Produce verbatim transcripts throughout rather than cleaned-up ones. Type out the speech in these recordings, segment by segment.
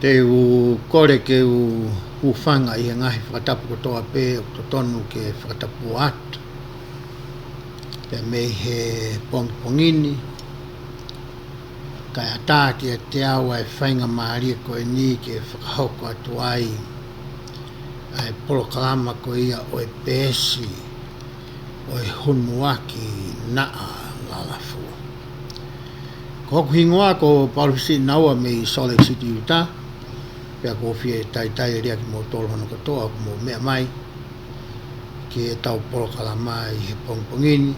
Te u kole ke u hūfanga ʻi he ngaahi fakatapu kotoa pē ʻoku totonu ke fakatapu atu. Pea mei he pongipongi ni, kae ʻatā kiate au ʻa e faingamālie ko eni ke fakahoko atu ai ʻa e polokalama ko ia ʻo e peesi ʻo e Hunuaki Naʻa Lalafu. Ko hoku hingoa ko Paula Fisiʻinaua mei Salt Lake City, Utah. Pea ʻoku ou fie talitali lelei ʻa kimoutolu hono kotoa ʻoku mou meʻa mai ki heʻetau polokalama ʻi he pongipongi ni,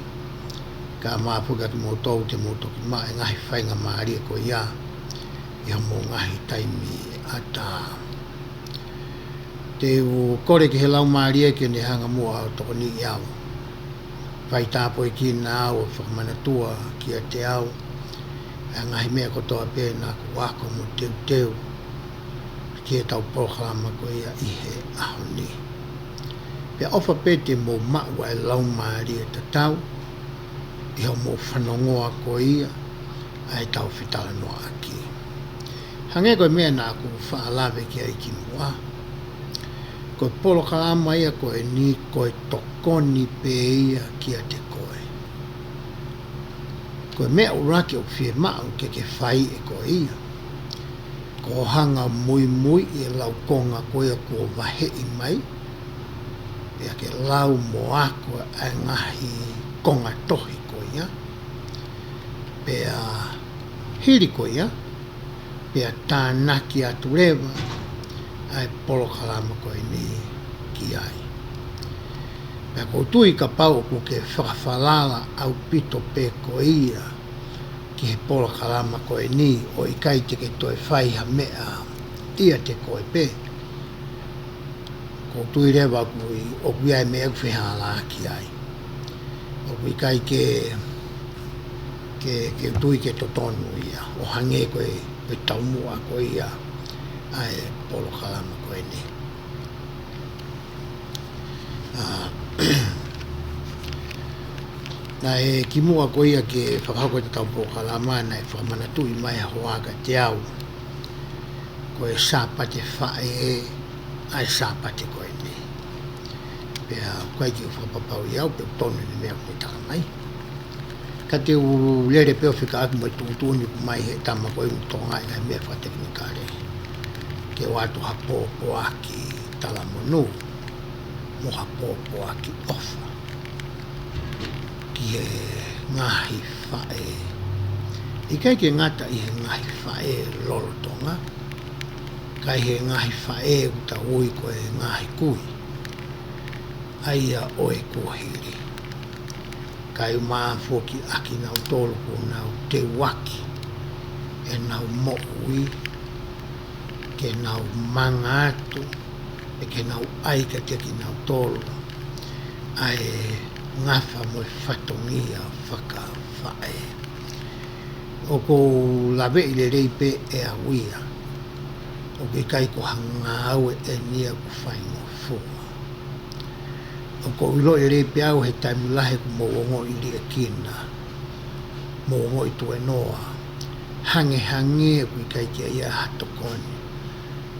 kae ʻumaʻā foki ʻa kimoutolu te mou toki maʻu e ngaahi faingamālie ko ia ʻi hoʻomou ngaahi taimi ʻatā. Te u kole ki he Laumālie ke ne hanga muʻa ʻo tokoniʻi au. Fai tāpuekina au ʻo fakamanatua kiate au ʻa e ngaahi meʻa kotoa pē naʻa ku ako mo teuteu ki heʻetau polokalama ko ia ʻi he ʻaho ni. Pea ʻofa pē te mou maʻu ʻa e laumālie tatau ʻi hoʻomou fanongoa ko ia ʻa ʻetau fetalanoaʻaki. Hangē ko e meʻa naʻa ku faʻa lave ki ai kimuʻa, ko e polokalama ia ko eni ko e tokoni pē ia kiate koe. Ko e meʻa ʻuluaki ʻoku fiemaʻu ke ke fai ʻe koe ia, ko hoʻo hanga ʻo muimuiʻi e laukonga ko ia kuo vaheʻi mai, pea ke lau mo ako ʻa e ngaahi konga tohi ko ia, pea hili ko ia, pea tānaki atu leva ʻa e polokalama ko eni ki ai. Pea ʻoku ou tui kapau ʻoku ke fakafalala ʻaupito pē ko ia ki he polokalama ko eni ʻo ʻikai te ke toe fai ha meʻa ʻiate koe pē, ʻoku ou tui leva ʻoku ʻi, ʻoku ʻi ai e meʻa ʻoku fehālaaki ai. ʻOku ʻikai ke, ke, ke u tui ke totonu ia, ʻo hangē ko e, ko e taumuʻa ko ia ʻa e polokalama ko eni. ʻA, naʻe kimuʻa ko ia ke fakahoko ʻetau polokalama, naʻe fakamanatuʻi mai ha hoa kiate au ko e Sāpate Faʻē ʻa e Sāpate ko eni. Pea ʻoku ʻikai ke u fakapapauʻi au pe ʻoku tonu ʻene meʻa ʻoku ne tala mai. Ka te u lele pē ʻo fekauʻaki mo e tuʻutuʻuni ʻoku ʻomai he tama ko ē ʻoku tokangaʻi e ngaahi meʻa fakatekinikale, ke ʻoatu ha pōpoaki talamonū mo ha pōpoaki ʻofa ki he ngaahi faʻē. ʻIkai ke ngata ʻi he ngaahi faʻē lolotonga, ka ʻi he ngaahi faʻē ʻoku tau ui ko e ngaahi kui, ʻa ia ʻo e kuohili. Kae ʻumaʻā foki ʻa kinautolu kuo nau teuaki ʻenau moʻui ke nau manga atu, pe ke nau ʻai kiate kinautolu ʻa e ngafa mo e fatongia fakafaʻē. ʻOku ou laveʻi lelei pē ʻe au ia, ʻoku ʻikai ko ha ngāue eni ia ʻoku faingofua. ʻOku ou ʻiloʻi lelei pē au he taimi lahi ʻoku mou ongoʻi liʻekina, mou ongoʻi tuēnoa, hangehangē ʻoku ʻikai ke ʻi ai ha tokoni.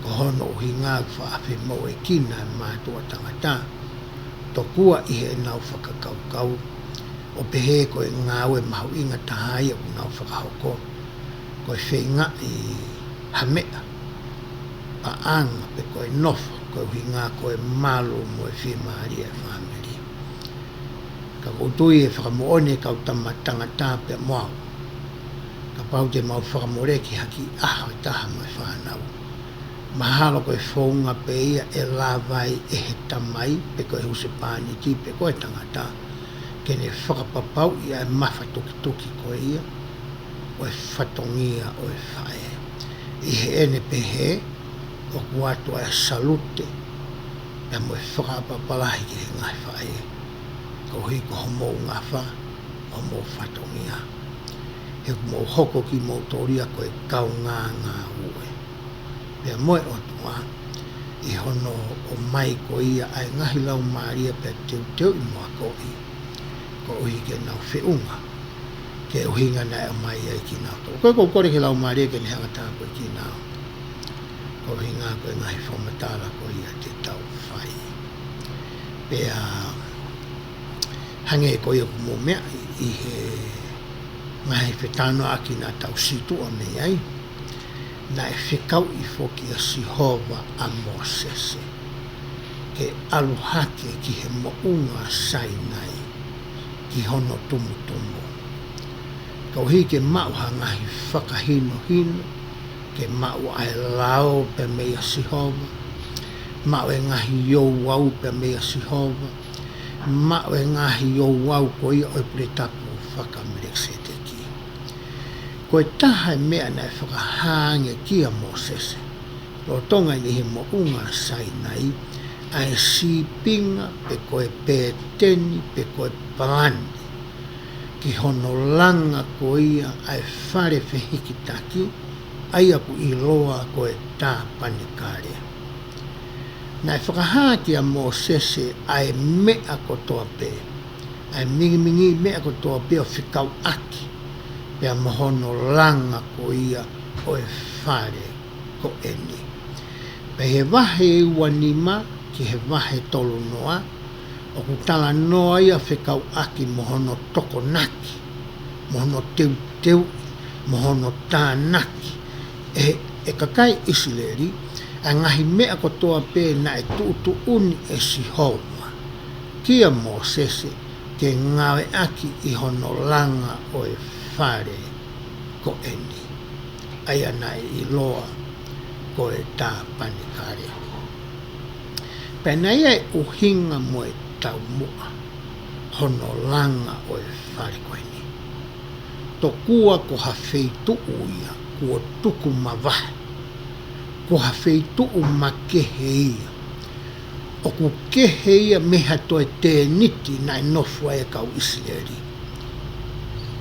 Ko hono ʻuhinga ʻoku faʻa femoʻuekina e mātuʻa tangata, tokua ʻi heʻenau fakakaukau ʻo pehē ko e ngāue mahuʻinga taha ia ʻoku nau fakahoko ko e feingaʻi ha meʻa, paʻanga pe ko e nofo, ko e ʻuhinga ko e malu mo e fiemālie e fāmili. Ka ʻoku ou tui ʻe fakamoʻoni e kau tama tangata pea mo au, kapau te mau fakamoleki ha kiʻi ʻaho ʻe taha mo e fānau, mahalo ko e founga pē ia ʻe lava ai ʻe he tamai pe ko e husepāniti pe ko e tangata ke ne fakapapauʻi ʻa e mafatukituki ko ia ʻo e fatongia ʻo e faʻē. ʻI heʻene pehē, ʻoku ʻoatu ʻa e salute pea mo e fakaʻapaʻapa lahi ki he ngaahi faʻē, koeʻuhi ko hoʻomou ngafa, hoʻomou fatongia. He ʻoku mou hoko kimoutolu ia ko e kaungā ngāue pea mo e ʻOtua, ʻi hono ʻomai ko ia ʻa e ngaahi laumālie pea teuteuʻi mo akoʻi, koeʻuhi ke nau feʻunga ki he ʻuhinga naʻe ʻomai ai kinautolu. Ko ia ʻoku ou kole ki he Laumālie ke ne hanga ʻo tāpuekina au Ko e ʻuhinga ko e ngaahi fakamatala ko ia te tau fai. Pea hangē ko ia ʻoku mou meaʻi ʻi he ngaahi fetalanoaʻaki naʻa tau situʻa mei ai, naʻe fekauʻi foki ʻa Sihova ʻa Mōsese ke ʻalu hake ki he moʻunga Sainai, ki hono tumutumu, koeʻuhi ke maʻu ha ngaahi fakahinohino, ke maʻu ʻa e lao pea meia Sihova, maʻu e ngaahi ouau pea meia Sihova, maʻu e ngaahi ouau ko ia ʻo e pule tapu faka-Melekiseteki. Ko e taha e meʻa naʻe fakahā ange kia Mōsese, lolotonga ʻi he moʻunga Sainai, ʻa e sīpinga pe ko e pēteni pe ko e palani ki hono langa ko ia ʻa e fale fehikitaki, ʻa ia ʻoku ʻiloa ko e Tāpanekale. Naʻe fakahā kia Mōsese ʻa e meʻa kotoa pē, ʻa e mingimingi meʻa kotoa pē ʻo fekauʻaki pea mo hono langa ko ia ʻo e fale ko eni. Pea he vahe ua nima ki he vahe tolu noa, ʻoku talanoa ia fekauʻaki mo hono tokonaki, mo hono teuteu, mo hono tānaki ʻe, ʻe kakai ʻIsileli ʻa e ngaahi meʻa kotoa pē naʻe tuʻutuʻuni ʻe Sihova kia Mōsese ke ngāueʻaki ʻi hono langa ʻo e fale ko eni, ʻa ia naʻe ʻiloa ko e Tāpanekale. Pea naʻe ʻi ai e ʻuhinga mo e taumuʻa hono langa ʻo e fale ko eni. Tokua ko ha feituʻu ia kuo tuku mavahe, ko ha feituʻu makehe ia, ʻoku kehe ia mei ha toe tēniti naʻe nofo ai e kau ʻIsileli,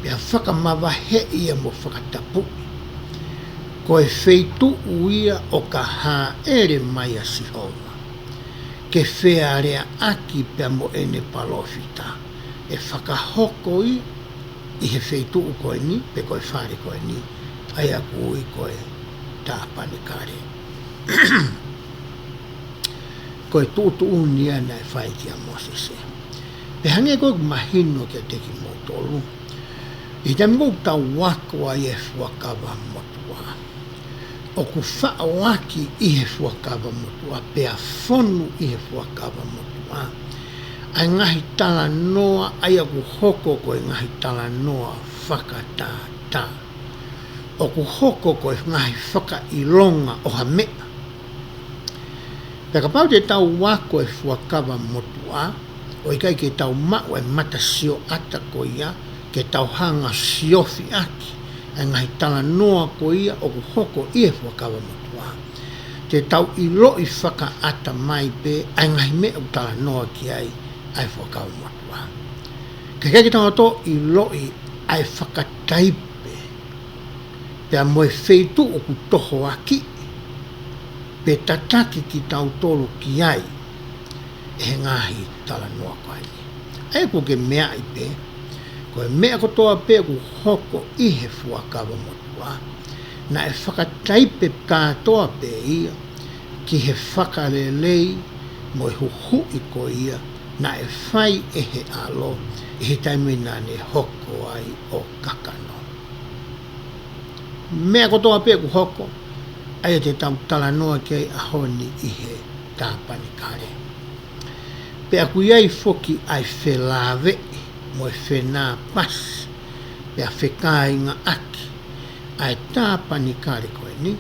pea fakamavaheʻi ia mo fakatapuʻi. Ko e feituʻu ia ʻoka hāʻele mai ʻa Sihova ke fealeaʻaki pea mo ʻene palōfita, ʻe fakahoko ia ʻi he feituʻu ko eni, pe ko e fale ko eni, ʻa ia ʻoku ui ko e Tāpanekale. Ko e tuʻutuʻuni ia naʻe fai kia Mōsese. Pea hangē ko ʻeku mahino kiate kimoutolu, ʻi he taimi ʻoku tau ako ai e Fuakava Motuʻa, ʻoku faʻoaki ʻi he Fuakava Motuʻa, pea fonu ʻi he Fuakava Motuʻa ʻa e ngaahi talanoa ʻa ia ʻoku hoko ko e ngaahi talanoa fakatātā, ʻoku hoko ko e ngaahi fakaʻilonga ʻo ha meʻa. Pea kapau te tau ako e Fuakava Motuʻa, ʻo ʻikai ke tau maʻu e matasioʻata ko ia ke tau hanga siofi ʻaki ʻa e ngaahi talanoa ko ia ʻoku hoko ʻi he Fuakava Motuʻa, te tau ʻiloʻi fakaʻatamai pē ʻa e ngaahi meʻa ʻoku talanoa ki ai ʻa e Fuakava Motuʻa, kae ʻikai ke tau toe ʻiloʻi ʻa e fakataipe pea mo e feituʻu ʻoku tohoakiʻi pe tataki kitautolu ki ai ʻe he ngaahi talanoa ko ia. ʻA ia ʻoku ke meaʻi pē, ko e meʻa kotoa pē ʻoku hoko ʻi he Fuakava Motuʻa, naʻe fakataipe kātoa pē ia ki he fakalelei mo e huhuʻi ko ia naʻe fai ʻe he ʻAlo ʻi he taimi naʻa ne hoko ai ʻo kakano. Meʻa kotoa pē ʻoku hoko, ʻa ia te tau talanoa ki ai ʻaho ni ʻi he Tāpanekale. Pea ʻoku ʻi ai foki ʻa e felāveʻi mo e fenāpasi, pea fekāingaʻaki ʻa e Tāpanekale ko eni,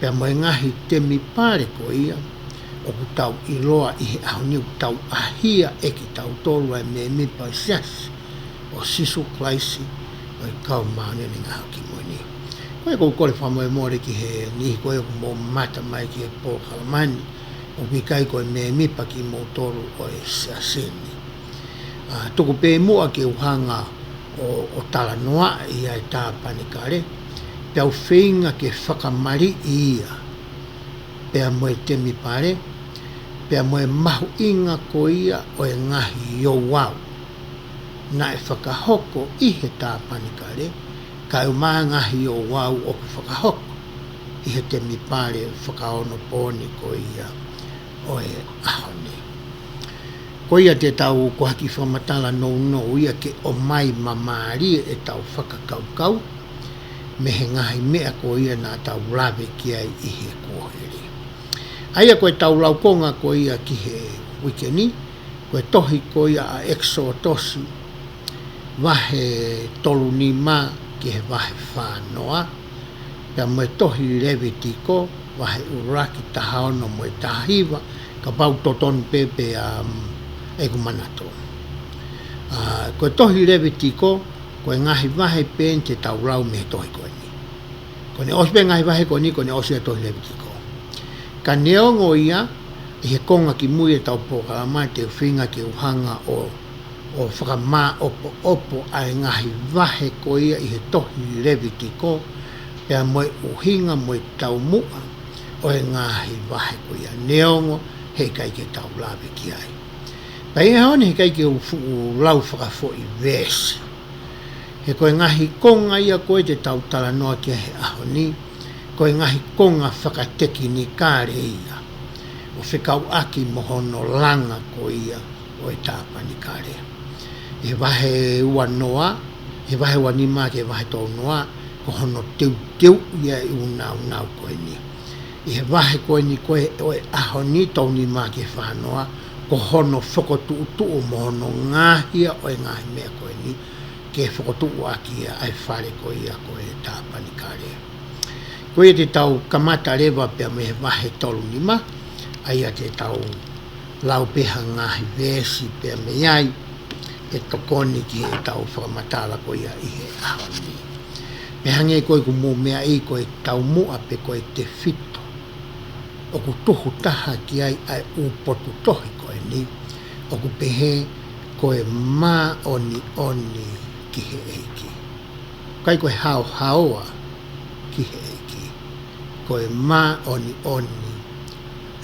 pea mo e ngaahi temipale ko ia ʻoku tau ʻiloa ʻi he ʻaho ni, ʻoku tau ʻahia ʻe kitautolu ʻa e mēmipa ʻo e Siasi ʻo Sīsū Kalaisi ʻo e Kau Māʻoniʻoni ʻi he Ngaahi ʻAho Kimui Ni. Ko ia ʻoku ou kole fakamolemole ki he niʻihi ko ia ʻoku mou mamata mai ki he polokalama ni, ʻoku ʻikai ko e mēmipa kimoutolu ʻo e Siasi ni. ʻA, tuku pē muʻa ke u hanga ʻo, ʻo talanoaʻi ʻa e Tāpanekale, pea u feinga ke fakamaliʻi ia, pea mo e temipale, pea mo e mahuʻinga ko ia ʻo e ngaahi ouau naʻe fakahoko ʻi he Tāpanekale, kae ʻumaʻā e ngaahi ouau ʻoku fakahoko ʻi he temipale fakaonopooni ko ia ʻo e ʻaho ni. Ko ia te tau ko ha kiʻi fakamatala nounou ia ke ʻomai māmālie ʻetau fakakaukau mei he ngaahi meʻa ko ia naʻa tau lave ki ai ʻi he kuohili. ʻA ia ko ʻetau laukonga ko ia ki he uike ni, ko e tohi ko ia ʻa ʻEkisotosi, vahe tolu nima ki he vahe fā noa, pea mo e tohi Levitiko, vahe ʻuluaki, taha ono mo e taha hiva, kapau totonu pē pea, um, ʻeku manatu. Ā, ko e tohi Levitiko, ko e ngaahi vahe pē eni te tau lau mei he tohi ko eni. Ko ʻene ʻosi pē ngaahi vahe ko eni, ko ʻene ʻosi ʻa e tohi Levitiko. Ka neongo ia, ʻi he konga kimui ʻetau polokalama te u feinga ke u hanga ʻo, ʻo fakamāʻopoʻopo ʻa e ngaahi vahe ko ia ʻi he tohi Levitiko, pea mo e ʻuhinga mo e taumuʻa ʻo e ngaahi vahe ko ia, neongo heʻikai ke tau lave ki ai. Pea ʻi he ʻaho ni heʻikai ke u fuʻu lau fakafoʻi veesi. He ko e ngaahi konga ia ko ē te tau talanoa ki ai he ʻaho ni, ko e ngaahi konga fakatekinikale ia, ʻo fekauʻaki mo hono langa ko ia ʻo e tāpanikale. ʻI he vahe ua noa, ʻi he vahe ua nima ki he vahe tolu noa, ko hono teuteu ia e ʻunaunau ko eni. ʻI he vahe ko eni ko ē ʻo e ʻaho ni, tolu nima ki he fā noa, ko hono fokotuʻutuʻu mo hono ngaahi ia ʻo e ngaahi meʻa ko eni, ke fokotuʻu ʻaki ia ʻa e fale ko ia ko e tāpanikale. Ko ia te tau kamata leva pea mei he vahe tolu nima, ʻa ia te tau lau pē ha ngaahi veesi pea mei ai, ʻe tokoni ki heʻetau fakamatala ko ia ʻi he ʻaho ni. Pea hangē ko ē ʻoku mou meaʻi, ko e taumuʻa pe ko e tefito ʻoku tuhu taha ki ai ʻa e ʻū potu tohi ko eni, ʻoku pehē ko e māʻoniʻoni ki he ʻEiki. ʻIkai ko e haohaoa ki he ʻEiki. Ko e māʻoniʻoni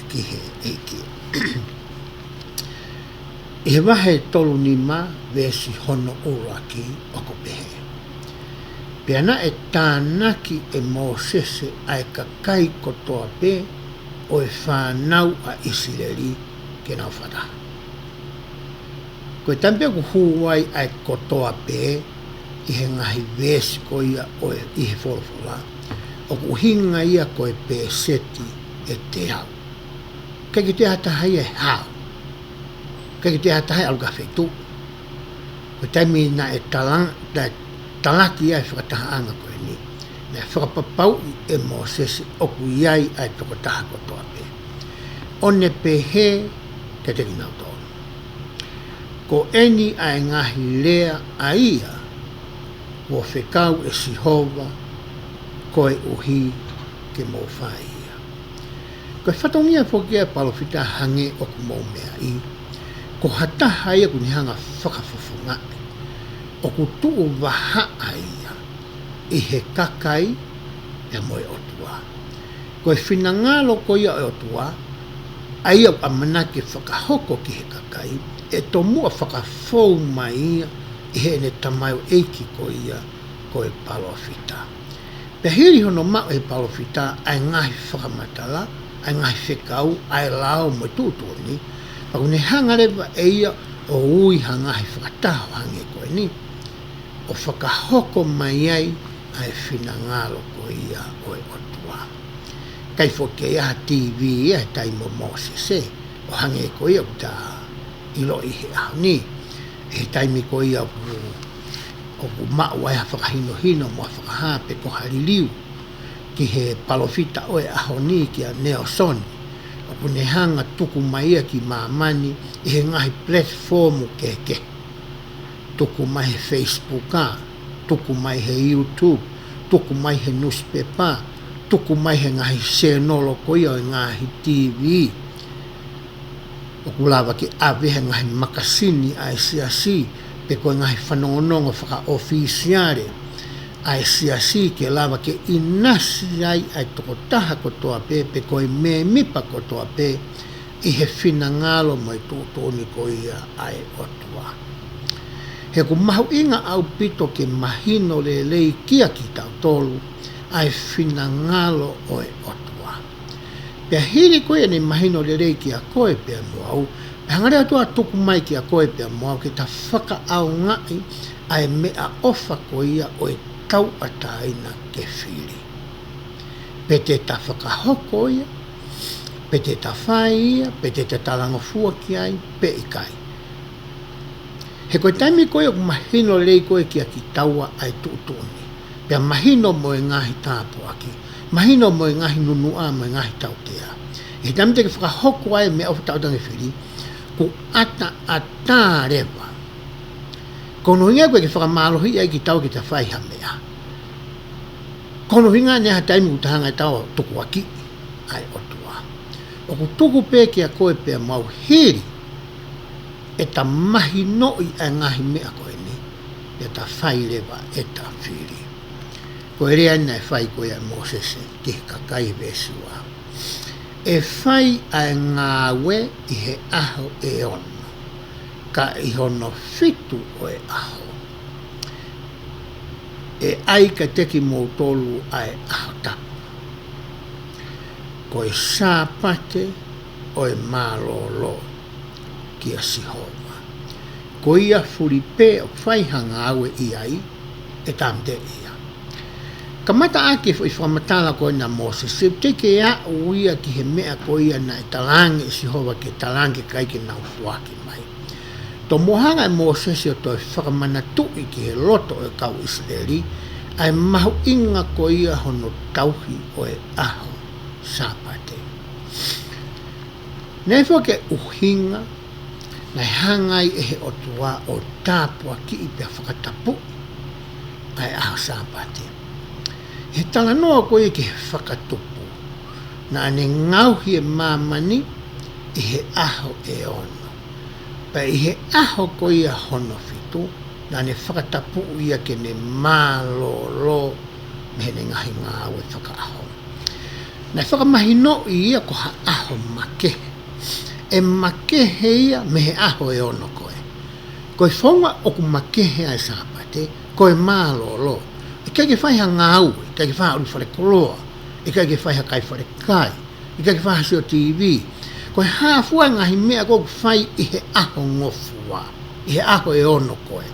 ki he ʻEiki. ʻI he vahe tolu nima veesi hono ʻuluaki ʻoku pehē: Pea naʻe tānaki ʻe Mōsese ʻa e kakai kotoa pē ʻo e fānau ʻa ʻIsileli ke nau fakataha. Ko e taimi pē ʻoku hū ai ʻa e kotoa pē ʻi he ngaahi veesi ko ia ʻo e ʻi he folofola, ʻoku ʻuhinga ia ko e pēseti ʻe teau. ʻIkai ke toe ʻi ai ha taha ia ʻe hao. ʻIkai ke toe ʻi ai ha taha ia ʻe ʻalu ki ha feituʻu. Ko e taimi naʻe talang-, naʻe talaki ai e fakatahaʻanga ko eni, naʻe fakapapauʻi ʻe Mōsese ʻoku ʻi ai ʻa e tokotaha kotoa pē. ʻO ne pehē kiate kinautolu: Ko eni ʻa e ngaahi lea ʻa ia kuo fekau ʻe Sihova koeʻuhi ke mou fai ia. Ko e fatongia foki ʻa e palōfita, hangē ʻoku mou meaʻi, ko ha taha ia ʻoku ne hanga fakafofongaʻi ʻoku tuʻu vahaʻa ia ʻi he kakai pea mo e ʻOtua. Ko e finangalo ko ia ʻo e ʻOtua, ʻa ia ʻoku ʻamanaki ke fakahoko ki he kakai, ʻe tomuʻa fakafou mai ia ʻi heʻene tamaioʻeiki ko ia ko e palōfita. Pea hili hono maʻu ʻe he palōfita ʻa e ngaahi fakamatala, ʻa e ngaahi fekau, ʻa e lao mo e tuʻutuʻuni, pea ʻoku ne hanga leva ʻe ia ʻo ui ha ngaahi fakataha ʻo hangē ko eni, ʻo fakahoko mai ai ʻa e finangalo ko ia ʻo e ʻOtua. ʻIkai foki ke ʻi ai ha TV ia he taimi ʻo Mōsese, ʻo hangē ko ia ʻoku ta ʻiloʻi he ʻaho ni. He taimi ko ia ʻoku, ʻoku maʻu ai ha fakahinohino mo ha fakahā pe ko ha liliu ki he palōfita ʻo e ʻaho ni, kia Nelson, ʻoku ne hanga tuku mai ia ki māmani ʻi he ngaahi platform kehekehe. Tuku mai he Facebook, ā, tuku mai he YouTube, tuku mai he newspaper, tuku mai he ngaahi sēnolo ko ia ʻo e ngaahi TV. ʻOku lava ke ʻave he ngaahi makasini ʻa e siasi, pe ko e ngaahi fanongonongo fakaʻofisiale ʻa e siasi, ke lava ke ʻinasi ai ʻa e tokotaha kotoa pē, pe ko e mēmipa kotoa pē, ʻi he finangalo mo e tuʻutuʻuni ko ia ʻa e ʻOtua. He ʻoku mahuʻinga ʻaupito ke mahino lelei kia kitautolu ʻa e finangalo ʻo e ʻOtua. Pea hili ko ia naʻe mahino lelei kiate koe pea mo au, pea hanga leva ʻe he ʻOtua ʻo tuku mai kiate koe pea mo au ke ta fakaʻaongaʻi ʻa e meʻaʻofa ko ia ʻo e tauʻatāina ke fili. Pe te ta fakahoko ia, pe te ta fai ia, pe te ta talangofua ki ai, pe ʻikai. He ko e taimi ko ia ʻoku mahino lelei ko ē kiate kitaua ʻa e tuʻutuʻuni, pea mahino mo e ngaahi tāpuaki, mahino mo e ngaahi nunuʻa, mo e ngaahi tautea. ʻI he taimi te ke fakahoko ai e meʻaʻofa tauʻatāina ke fili, kuo ʻataʻatā leva. Ko hono ʻuhinga ko ē ke fakamālohiʻi ai kitaua ke ta fai ha meʻa. Ko hono ʻuhinga naʻe ʻi ai ha taimi ʻoku ta hanga ʻe taua ʻo tukuakiʻi ʻa e ʻOtua. ʻOku tuku pē kiate koe pea mo au hili ʻe ta mahinoʻi ʻa e ngaahi meʻa ko eni, pea ta fai leva ʻe ta fili. Ko e lea naʻe fai ko ia ʻe Mōsese ki he kakai, veesi ua. ʻE fai ʻa e ngāue ʻi he ʻaho ʻe ono, ka ʻi hono fitu ʻo e ʻaho, ʻe ʻai kiate kimoutolu ʻa e ʻaho tapu. Ko e Sāpate ʻo e mālōlō kia Sihova. Ko ia fuli pē ʻoku fai ha ngāue ʻi ai, ʻe tāmateʻi ia. Kamata ʻaki e foʻi fakamatala ko ena ʻa Mōsese, ʻoku teʻeki ke aʻu ia ki he meʻa ko ia naʻe talaange ʻe Sihova ke talaange ki he kakai ke nau foaki mai. Tomuʻa hanga ʻe Mōsese ʻo toe fakamanatuʻi ki he loto ʻo e kau ʻIsileli ʻa e mahuʻinga ko ia hono tauhi ʻo e ʻaho Sāpate. Naʻe foki e ʻuhinga naʻe hanga ai ʻe he ʻOtua ʻo tāpuakiʻi pea fakatapuʻi ʻa e ʻaho Sāpate. He talanoa ko ia ki he fakatupu, naʻa ne ngaohi e māmani ʻi he ʻaho ʻe ono. Pea ʻi he ʻaho ko ia hono fitu, naʻa ne fakatapuʻi ia ke ne mālōlō mei heʻene ngaahi ngāue fakaʻaho. Naʻe fakamahinoʻi ia ko ha ʻaho makehe. ʻE makehe ia mei he ʻaho ʻe ono ko ē. Ko e founga ʻoku makehe ai e Sāpate, ko e mālōlō. ʻIkai ke fai ha ngāue, ʻikai ke fai ha ʻuli falekoloa, ʻikai ke fai ha kai falekai, ʻikai ke fai ha sio T V. Ko e hā fua e ngaahi meʻa ko ē ʻoku fai ʻi he ʻaho ngofua, ʻi he ʻaho ʻe ono ko ē.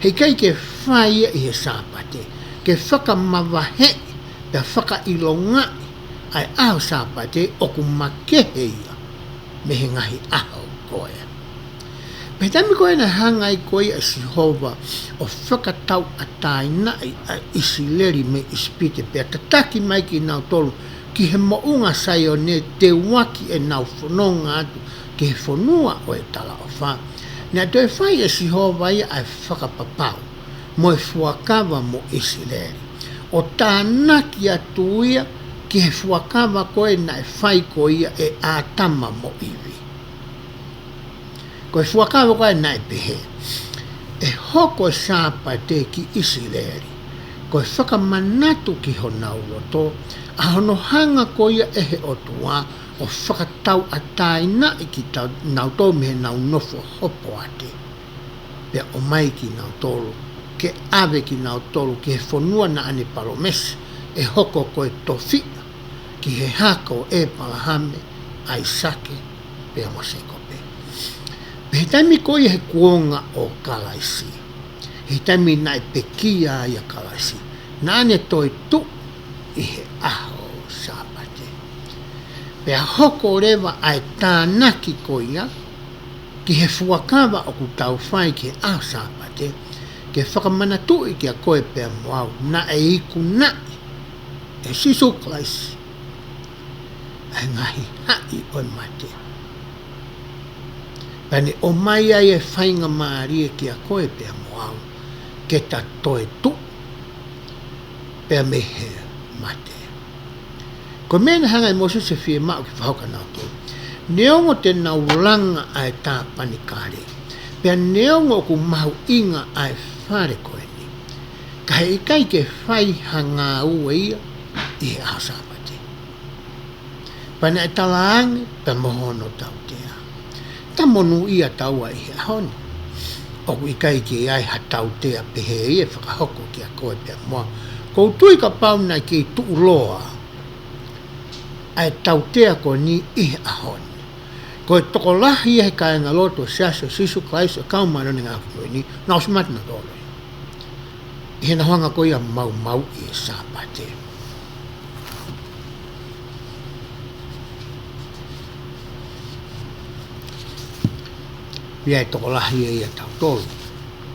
He ʻikai ke fai ia ʻi he Sāpate, ke fakamavaheʻi, pea fakaʻilongaʻi ʻa e ʻaho Sāpate ʻoku makehe ia mei he ngaahi ʻaho ko ē. Pea taimi ko ē naʻe hanga ai ko ia ʻe Sihova ʻo fakatauʻatāinaʻi ʻa ʻIsileli mei ʻIsipite pea tataki mai kinautolu ki he moʻunga Saione, teuaki ʻenau fononga atu ki he fonua ʻo e talaʻofa, naʻe toe fai ʻe Sihova ia ʻa e fakapapau mo e fuakava mo ʻIsileli, ʻo tānaki atu ia ki he fuakava ko ē naʻe fai ko ia ʻe ʻĀtama mo ʻIvi. Ko e fuakava ko ē naʻe pehē, ʻe hoko e Sāpate ki ʻIsileli ko e fakamanatu ki honau loto ʻa hono hanga ko ia ʻe he ʻOtua ʻo fakatauʻatāinaʻi kinautolu mei heʻenau nofo hopoate, pea ʻomai kinautolu ke ʻave kinautolu ki he fonua naʻa ne palōmesi ʻe hoko ko e tofiʻa ki he hako ʻo ʻEpalahame, ʻAisake, pea mo Sēkope. Pea he taimi ko ia he kuonga ʻo Kalaisi, he taimi naʻe pekia ai ʻa Kalaisi, naʻa ne toe tuʻu ʻi he ʻaho Sāpate. Pea hoko leva ʻa e tānaki ko ia ki he fuakava ʻoku tau fai ki he ʻaho Sāpate, ke fakamanatuʻi kiate koe pea mo au, naʻe ikunaʻi ʻe Sīsū Kalaisi ʻa e ngaahi haʻi ʻo e mate. Pea ne ʻomai ai e faingamālie kiate koe pea mo au, ke ta toe tuʻu pea mei he mate. Ko e meʻa naʻe hanga ʻe Mōsese ʻo fiemaʻu ke fakahoko kiate kinautolu. Neongo te nau langa ʻa e tāpanekale, pea neongo ʻoku mahuʻinga ʻa e fale ko eni, ka heʻikai ke fai ha ngāue ia ʻi he ʻaho Sāpate. Pea naʻe talaange pea mo hono tautea, ta monūʻia taua ʻi he ʻaho ni. ʻOku ʻikai ke ʻi ai ha tautea pehē ia ʻe fakahoko kiate koe pea mo au. ʻOku ou tui kapau naʻe kei tuʻuloa ʻa e tautea ko eni ʻi he ʻaho ni, ko e tokolahi ia he kāingalotu ʻo e Siasi ʻo Sīsū Kalaisi ʻo e Kau Māʻoniʻoni ʻi he Ngaahi ʻAho Kimui Ni, naʻe ʻosi mate nautolu ʻi heʻenau hanga ko ia ʻo maumauʻi e Sāpate. ʻI ai e tokolahi ia ʻia tautolu,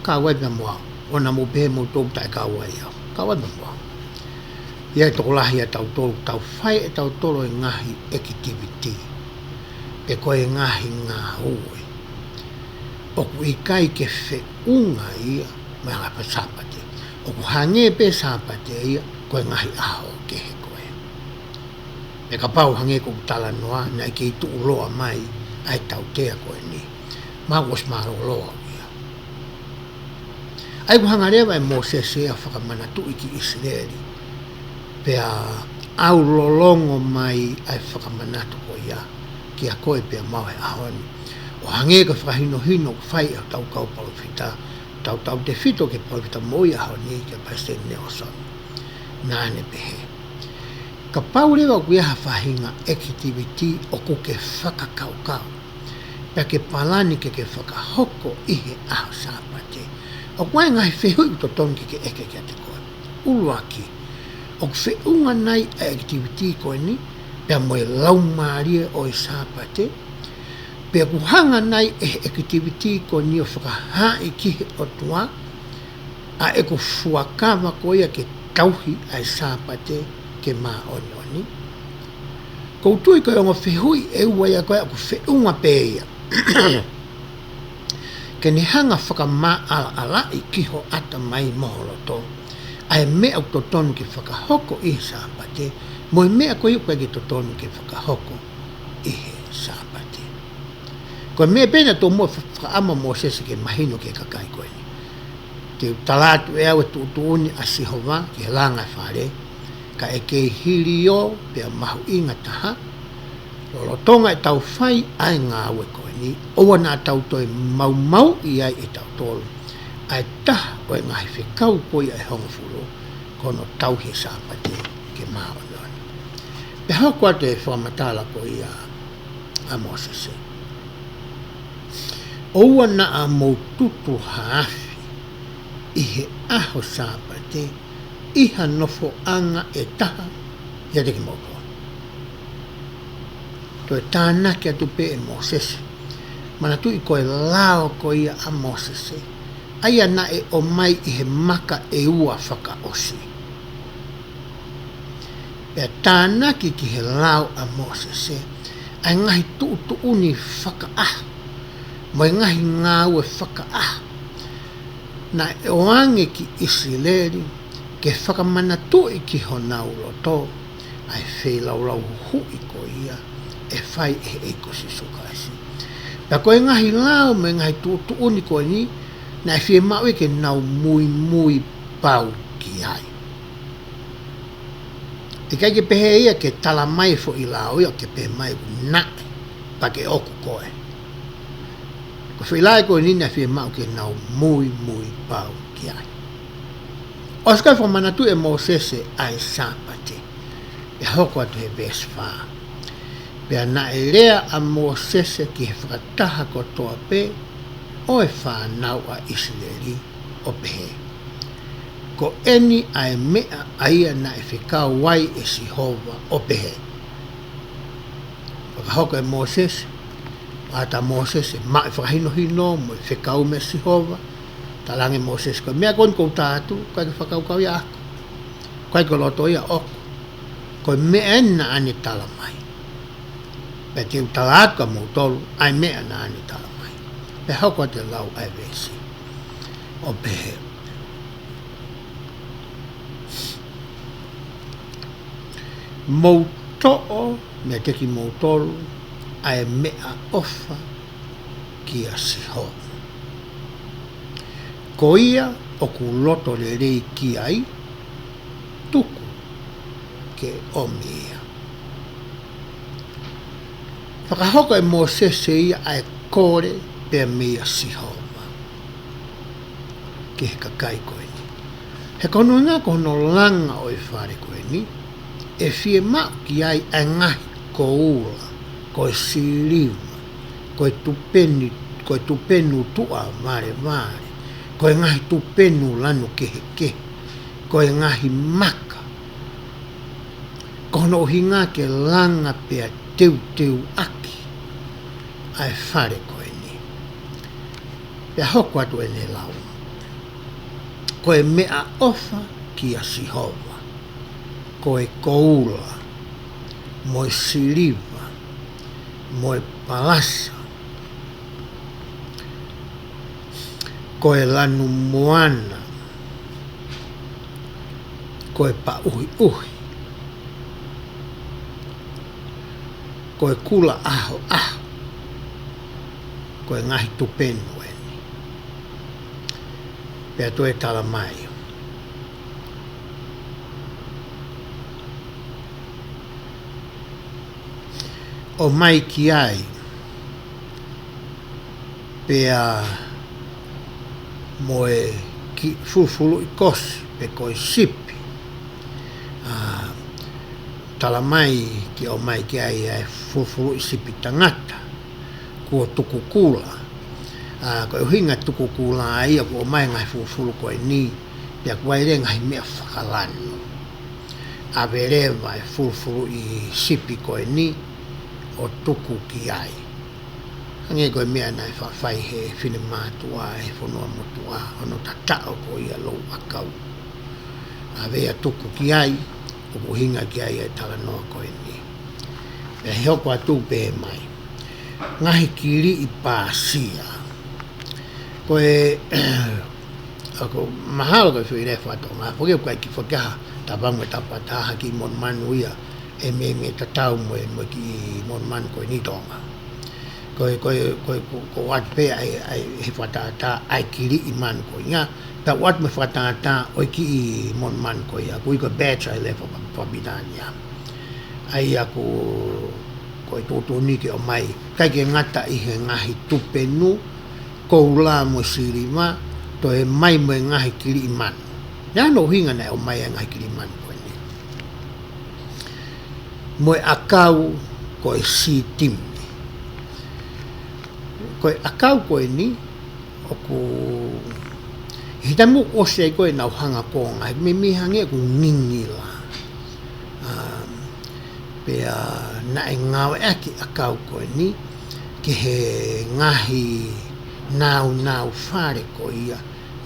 kau ai pē mo au. ʻOua naʻa mou pehē ʻe moutolu taʻe kau ai au. Kau ai pē mo au. ʻI ai e tokolahi ʻia tautolu, tau fai ʻe tautolu e ngaahi activity, pe ko e ngaahi ngāue ʻoku ʻikai ke feʻunga ia mo e anga e Sāpate. ʻOku hangē pē Sāpate ia ko e ngaahi ʻaho kehe ko ē. Pea kapau hangē ko ʻeku talanoa, naʻe kei tuʻuloa mai ʻa e tautea ko eni, mahalo kuo ʻosi mālōlō au ia. ʻA ia ʻoku hanga leva ʻe Mōsese ia ʻo fakamanatuʻi ki ʻIsileli, pea ʻalu loloto mai ʻa e fakamanatu ko ia kiate koe pea mo au he ʻaho ni, ʻo hangē ko e fakahinohino ʻoku fai ʻe hotau kau palōfita, tautautefito ki he palōfita moʻui ʻo e ʻaho ni, kia Palesiteni Nalesoni. Naʻa ne pehē, kapau leva ʻoku ʻi ai ha faʻahinga activity ʻoku ke fakakaukau pea ke palani ke ke fakahoko ʻi he ʻaho Sāpate, ʻoku ʻi ai e ngaahi fehuʻi ʻoku totonu ke ke ʻeke kiate koe. ʻUluaki, ʻoku feʻunga nai ʻa e activity ko eni pea mo e laumālie ʻo e Sāpate? Pe ʻoku hanga nai ʻe he activity ko eni ʻo fakahaaʻi ki he ʻOtua ʻa ʻeku fuakava ko ia ke tauhi ʻa e Sāpate ke māʻoniʻoni? ʻOku ou tui ko e ongo fehuʻi ʻe ua ia ko ē ʻoku feʻunga pē ia ke ne hanga ʻo fakamaʻalaʻalaʻi ki ho ʻatamai mo ho loto ʻa e meʻa ʻoku totonu ke fakahoko ʻi he Sāpate, mo e meʻa ko ia ʻoku ʻikai ke totonu ke fakahoko ʻi he Sāpate. Ko e meʻa pē naʻe tomuʻa fa-, fakaʻamu ʻa Mōsese ke mahino ki he kakai ko eni. Te u tala atu ʻe au e tuʻutuʻuni ʻa Sihova ki he langa e fale, ka ʻe kei hilio pea mahuʻinga taha, lolotonga ʻetau fai ʻa e ngāue ko eni, ʻoua naʻa tau toe maumauʻi ai ʻe tautolu ʻa e taha ʻo e ngaahi fekau ko ia ʻe hongofulu, ko hono tauhi e Sāpate ke māʻoniʻoni. Pea hoko atu e fakamatala ko ia ʻa Mōsese: ʻOua naʻa mou tutu ha afi ʻi he ʻaho Sāpate ʻi ha nofoʻanga ʻe taha ʻiate kimoutolu. Toe tānaki atu pē ʻe Mōsese. Manatuʻi ko e lao ko ia ʻa Mōsese, ʻa ia naʻe ʻomai ʻi he maka ʻe ua fakaʻosi. Pea tānaki ki he lao ʻa Mōsese ʻa e ngaahi tuʻutuʻuni fakaʻaho mo e ngaahi ngāue fakaʻaho naʻe ʻoange ki ʻIsileli ke fakamanatuʻi ki honau loto ʻa e feilaulau huhuʻi ko ia ʻe fai ʻe he ʻEiki ko Sīsū Kalaisi. Pea ko e ngaahi lao mo e ngaahi tuʻutuʻuni ko eni naʻe fiemaʻu ia ke nau muimui pau ki ai. ʻIkai ke pehē ia ke tala mai e foʻi lao ia ʻo ke pehē mai ʻoku naʻe pea ke ʻoku koe. Ko e foʻi lao ko eni naʻe fiemaʻu ke nau muimui pau ki ai. ʻOsi ko ia fakamanatuʻi ʻe Mōsese ʻa e Sāpate, pea hoko atu he veesi fā: Pea naʻe lea ʻa Mōsese ki he fakataha kotoa pē ʻo e fānau ʻa ʻIsileli, ʻo pehē, Ko eni ʻa e meʻa ʻa ia naʻe fekau ai ʻe Sihova, ʻo pehē. Fakahoko ʻe Mōsese, ʻata ʻa Mōsese, maʻu e fakahinohino mo e fekau meia Sihova. Talaange ʻe Mōsese, ko e meʻa ko eni ʻoku ou tala atu, ʻoku ʻikai ke fakakaukau ia ʻaʻaku, ʻoku ʻikai ko e loto ia ʻoʻoku. Ko e meʻa eni naʻa ne tala mai. Pea te u tala atu kia moutolu ʻa e meʻa naʻa ne tala mai. Pea hoko atu e lau ʻa e veesi, ʻo pehē: Mou toʻo meiate kimoutolu ʻa e meʻaʻofa kia Sihova, ko ia ʻoku loto lelei ki ai, tuku ke ʻomi ia. Fakahoko ʻe Mōsese ia ʻa e kole pea meia Sihova ki he kakai ko eni. He ko hono ʻuhinga ko hono langa ʻo e fale ko eni, ʻe fiemaʻu ki ai ʻa e ngaahi koula, ko e siliva, ko e tupenu, ko e tupenu tuʻa valevale, ko e ngaahi tupenu lanu kehekehe, ko e ngaahi maka. Ko hono ʻuhinga ke langa pea teuteuʻaki ʻa e fale ko eni. Pea hoko atu ʻene lau. Ko e meʻaʻofa kia Sihova, ko e koula, mo e siliva, mo e palasa, ko e lanu moana, ko e paʻuhiʻuhi, ko e kula ʻahoʻaho, ko e ngaahi tupenu eni. Pea toe tala mai, ʻomai ki ai, pea mo e kiʻi fulufuluʻi kosi, pe ko e sipi. ʻA, tala mai ke ʻomai ki ai ʻa e fulufuluʻi sipi tangata, kuo tuku kula. ʻA, ko e ʻuhinga tuku kula ia kuo ʻomai ngaahi fulufulu ko eni, pea kuo ʻi ai e ngaahi meʻa fakalanu. ʻAve leva e fulufuluʻi sipi ko eni ʻo tuku ki ai. Hangē ko e meʻa naʻe faʻa fai he finemātuʻa he fonua motuʻa, hono tataʻo ko ia lou ʻakau. ʻAve ia tuku ki ai, ʻoku ʻuhinga ki ai e talanoa ko eni. Pea hoko atu pē mai. Ngaahi kiliʻi Pāsia. Ko e, ʻoku mahalo ko e foʻi lea fakatonga, foki ʻoku ʻikai ke fakahā, tapa mo e tapa taha kiʻi monumanu ia, ʻe meimei tatau mo e, mo e kiʻi monumanu ko eni ʻi Tonga. Ko e, ko e, ko e, ko, ko ʻoatu pē ʻa e, ʻa e, he fakatātā ʻa e kiliʻi manu ko ia, pea ʻoatu mo e fakatātā ʻo e kiʻi monumanu ko ia, ko e, ko e badge ʻa e lea faka-, fakapitānia. ʻA ia ko, ko e tuʻutuʻuni ke ʻomai, ʻikai ke ngata ʻi he ngaahi tupenu, koula mo e siliva, toe mai mo e ngaahi kiliʻi manu. Naʻe ʻi ai hono ʻuhinga naʻe ʻomai ai e ngaahi kiliʻi manu ko eni. Mo e ʻakau ko e sitimi. Ko e ʻakau ko eni, ʻoku, ʻi he taimi ʻoku ʻosi ai ko ē ʻenau hanga ko ē, meimei hangē ʻoku ngingila. Um, pea naʻe ngāueʻaki e ʻakau ko eni ki he ngaahi nāunau fale ko ia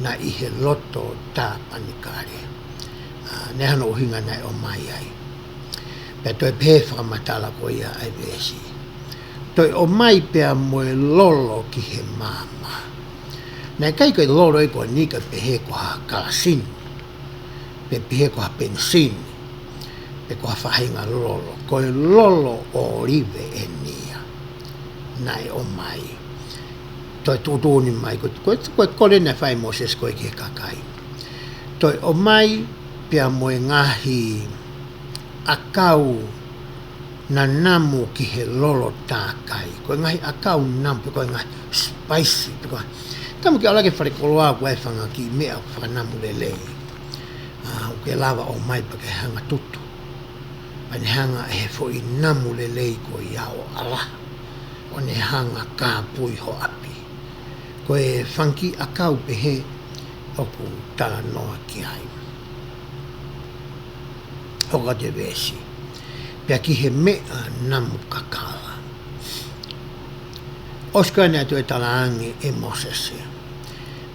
naʻe ʻi he loto Tāpanikale. ʻA, naʻe ʻi ai hono ʻuhinga naʻe ʻomai ai. Pea toe pehē fakamatala ko ia ʻa e veesi. Toe ʻomai pea mo e lolo ki he maama. Naʻe ʻikai ko e lolo ia ko eni ke pehē ko ha kalasini, pe pehē ko ha penisini, pe ko ha faʻahinga lolo. Ko e lolo ʻōlive eni ia naʻe ʻomai. Toe tuʻutuʻuni mai, ko, ko, ko e kole naʻe fai ʻe Mōsese ko ē ki he kakai. Toe ʻomai pea mo e ngaahi ʻakau namu ki he lolo tākai. Ko e ngaahi ʻakau namu, pe ko e ngaahi spice, pe ko e, tamu ke ala ke fale koloa ko e fanga kiʻi meʻa fakanamu lelei. ʻA, ʻoku ke lava ʻo ʻomai pea ke hanga tutu. Pea ne hanga ʻe he foʻi namu lelei ko ia ʻo ʻalaha, ʻo ne hanga kāpui ho ʻapi. Ko e fanga kiʻi ʻakau pehē ʻoku talanoa ki ai. Hoko atu e veesi. Pea ki he meʻa namu kakala. ʻOsi ko ē naʻe toe talaange ʻe Mōsese.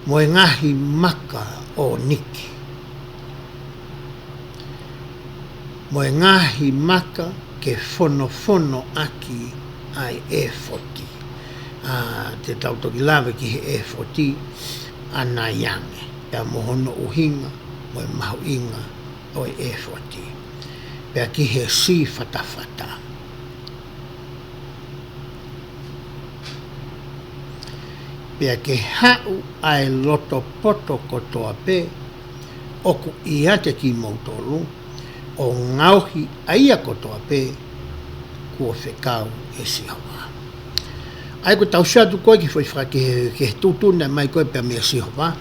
Mo e ngaahi maka ʻōniki. Mo e ngaahi maka ke fonofono ʻaki ʻa e ʻefoti. ʻA, te tau toki lave ki he ʻefoti ʻanai ange. Pea mo hono ʻuhinga, mo e mahuʻinga ʻo e ʻefoti. Pea ki he sīfatafata. Pea ke haʻu ʻa e loto poto kotoa pē, ʻoku ʻiate kimoutolu, ʻo ngaohi ʻa ia kotoa pē, kuo fekau ʻe Sihova. ʻA ia ko e tau sio atu ko ē ki he foʻi faka-, ki he, ki he tuʻutuʻuni naʻe ʻomai ko ē pea meia Sihova.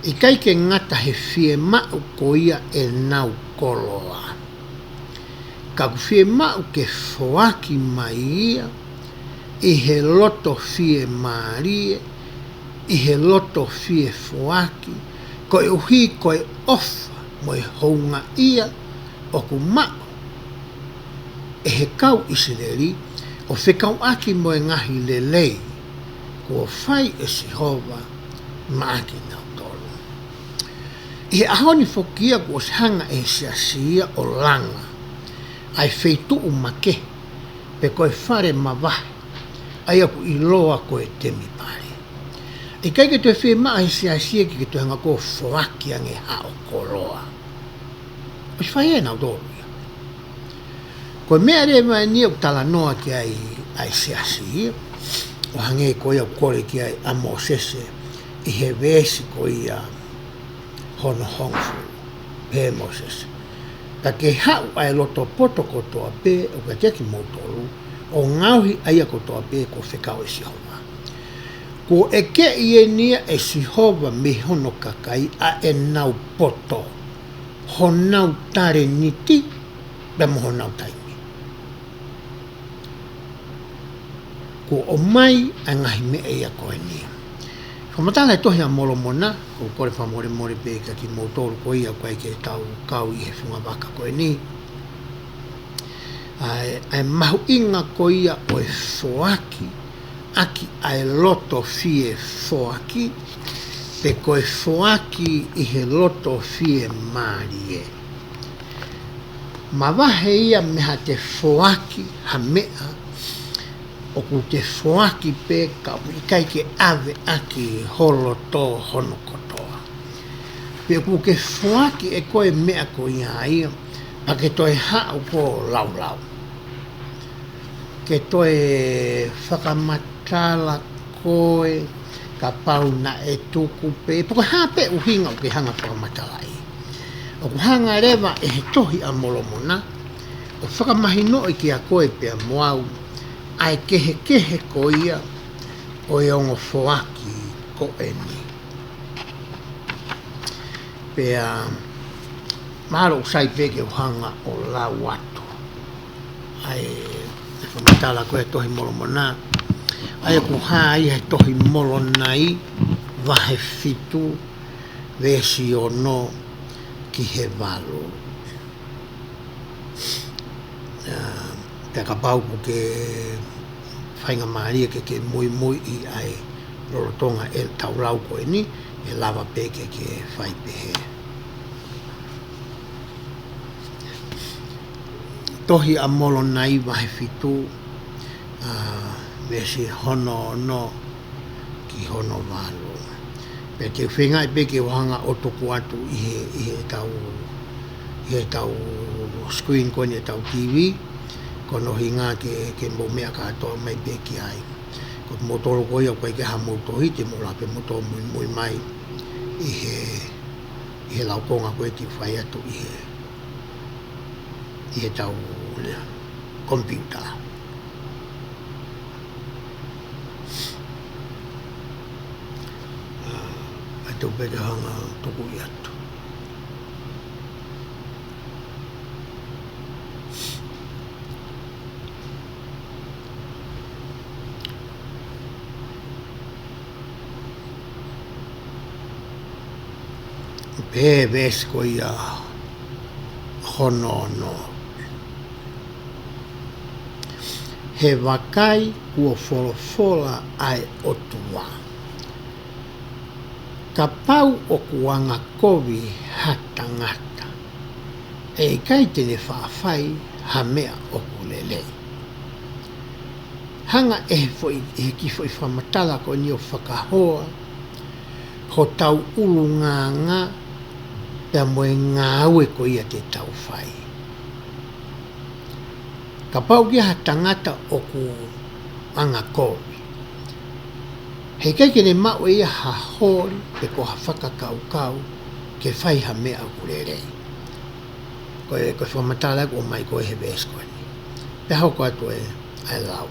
ʻIkai ke ngata he fiemaʻu ko ia ʻenau koloa, ka ʻoku fiemaʻu ke foaki mai ia ʻi he loto fiemālie, ʻi he loto fiefoaki, koeʻuhi ko e ʻofa mo e houngaʻia ʻoku maʻu ʻe he kau ʻIsileli ʻo fekauʻaki mo e ngaahi lelei kuo fai ʻe Sihova maʻa kinautolu. ʻI he ʻaho ni foki ia kuo ʻosi hanga ʻe he siasi ia ʻo langa ʻa e feituʻu makehe, pe ko e fale mavahe, ʻa ia ʻoku ʻiloa ko e temipale. ʻIkai ke toe fiemaʻu ʻe he siasi ia ke, ke toe hanga ʻo foaki ange haʻo koloa. ʻOsi fai ʻe nautolu ia. Ko e meʻa leva eni ʻoku talanoa ki ai ʻa e siasi ia, ʻo hangē ko ia ʻoku kole ki ai ʻa Mōsese ʻi he veesi ko ia hono hongofulu. Pehē ʻe Mōsese, ka ke haʻu ʻa e loto poto kotoa pē ʻoku ʻiate kimoutolu, ʻo ngaohi ʻa ia kotoa pē kuo fekau ʻe Sihova. Kuo ʻekeʻi eni ia ʻe Sihova mei hono kakai ʻa ʻenau poto, honau talēniti, pea mo honau taimi. Kuo ʻomai ʻa e ngaahi meʻa ia ko eni. Fakamatala he Tohi ʻa Molomona, ʻoku ou kole fakamolemole pē kiate kimoutolu ko ia ʻoku ʻikai ke tau kau ʻi he funga vaka ko eni. ʻA e, ʻa e mahuʻinga ko ia ʻo e foaki ʻaki ʻa e loto fiefoaki, pe ko e foaki ʻi he loto fiemālie. Mavahe ia mei haʻate foaki ha meʻa ʻoku te foaki pē ka ʻoku ʻikai ke ʻave ʻaki ho loto hono kotoa. Pe ʻoku ke foaki ʻe koe meʻa ko ia ia, pea ke toe haʻu ʻo laulau, ke toe fakamatala koe, kapau naʻe tuku pē, pe ko e hā pē ʻuhinga ʻoku ke hanga ʻo fakamatalaʻi. ʻOku hanga leva ʻe he Tohi ʻa Molomona ʻo fakamahinoʻi kiate koe pea mo au ʻa e kehekehe ko ia ʻo e ongo foaki ko eni. Pea mahalo ʻoku sai pē ke u hanga ʻo lau atu ʻa e, ʻa e fakamatala ko e Tohi Molomona, ʻa ia ʻoku hā ia he Tohi Molonai vahe fitu, veesi ono ki he valu. ʻA, pea kapau ʻoku ke faingamālie ke, ke muimuiʻi ʻa e lolotonga ʻetau lau ko eni, ʻe lava pē ke, ke fai pehē. Tohi ʻa Molonai vahe fitu, ʻa, veesi hono ono ki hono valu. Pea te u feinga pē ke u hanga ʻo tuku atu ʻi he, ʻi heʻetau, ʻi heʻetau screen ko eni ʻetau T V, ko hono ʻuhinga ke, ke mou meʻa kātoa mai pē ki ai. Ko kimoutolu ko ia ʻoku ʻikai ke ʻi ai hamou tohi, te mou lava pē moutolu ʻo muimui mai ʻi he, ʻi he laukonga ko ē te u fai atu ʻi he, ʻi heʻetau komipiuta. ʻA, ʻai tau pē ke hanga ʻo tuku atu. Pehē veesi ko ia hono ono. He vakai, kuo folofola ʻa e ʻOtua, kapau ʻoku angakovi ha tangata, ʻe ʻikai te ne faʻa fai ha meʻa ʻoku lelei. Hanga ʻe he foʻi, ʻe he kiʻi foʻi fakamatala ko eni ʻo fakahoa hotau ʻulungaanga pea mo e ngāue ko ia te tau fai. Kapau ʻoku ʻi ai ha tangata ʻoku angakovi, he ʻikai ke ne maʻu ʻe ia ha holi pe ko ha fakakaukau ke fai ha meʻa ʻoku lelei. Ko e, ko e fakamatala ʻoku ʻomai ko ē he veesi ko eni. Pea hoko atu ē ʻa e lau.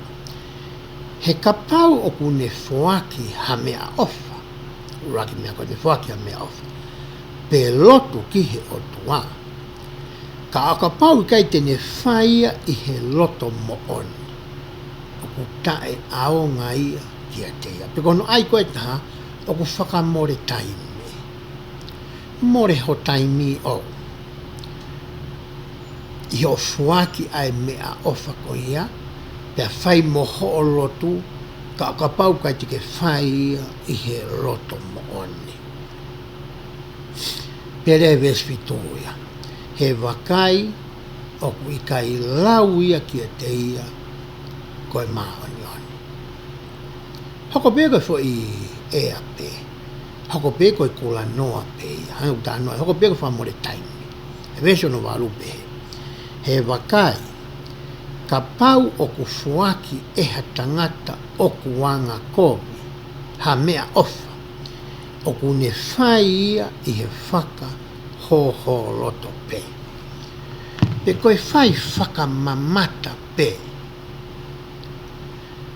He kapau ʻoku ne foaki ha meʻaʻofa, ʻUluaki meʻa ko ʻene foaki ʻa e meʻaʻofa, pe lotu ki he ʻOtua. Ka ʻo kapau ʻikai te ne fai ia ʻi he loto moʻoni, ʻoku taʻeʻaonga ia kiate ia. Pe ko hono ʻai ko ē ʻe taha, ʻoku fakamole taimi. Mole ho taimi ʻoʻou ʻi hoʻo foaki ʻa e meʻaʻofa ko ia, pea fai mo hoʻo lotu, ka ʻo kapau ʻikai te ke fai ia ʻi he loto moʻoni. Pea lea e veesi fitu ia, he vakai, ʻoku ʻikai lau ia kiate ia ko e māʻoniʻoni. Hoko pē ko e foʻi ʻea pē. Hoko pē ko e kulanoa pē ia. Hangē ko e talanoa, hoko pē ko e fakamole taimi. E veesi hono valu pē. He vakai, kapau ʻoku foaki ʻe ha tangata ʻoku angakovi ha meʻaʻofa, ʻoku ne fai ia ʻi he fakahōhōloto pē, pe ko e fai fakamamata pē,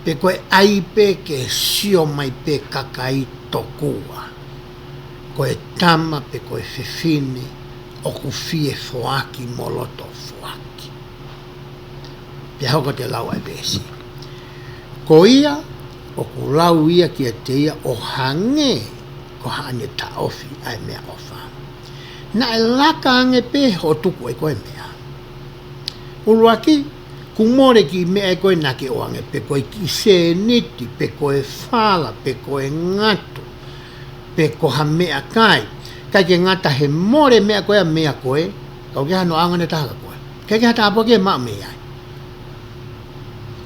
pe ko e ʻai pē ke sio mai pē kakai tokua ko e tama pe ko e fefine ʻoku fie foaki mo loto foaki. Pea hoko atu e lau ʻa e veesi. Ko ia, ʻoku lau ia kiate ia ʻo hangē ko haʻane taʻofi ʻa e meʻaʻofa. Naʻe laka ange pē hoʻo tuku ʻe koe e meʻa. ʻUluaki, kuo mole e kiʻi meʻa ʻe koe naʻa ke ʻoange, pe ko e kiʻi sēniti, pe ko e fala, pe ko e ngatu, pe ko ha meʻakai. ʻIkai ke ngata he mole e meʻa ko ē ʻa meia koe, ka ʻoku ʻikai hano ʻaonga ʻe taha kia koe. ʻIkai ke ha tāpuaki ʻe maʻu mei ai.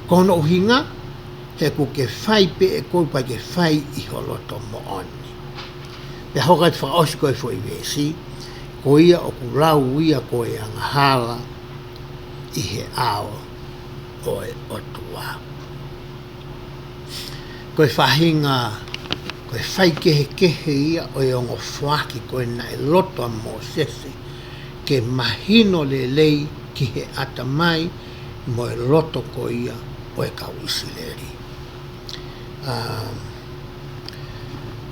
Ko hono ʻuhinga, he ʻoku ke fai pē ʻe koe, ʻoku ʻikai ke fai ʻi ho loto moʻoni. Pea hoko atu fakaʻosi ko e foʻi veesi, ko ia ʻoku lau ia ko e angahala ʻi he ʻao ʻo e ʻOtua. Ko e faʻahinga, ko e faikehekehe ia ʻo e ongo foaki ko ē naʻe loto ʻa Mōsese ke mahino lelei ki he ʻatamai mo e loto ko ia ʻo e kau ʻIsileli. Um,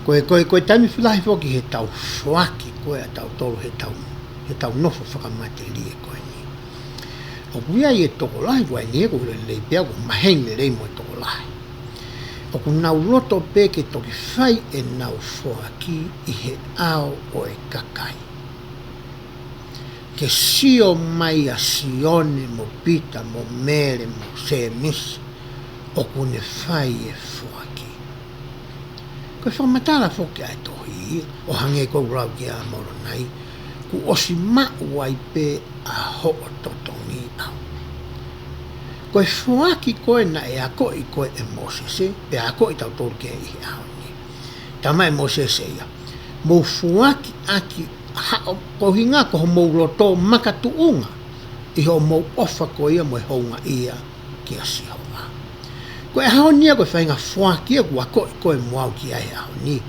ko e, ko e, ko e taimi fuʻu lahi foki heʻetau foaki ko ē ʻa tautolu heʻetau, heʻetau nofo fakamatelie ko eni. ʻOku ʻi ai e tokolahi ko eni ʻoku lelei pea ʻoku maheni lelei mo e tokolahi. ʻOku nau loto pē ke toki fai ʻenau foaki ʻi he ʻao ʻo e kakai. Ke sio mai ʻa Sione mo Pita mo Mele mo Sēmisi ʻoku ne fai e foaki. Ko e fakamatala foki ʻa e tohi, ʻo hangē ko ʻeku lau kia Molonai, kuo ʻosi maʻu ai pē ʻa hoʻo totongi ʻaʻau. Ko e foaki ko ē naʻe akoʻi ko ē ʻe Mōsese, pea akoʻi tautolu ki ai ʻi he ʻaho ni. Talamai ʻe Mōsese ia, mou foaki ʻaki haʻo, ko e ʻuhinga ko homou loto makatuʻunga ʻi hoʻomou ʻofa ko ia mo e houngaʻia kia Sihova. Ko e ʻaho ni ia ko e faʻahinga foaki ia kuo akoʻi ko ē mo au ki ai he ʻaho ni.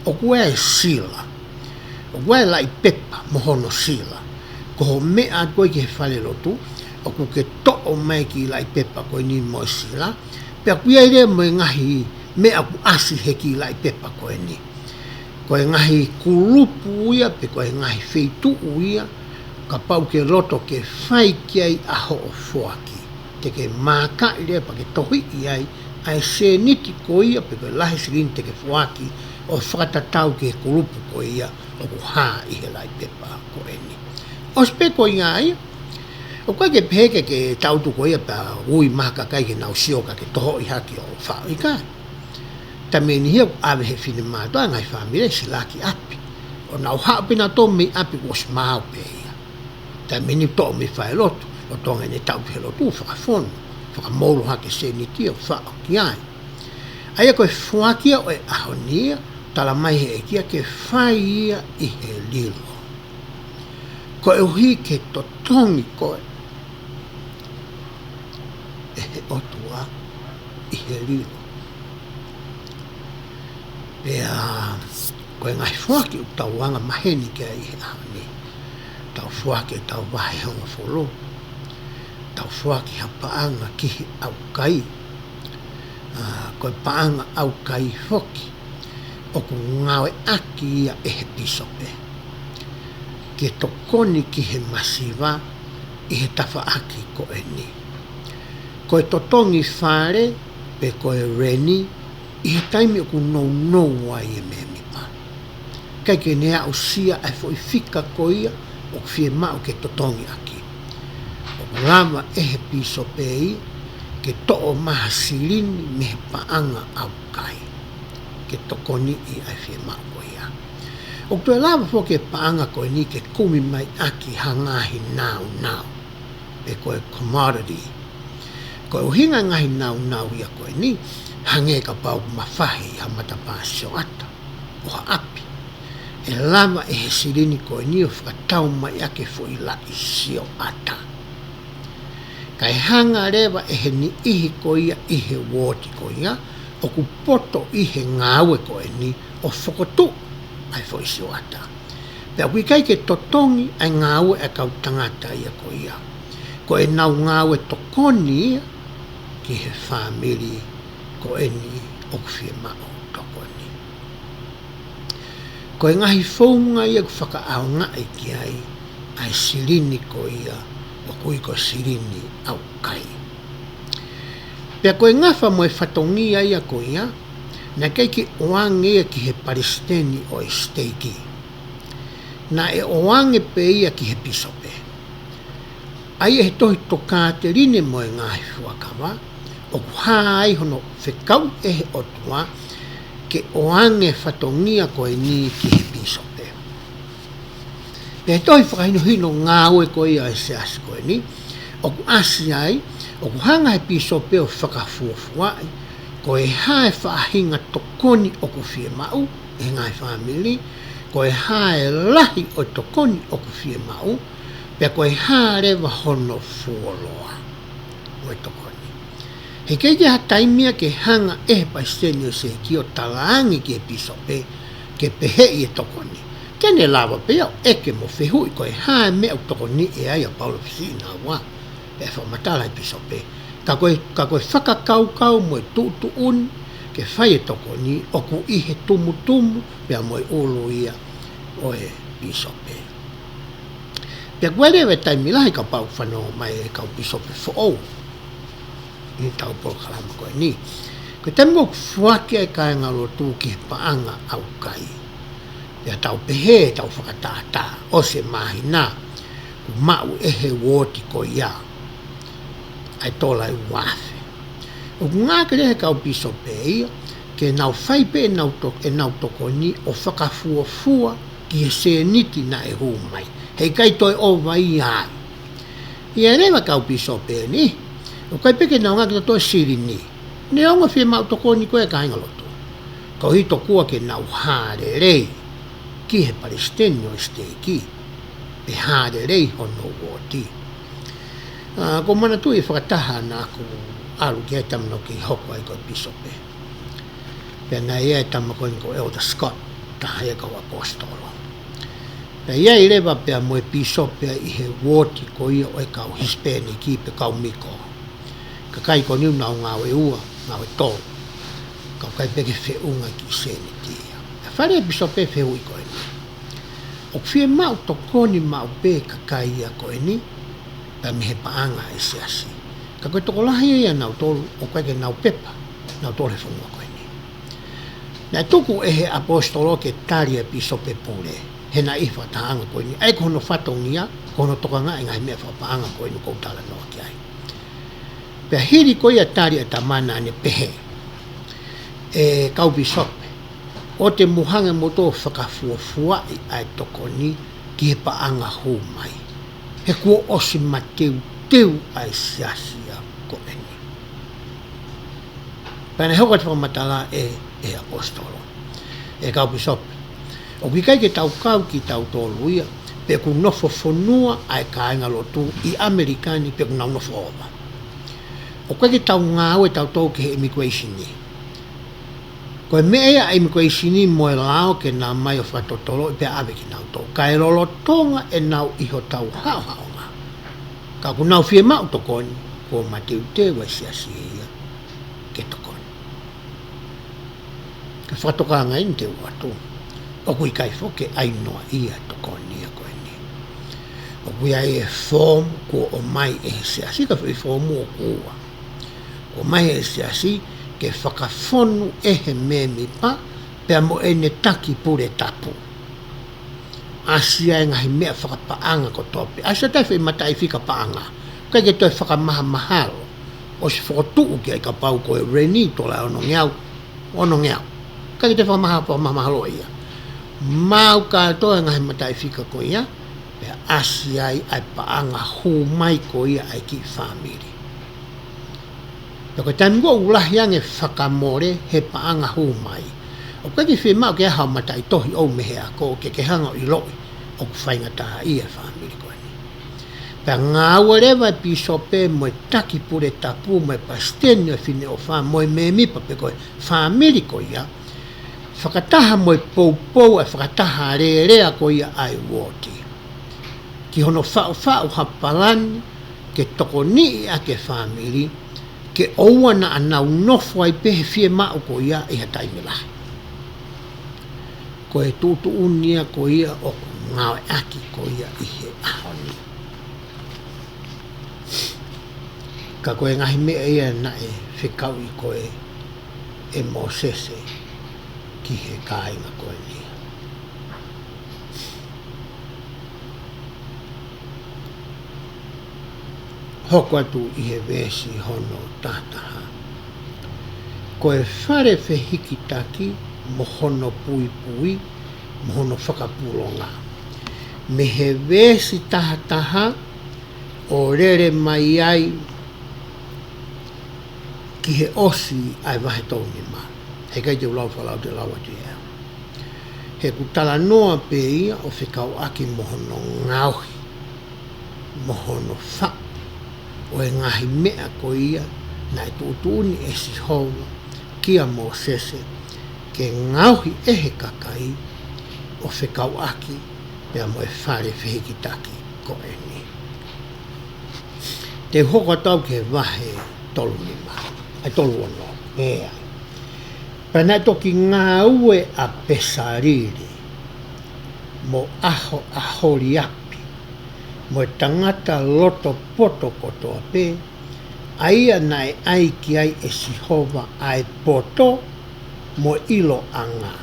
ʻOku ʻi ai e sila. ʻOku ʻi ai e laʻi pepa mo hono sila. Ko hoʻo meʻa atu ko ē ki he falelotu, ʻoku ke toʻo mai e kiʻi laʻi pepa ko eni mo e sila, pea ʻoku ʻi ai leva mo e ngaahi meʻa ʻoku ʻasi he kiʻi laʻi pepa ko eni. Ko e ngaahi kulupu ia, pe ko e ngaahi feituʻu ia, kapau ke loto ke fai ki ai ʻa hoʻo foaki. Te ke maakaʻi leva pea ke tohiʻi ai ʻa e sēniti ko ia, pe ko e lahi silini te ke foaki, ʻo fakatatau ki he kulupu ko ia ʻoku hā ʻi he laʻi pepa ko eni. ʻOsi pē ko ia ia, ʻoku ʻikai ke pehē ke, ke tautu ko ia pea ui mai ha kakai ke nau sio ka ke tohoʻi hake ʻo faʻo, ʻikai. Taimi ʻe niʻihi ʻoku ʻave he finemātuʻa e ngaahi fāmili ʻo sila ki ʻapi. ʻO nau haʻu pē nautolu mei ʻapi kuo ʻosi maau pē ia. Taimi ʻe niʻihi toʻo mei falelotu, ʻo tō ange ʻene tau ki he lotu, fakafonu, fakamolu hake sēniti ʻo faʻo ki ai. ʻA ia ko e foaki ia ʻo e ʻaho ni ia, talamai he ʻEiki ia ke fai ia ʻi he lilo. Koeʻuhi ke totongi koe ʻe he ʻOtua ʻi he lilo. Pea ko e ngaahi foaki ʻoku tau anga maheni ki ai he ʻaho ni. Tau foaki ʻetau vahe hongofulu. Tau foaki ha paʻanga ki he ʻaukai. ʻA, ko e paʻanga ʻaukai foki. ʻoku ngāueʻaki ia ʻe he pīsope ke tokoni ki he masiva ʻi he tafaʻaki ko eni. Ko e totongi fale pe ko e rent ʻi he taimi ʻoku nounou ai e mēmipa. ʻIkai ke ne aʻusia ʻa e foʻi fika ko ia ʻoku fiemaʻu ke totongi ʻaki. ʻOku lava ʻe he pīsope ia ke toʻo mai ha silini mei he paʻanga ʻaukai ke tokoniʻi ʻa e fiemaʻu ko ia. ʻOku toe lava foki e paʻanga ko eni ke kumi mai ʻaki ha ngaahi naunau pe ko e commodity. Ko e ʻuhinga e ngaahi naunau ia ko eni, hangē kapau ʻoku mafahi ha matapā sioʻata ʻo ha ʻapi, ʻe lava ʻe he silini ko eni ʻo fakatau mai ʻaki e foʻi laʻi sioʻata. Kae hanga leva ʻe he niʻihi ko ia ʻi he uooti ko ia ʻoku poto ʻi he ngāue ko eni ʻo fokotuʻu ʻa e foʻi sioʻata. Pea ʻoku ʻikai ke totongi ʻa e ngāue ʻa e kau tangata ia ko ia. Ko ʻenau ngāue tokoni ia ki he fāmili ko eni ʻoku fiemaʻu tokoni. Ko e ngaahi founga ia ʻoku fakaʻaongaʻi ki ai ʻa e silini ko ia ʻoku ui ko e silini ʻaukai. Pea ko e ngafa mo e fatongia ia ko ia, naʻe ʻikai ke ʻoange ia ki he palesiteni ʻo e siteiki. Naʻe ʻoange pē ia ki he pīsope. ʻA ia he tohi Tokāteline mo e Ngaahi Fuakava, ʻoku hā ai hono fekau ʻe he ʻOtua ke ʻoange fatongia ko eni ki he pīsope. Pea he tohi fakahinohino ngāue ko ia ʻa e siasi ko eni, ʻoku ʻasi ai, ʻoku hanga he pīsope ʻo fakafuofuaʻi ko e hā e faʻahinga tokoni ʻoku fiemaʻu ʻe he ngaahi fāmili, ko e hā e lahi ʻo e tokoni ʻoku fiemaʻu, pea ko e hā leva hono fuoloa ʻo e tokoni. He ʻikai ke ʻi ai ha taimi ia ke hanga ʻe he palesiteni ʻo e siteiki ʻo talaange ki he pīsope ke peheʻi e tokoni. Ke ne lava pē ia ʻo ʻeke mo fehuʻi ko e hā e meʻa ʻoku tokoniʻi ai ʻa Paula Fisiʻinaua, pea fakamatala ʻe he pīsope. Ka ko e, ka ko e fakakaukau mo e tuʻutuʻuni ke fai e tokoni ʻoku ʻi he tumutumu pea mo e ʻulu ia ʻo e pīsope. Pea kuo lava e taimi lahi kapau ʻoku fanongo mai e kau pīsope foʻou ʻi heʻetau polokalama ko eni. Ko e taimi ʻoku foaki ai e kāingalotu ki he paʻanga ʻaukai, pea tau pehē, tau fakatātā, ʻosi e māhina, kuo maʻu ʻe he uooti ko ia ʻa e tola ʻe ua afe. ʻOku ngāueʻaki leva ʻe he kau pīsope ia ke nau fai pē ʻenau to-, ʻenau tokoni ʻo fakafuofua ki he sēniti naʻe hū mai. He ʻikai toe ʻova ia ai. ʻI ai leva e kau pīsope ni, ʻoku ʻikai pē ke nau ngāueʻaki e toʻo e silini. Neongo e fiemaʻu tokoni ko ē ʻa e kāingalotu, koeʻuhi tokua ke nau hā lelei ki he palesiteni ʻo e siteiki, pe hā lelei hono uooti. ʻA, ʻoku ou manatuʻi e fakataha naʻá ku ʻalu ki ai taimi naʻá ku kei hoko ai ko e pīsope. Pea naʻe ʻi ai e tama ko eni ko Elder Scott, taha ia e kau ʻaposetolo. Pea ʻi ai leva pea mo e pīsope ʻi he uooti ko ia ʻo e kau Hisipēniki pe kau Miko. Kakai ko eni ʻoku nau ngāue ua, ngāue tolu. Ka ʻoku ʻikai pē ke feʻunga e kiʻi sēniti ia. Pea fai leva ʻe he pīsope e fehuʻi ko eni. ʻOku fiemaʻu tokoni maʻu pē e kakai ia ko eni, pea mei he paʻanga ʻa e siasi. Ka ko e tokolahi ia ʻia nautolu, ʻoku ʻikai ke nau pepa, nautolu he fonua ko eni. Naʻe tuku ʻe he ʻaposetolo ke tali ʻe he pīsope pule, he naʻe ʻi he fakatahaʻanga ko eni, ʻa ia ko hono fatongia, ko hono tokangaʻi e ngaahi meʻa fakapaʻanga ko eni ʻoku ou talanoa ki ai. Pea hili ko ia e tali ʻa e tama naʻá ne pehē, ʻE kau pīsope, ʻoua te mou hanga ʻe moutolu ʻo fakafuofuaʻi ʻa e tokoni ki he paʻanga hū mai. He kuo ʻosi mateuteu ʻa e siasi ia ko eni. Pea naʻe hoko atu e fakamatala ʻe, ʻe he ʻaposetolo, ʻE kau pīsope, ʻoku ʻikai ke tau kau kitautolu ia, pe ʻoku nofo fonua ʻa e kāingalotu ʻi ʻAmelika ni pe ʻoku nau nofo ʻova. ʻOku ʻikai ke tau ngāue tautolu ki he ʻimikuleisini. Ko e meʻa ia ʻa e ʻimikuleisini mo e lao ke nau ō mai ʻo fakatotoloʻi pea ʻave kinautolu. Kae lolotonga ʻenau ʻi hotau haʻohaʻonga, ka ʻoku nau fiemaʻu tokoni, kuo mateuteu ʻa e siasi ia ke tokoni. Ka Fakatokangaʻi eni te u ʻoatu, ʻoku ʻikai foki ke ʻai noaʻia e tokoni ia ko eni. ʻOku ʻi ai e foomu kuo ʻomai ʻe he siasi, ka foʻi foomu ʻoku ua. Kuo ʻomai ʻe he siasi ke fakafonu ʻe he mēmipa pea mo ʻene taki pule tapu. ʻAsi ai e ngaahi meʻa fakapaʻanga kotoa pē. ʻAsi atu e foʻi mataʻifika paʻanga. ʻIkai ke toe fakamahamahalo. ʻOsi fokotuʻu ki ai, kapau ko e rent ʻi he tola ʻe onongeau, onongeau. ʻIkai ke toe fakamaha-, fakamahamahalo ia. Maʻu kātoa e ngaahi mataʻifika ko ia, pea ʻasi ai ʻa e paʻanga hū mai ko ia ʻa e kiʻi fāmili. Pea ko e taimi ko ē ʻoku lahi ange e fakamole he paʻanga hū mai, ʻoku ʻikai ke fiemaʻu ke ʻai haʻo mataʻitohi ʻo mei he ako ke ke hanga ʻo ʻiloʻi ʻoku faingataʻaʻia e fāmili ko eni. Pea ngāue leva e pīsope mo e taki pule tapu mo e palesiteni ʻo e Fineʻofa mo e mēmipa pe ko e fāmili ko ia, fakataha mo e poupou ʻa e fakataha alēlea ko ia ʻa e uooti, ki hono faʻufaʻu ha palani ke tokoniʻi ʻaki e fāmili, ke ʻoua naʻa nau nofo ai pē he fiemaʻu ko ia ʻi ha taimi lahi. Ko e tuʻutuʻuni ia ko ia ʻoku ngāueʻaki ko ia ʻi he ʻaho ni. Ka ko e ngaahi meʻa ia naʻe fekauʻi ko ē ʻe Mōsese ki he kāinga ko eni. Hoko atu ʻi he veesi hono tahataha. Ko e fale fehikitaki mo hono puipui, mo hono fakapulonga. Mei he veesi tahataha ʻo lele mai ai ki he ʻosi ʻa e vahe tolu nima. Heʻikai te u lau fakalao, te u lau atu ia. He ʻoku talanoa pē ia ʻo fekauʻaki mo hono ngaohi, mo hono faʻu ʻo e ngaahi meʻa ko ia naʻe tuʻutuʻuni ʻe Sihova kia Mōsese ke ngaohi ʻe he kakai ʻo fekauʻaki pea mo e fale fehikitaki ko eni. Te u hoko atu au ki he vahe tolu nima, ʻa e tolu ono, ē. Pea naʻe toki ngāue ʻa Pesalili, mo ʻAho-, ʻAholiapi, mo e tangata loto poto kotoa pē, ʻa ia naʻe ʻai ki ai ʻe Sihova ʻa e poto mo e ʻiloʻanga,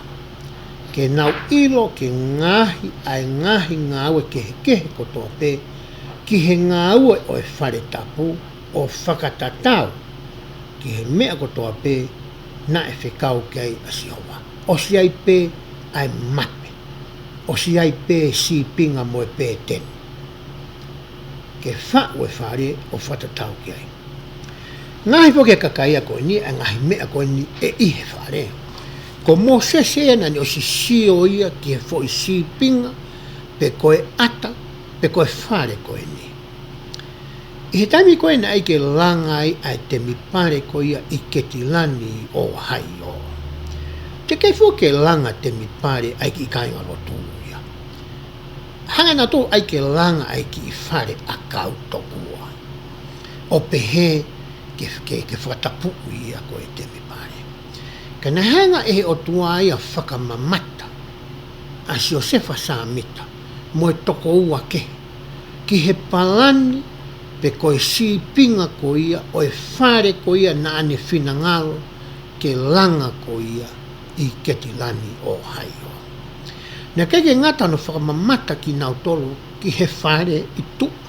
ke nau ʻilo ke ngaohi ʻa e ngaahi ngāue kehekehe kotoa pē, ki he ngāue ʻo e fale tapu, ʻo fakatatau ki he meʻa kotoa pē naʻe fekau ki ai ʻa Sihova. ʻOsi ai pē ʻa e mape, ʻosi ai pē sīpinga mo e pēteni, ke faʻu e fale ʻo fakatatau ki ai. Ngaahi foki e kakai ia ko eni ʻa e ngaahi meʻa ko eni ʻe ʻi he fale. Ko Mōsese ia naʻa ne ʻosi sio ia ki he foʻi sīpinga, pe ko e ʻata, pe ko e fale ko eni. ʻI he taimi ko ē naʻe ʻai ke langa ai ʻa e temipale ko ia ʻi Ketilani, ʻOhaiō, teʻeki ai foki ke langa temipale ʻa e kiʻi kāingalotu ia. Hanga nautolu ʻai ke langa ʻa e kiʻi fale ʻakau tokua, ʻo pehē ke, ke, ke fakatapuʻi ia ko e temipale. Ka naʻe hanga ʻe he ʻOtua ia ʻo fakamamata ʻa Siosefa Sāmita mo e tokoua kehe ki he palani pe ko e sīpinga ko ia ʻo e fale ko ia naʻa ne finangalo ke langa ko ia ʻi Ketilani, ʻOhaiō. Naʻe ʻikai ke ngata hono fakamamata kinautolu ki he fale ʻi tuʻa,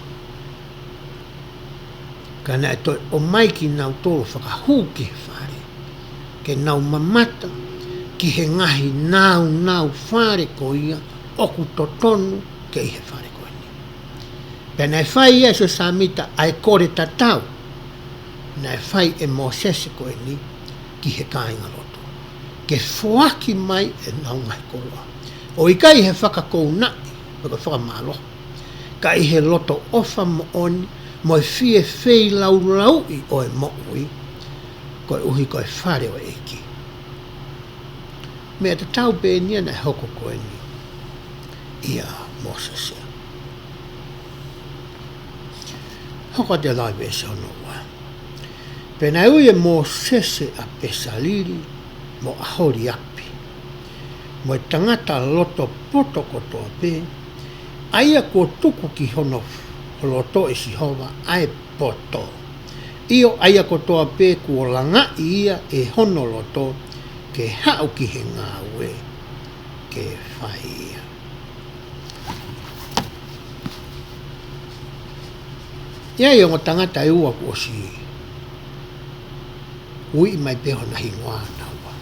ka naʻe toe ʻomai kinautolu ʻo fakahū ki he fale, ke nau mamata ki he ngaahi nāunau fale ko ia ʻoku totonu ke ʻi he fale ko eni. Pea naʻe fai ʻe Siosefa Sāmita ʻa e kole tatau naʻe fai ʻe Mōsese ko eni ki he kāingalotu, ke foaki mai ʻenau ngaahi koloa, ʻo ʻikai he fakakounaʻi pe ko e fakamālohi, ka ʻi he loto ʻofa moʻoni mo e fie feilaulauʻi ʻo e moʻui, koeʻuhi ko e fale ʻo e ʻEiki. Meʻa tatau pē eni ia naʻe hoko ko eni ʻia Mōsese. Hoko atu e lau veesi hono ua. Pea naʻe ui ʻe Mōsese ʻa Pesalili mo ʻAholiapi, mo e tangata loto poto kotoa pē, ʻa ia kuo tuku ki hono loto ʻe Sihova ʻa e poto. ʻIo, ʻa ia kotoa pē kuo langaʻi ia ʻe hono loto ke haʻu ki he ngāue ke fai ia. ʻI ai e ongo tangata ʻe ua kuo ʻosi uiʻi mai pē hona hingoa naua.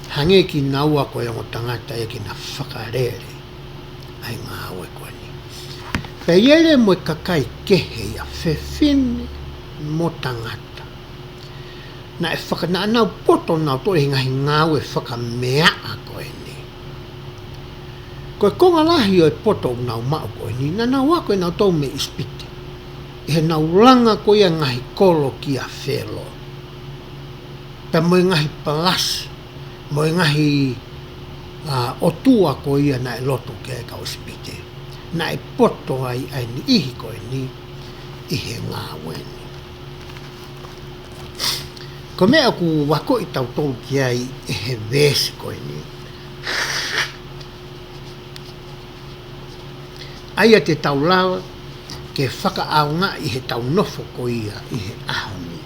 Hangē kinaua ko e ongo tangata ia ke na fakalele ʻa e ngāue ko eni. Pea ʻi ai leva mo e kakai kehe ia, fefine mo tangata, naʻe faka-, naʻa nau poto nautolu he ngaahi ngāue fakameaʻa ko eni. Ko e konga lahi ʻo e poto ʻoku nau maʻu ko eni, naʻa nau ako ʻe nautolu mei ʻIsipite, ʻi heʻenau langa ko ia e ngaahi kolo kia Felo, pea mo e ngaahi palasi, mo e ngaahi, ʻa, ʻotua ko ia naʻe lotu ki ai e kau ʻIsipite. Naʻe poto ai ʻa e niʻihi ko eni ʻi he ngāue ni. Ko e meʻa ʻoku akoʻi kitautolu ki ai ʻe he veesi ko eni, ʻa ia te tau lava ke fakaʻaongaʻi heʻetau nofo ko ia ʻi he ʻaho ni.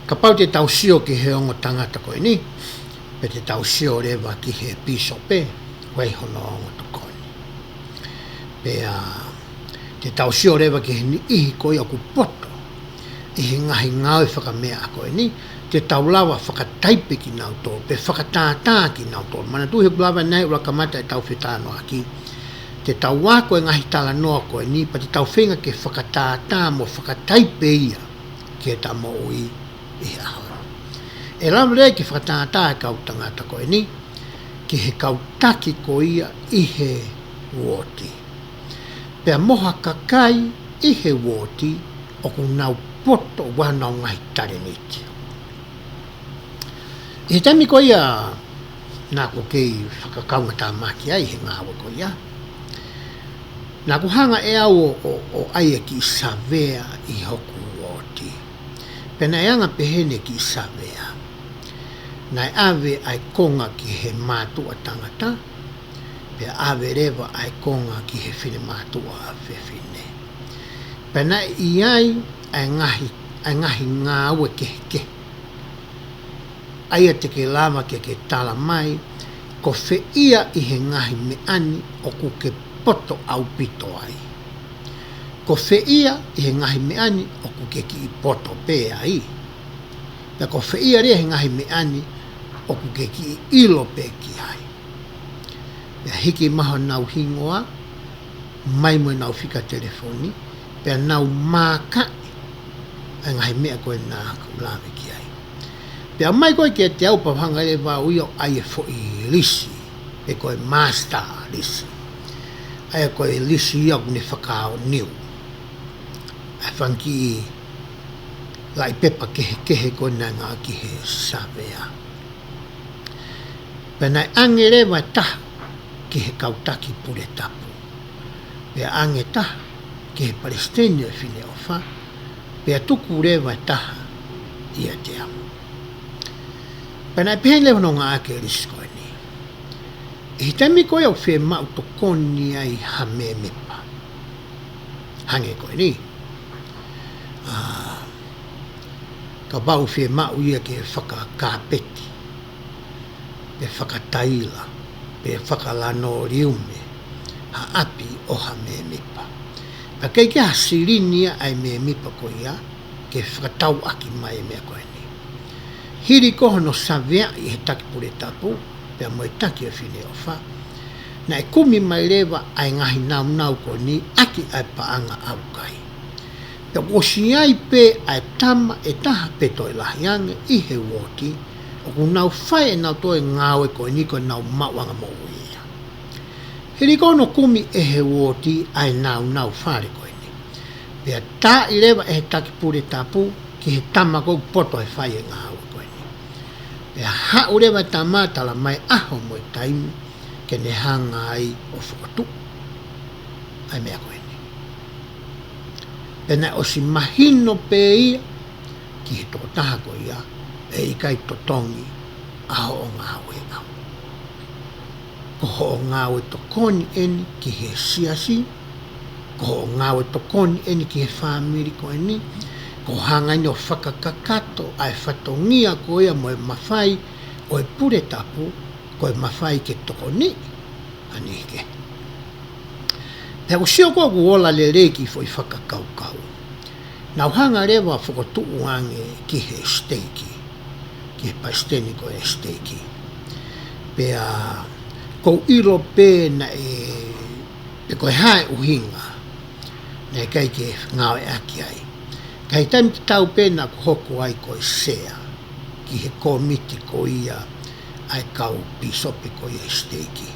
Kapau te tau sio ki he ongo tangata ko eni, pea te tau sio leva ki he pīsope, ʻoku ʻi ai hono ongo tokoni. Pea te tau sio leva ki he niʻihi ko ia ʻoku poto ʻi he ngaahi ngāue fakameaʻa ko eni, te tau lava fakataipe kinautolu, pe fakatātā kinautolu. Manatuʻi he ʻoku lava ʻe he ʻuluaki kamata ʻetau fetalanoaʻaki, te tau ako e ngaahi talanoa ko eni, pea te tau feinga ke fakatātā mo fakataipe ia ki heʻeta moʻui ʻi he ʻaho ni. ʻE lava leva ke fakatātā e kau tangata ko eni ki he kau taki ko ia ʻi he uooti, pea mo ha kakai ʻi he uooti ʻoku nau poto ʻi honau ngaahi talēniti. ʻI he taimi ko ia naʻa ku kei fakakaungātāmaki ai he ngāue ko ia, naʻa ku hanga ʻe au ʻo, ʻo, ʻo ʻai e kiʻi savea ʻi hoku uooti. Pea naʻe anga pehē ʻene kiʻi savea. Naʻe ʻave ʻa e konga ki he mātuʻa tangata, pea ʻave leva ʻa e konga ki he finemātuʻa fefine. Pea naʻe ʻi ai ʻa e ngaahi, ʻa e ngaahi ngāue kehekehe, ʻa ia te ke lava ke ke tala mai, ko fē ia ʻi he ngaahi meʻa ni ʻoku ke poto ʻaupito ai. Ko fē ia ʻi he ngaahi meʻa ni ʻoku ke kiʻi poto pē ai. Pea ko fē ia leva he ngaahi meʻa ni ʻoku ke kiʻi ʻilo pē ki ai. Pea hiki mai honau hingoa, mai mo ʻenau fika telefoni, pea nau maakaʻi ʻa e ngaahi meʻa ko ē naʻa ku lave ki ai. Pea mai ko ē kiate au pea u hanga leva au ia ʻo ʻai e foʻi lisi, pe ko e master lisi. ʻA ia ko e lisi ia ʻoku ne fakaʻoniu ʻa e fanga kiʻi laʻi pepa kehekehe ko ē naʻe ngāueʻaki he savea. Pea naʻe ʻange leva ʻe taha ki he kau taki pule tapu, pea ʻange taha ki he palesiteni ʻo e Fineʻofa, pea tuku leva ʻe taha ʻiate au. Pea naʻe pehē leva hono ngāueʻaki e lisi ko eni: ʻI he taimi ko ia ʻoku fiemaʻu tokoni ai ha mēmipa, hangē ko eni, ʻa, kapau ʻoku fiemaʻu ia ke fakakāpeti, pe fakataila, pe fakalanoliume ha ʻapi ʻo ha mēmipa, pea ʻikai ke ʻi ai ha silini ia ʻa e mēmipa ko ia ke fakatauʻaki mai e meʻa ko eni. Hili ko hono saveaʻi ʻe he taki pule tapu pea mo e taki ʻo e Fineʻofa, naʻe kumi mai leva ʻa e ngaahi nāunau ko eni ʻaki ʻa e paʻanga ʻaukai. Pea kuo ʻosi ʻi ai pē ʻa e tama ʻe taha pe toe lahi ange ʻi he uooti ʻoku nau fai ʻenau toe ngāue ko eni ko ʻenau maʻuʻanga moʻui ia. Hili ko hono kumi ʻe he uooti ʻa e nāunau fale ko eni, pea taaʻi leva ʻe he taki pule tapu ki he tama ko ē ʻoku poto he fai e ngāue ko eni. Pea haʻu leva e tama, tala mai ʻaho mo e taimi ke ne hanga ai ʻo fokotuʻu ʻa e meʻa ko eni. Pea naʻe ʻosi mahino pē ia ki he tokotaha ko ia ʻe ʻikai totongi ʻa hoʻo ngāue ʻaʻau. Ko hoʻo ngāue tokoni ʻeni ki he siasi, ko hoʻo ngāue tokoni ʻeni ki he fāmili ko eni, ko hoʻo hanga ʻeni ʻo fakakakato ʻa e fatongia ko ia mo e mafai ʻo e pule tapu, ko e mafai ke tokoniʻi ha niʻihi kehe. Pea ʻoku ou sio ko ē ʻoku ola lelei e kiʻi foʻi fakakaukau. Naʻá ku hanga leva ʻo fokotuʻu ange ki he siteiki, ki he palesiteni ko ē ʻo e siteiki. Pea ʻoku ou ʻilo pē naʻe, pe ko e hā e ʻuhinga naʻe ʻikai ke ngāueʻaki ai. Ka ʻi he taimi tatau pē naʻá ku hoko ai ko e sea ki he kōmiti ko ia ʻa e kau pīsope ko ia ʻo e siteiki.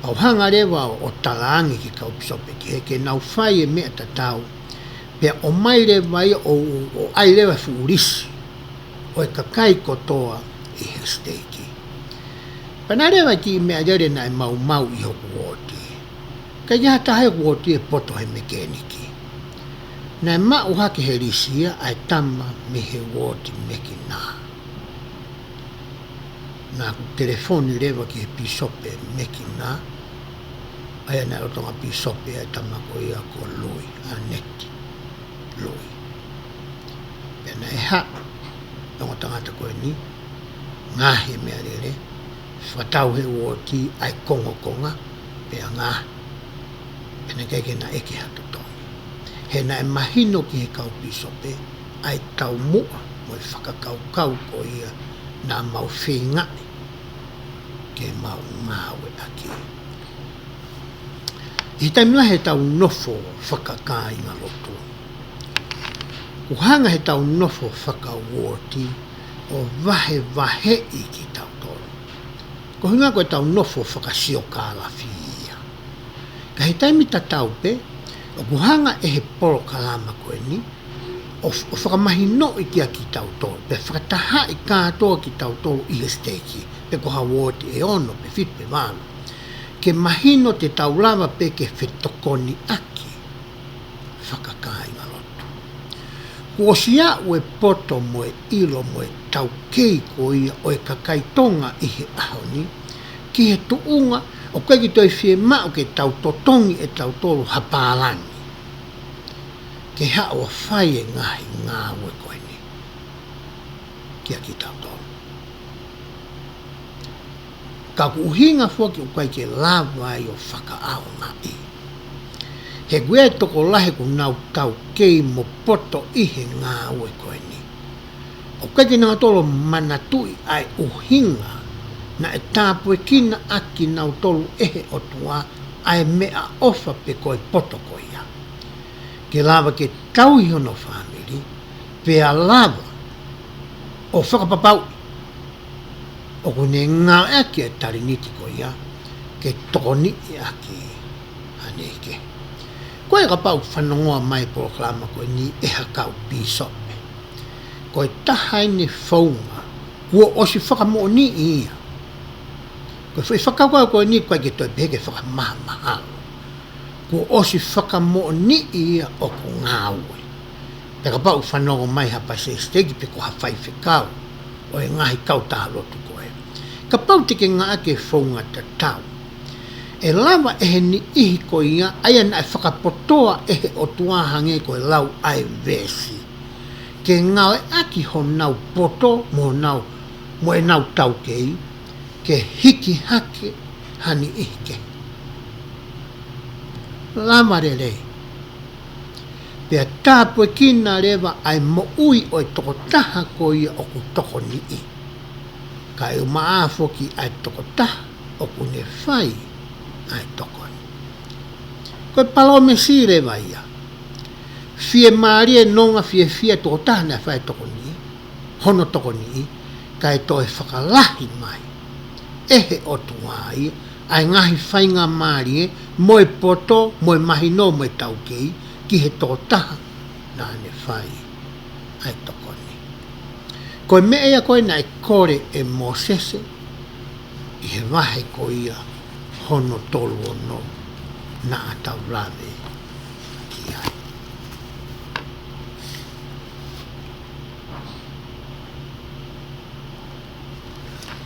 Pea u hanga leva ʻo, ʻo tala ange ki he kau pīsope kehe ke nau fai e meʻa tatau, pea ʻomai leva ia ʻo, ʻo, ʻo ʻai leva e fuʻu lisi ʻo e kakai kotoa ʻi he siteiki. Pea naʻe lava e kiʻi meʻalele naʻe maumau ʻi hoku uooti. Ka ʻi ai ha taha ʻi hoku uooti ʻe poto he mekeniki. Naʻe maʻu hake he lisi ia ʻa e tama mei he uooti Mekina. Naʻá ku telefoni leva ki he pīsope Mekina, ʻa ia naʻe lolotonga pīsope ʻa e tama ko ia ko Lui, ʻAneti Lui. Pea naʻe haʻu e ongo tangata ko eni, ngaohi e meʻalele, fakatau he uooti ʻa e kongokonga, pea ngaohi. Pea naʻe ʻikai ke na ʻeke ha totongi. He naʻe mahino ki he kau pīsope ʻa e taumuʻa mo e fakakaukau ko ia naʻa mau feingaʻi ke mau ngāueʻaki. ʻI he taimi lahi heʻetau nofo fakakāingalotu, ʻoku hanga heʻetau nofo fakauooti ʻo vahevaheʻi kitautolu. Ko e ʻuhinga ko ʻetau nofo fakasiokālafi ia. Ka ʻi he taimi tatau pē, ʻoku hanga ʻe he polokalama ko eni ʻo, ʻo fakamahinoʻi kia kitautolu, pe fakatahaʻi kātoa kitautolu ʻi he siteiki, pe ko ha uooti ʻe ono, pe fitu, pe valu, ke mahino te tau lava pē ke fetokoniʻaki fakakāingalotu. Kuo ʻosi aʻu e poto mo e ʻilo mo e taukei ko ia ʻo e kakai Tonga ʻi he ʻaho ni, ki he tuʻunga ʻoku ʻikai ke toe fiemaʻu ke tau totongi ʻe tautolu ha pālangi ke haʻu ʻo fai e ngaahi ngāue ko eni kia kitautolu. Ka ʻoku ʻuhinga foki ʻoku ʻikai ke lava ai ʻo fakaʻaongaʻi. He ʻoku ʻi ai e tokolahi ʻoku nau taukei mo poto ʻi he ngāue ko eni. ʻOku ʻikai ke nau tolo manatuʻi ʻa e ʻuhinga naʻe tāpuekina ʻaki kinautolu ʻe he ʻOtua ʻa e meʻaʻofa pe ko e poto ko ia. Ke lava ke tauhi hono fāmili, pea lava ʻo fakapapauʻi ʻoku ne ngāueʻaki e talēniti ko ia ke tokoniʻi ʻaki ha niʻihi kehe. Ko e kapau ʻe fanongoa mai e polokalama ko eni ʻe ha kau pīsope, ko e taha eni e founga kuo ʻosi fakamoʻoniʻi ia. Ko e foʻi fakakaukau ko eni ʻoku ʻikai ke toe pehē ke fakamahamahalo. Kuo ʻosi fakamoʻoniʻi ia ʻoku ngāue. Pea kapau ʻe fanongo mai ha palesiteni siteiki pe ko ha faifekau ʻo e ngaahi kautaha lotu ko ē, kapau te ke ngāueʻaki e founga tatau, ʻe lava ʻe he niʻihi ko ia, ʻa ia naʻe fakapotoa ʻe he ʻOtua hangē ko e lau ʻa e veesi, ke ngāueʻaki honau poto mo honau, mo ʻenau taukei, ke hiki hake ha niʻihi kehe. Lava lelei. Pea tāpuekina leva ʻa e moʻui ʻo e tokotaha ko ia ʻoku tokoniʻi, kae ʻumaʻā foki ʻa e tokotaha ʻoku ne fai ʻa e tokoni. Ko e palōmesi leva ia. Fiemālie, nonga fiefia e tokotaha naʻe fai e tokoni, hono tokoni, kae toe fakalahi mai ʻe he ʻOtua ia ʻa e ngaahi faingamālie mo e poto mo e mahino mo e taukei ki he tokotaha naʻa ne fai ʻa e tokoni. Ko e meʻa ia ko ē naʻe kole ʻe Mōsese ʻi he vahe ko ia hono tolu ono naʻa tau lave ki ai.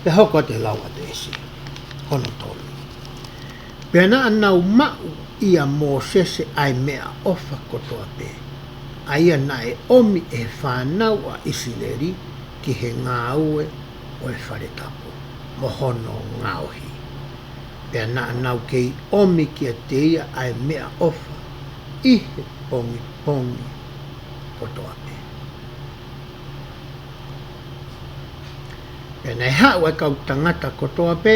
Pea hoko atu e lau ʻa e veesi hono tolu. Pea naʻa nau maʻu ʻia Mōsese ʻa e meʻaʻofa kotoa pē, ʻa ia naʻe ʻomi ʻe he fānau ʻa ʻIsileli ki he ngāue ʻo e fale tapu, mo hono ngaohi. Pea naʻa nau kei ʻomi kiate ia ʻa e meʻaʻofa ʻi he pongipongi kotoa pē. Pea naʻe haʻu ʻa e kau tangata kotoa pē,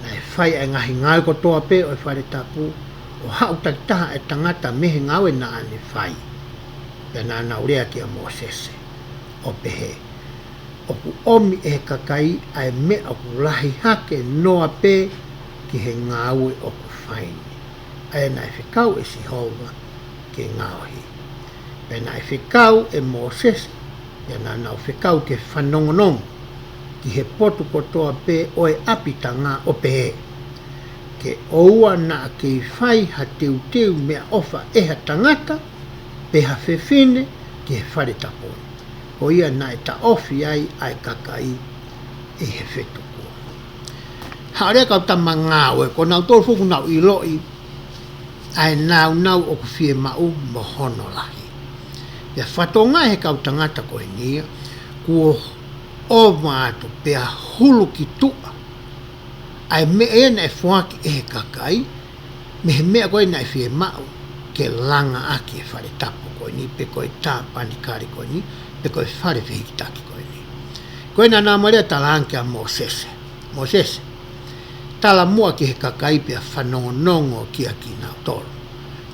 naʻe fai ʻa e ngaahi ngāue kotoa pē ʻo e fale tapu, ʻo haʻu takitaha ʻa e tangata mei he ngāue naʻa ne fai. Pea naʻa nau lea kia Mōsese, ʻo pehē, ʻOku ʻomi ʻe he kakai ʻa e meʻa ʻoku lahi hake noa pē ki he ngāue ʻoku fai ni, ʻa ia naʻe fekau ʻe Sihova ke ngaohi. Pea naʻe fekau ʻe Mōsese, pea naʻa nau fekau ke fanongonongo ki he potu kotoa pē ʻo e ʻapitanga, ʻo pehē, Ke ʻoua naʻa kei fai ha teuteu meʻaʻofa ʻe ha tangata, pe ha fefine ki he fale tapu. Ko ia naʻe taʻofi ai ʻa e kakai ʻi he fetuku. Haʻu leva e kau tama ngāue, ko nautolu foki ʻoku nau ʻiloʻi ʻa e nāunau ʻoku fiemaʻu mo hono lahi. Pea fakatokangaʻi ʻe he kau tangata ko eni ia, kuo ʻova atu pea hulu ki tuʻa ʻa e meʻa ia naʻe foaki ʻe he kakai, mei he meʻa ko ē naʻe fiemaʻu ke langa ʻaki e fale tapu ko eni, pe ko e tāpanikale ko eni, pe ko e fale fehikitaki ko eni. Ko ena naʻa nau lea talaange kia Mōsese, Mōsese, tala muʻa ki he kakai pea fanongonongo kia kinautolu,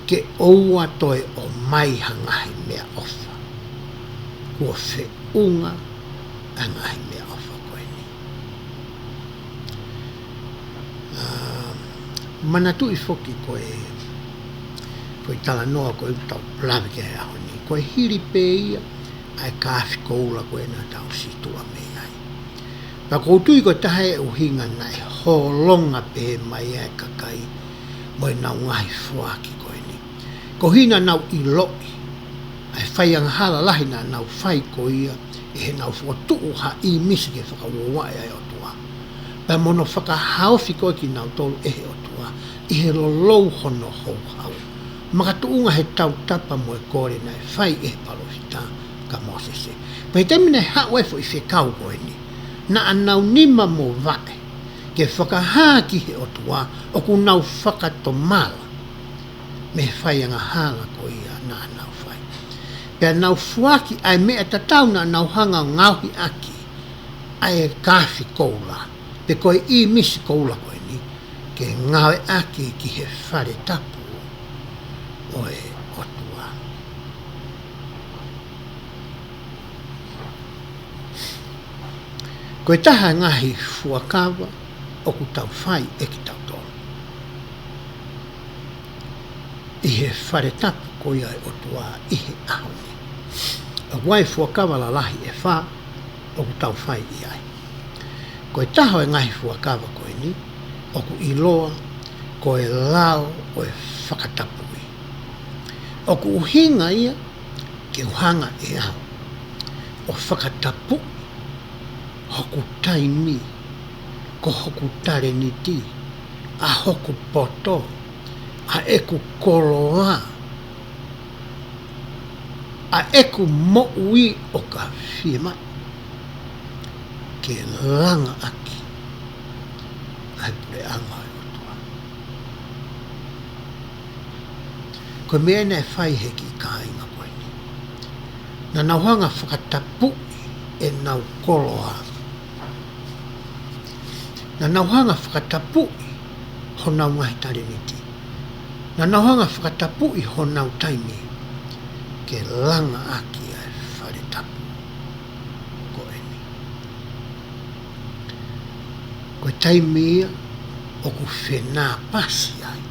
ke ʻoua toe ʻomai ha ngaahi meʻaʻofa. Kuo feʻunga ʻa e ngaahi meʻaʻofa ko eni. ʻA, manatuʻi foki ko e, ko e talanoa ko ē ʻoku tau lave ki ai he ʻaho ni. Ko e hili pē ia ʻa e kaafi koula ko ē naʻa tau situʻa mei ai. Pea ʻoku ou tui ko e taha e ʻuhinga naʻe holonga pehē mai ai e kakai mo ʻenau ngaahi foaki ko eni. Ko e ʻuhinga naʻa nau ʻiloʻi ʻa e faiangahala lahi naʻa nau fai ko ia, ʻi heʻenau fokotuʻu ha ʻīmisi ke fakauouaʻi ʻa e ʻOtua. Pea mo hono fakahaofi ko ē kinautolu ʻe he ʻOtua ʻi he lolou hono houhau, makatuʻunga he tautapa mo e kole naʻe fai ʻe he palōfita ko Mōsese. Pea ʻi he taimi naʻe haʻu ai e foʻi fekau ko eni, naʻa nau nima mo vaʻe ke fakahā ki he ʻOtua ʻoku nau fakatomala mei he faiangahala ko ia naʻa nau fai. Pea nau foaki ʻa e meʻa tatau naʻa nau hanga ʻo ngaohi ʻaki ʻa e kaafi koula, pe ko e ʻīmisi koula ko eni, ke ngāueʻaki ki he fale tapu ʻo e ʻOtua. Ko e taha e ngaahi fuakava ʻoku tau fai ʻe kitautolu ʻi he fale tapu ko ia ʻo e ʻOtua ʻi he ʻaho ni. ʻOku ʻi ai e fuakava lalahi ʻe fā ʻoku tau fai ʻi ai. Ko e taha ʻo e ngaahi fuakava ko eni, ʻoku ʻiloa ko e lao ʻo e fakatapui. ʻOku ʻuhinga ia ke u hanga ʻe au ʻo fakatapuʻi hoku taimi, ko hoku talēniti, ʻa hoku poto, ʻa ʻeku koloa, ʻa ʻeku moʻui ʻo ka fiemaʻu ke langa ʻaki ʻa e puleʻanga ʻo e ʻOtua. Ko e meʻa naʻe fai ʻe he kiʻi kāinga ko eni. Naʻa nau hanga ʻo fakatapuʻi ʻenau koloa. Naʻa nau hanga ʻo fakatapuʻi honau ngaahi talēniti. Naʻa nau hanga ʻo fakatapuʻi honau taimi ke langa ʻaki ʻa e fale tapu ko eni. Ko e taimi ia ʻoku fenāpasi ai,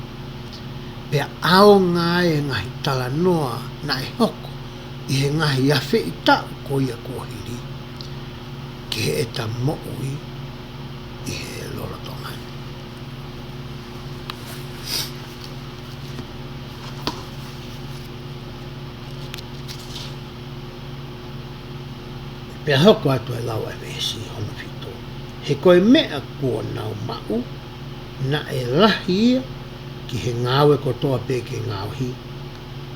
pea ʻaonga ai e ngaahi talanoa naʻe hoko ʻi he ngaahi afe ʻi he taʻu ko ia kuo hili, ki heʻeta moʻui ʻi he lolotonga ni. Pea hoko atu e lau ʻa e veesi hono fitu. He ko e meʻa kuo nau maʻu, naʻe lahi ia ki he ngāue kotoa pē ke ngaohi,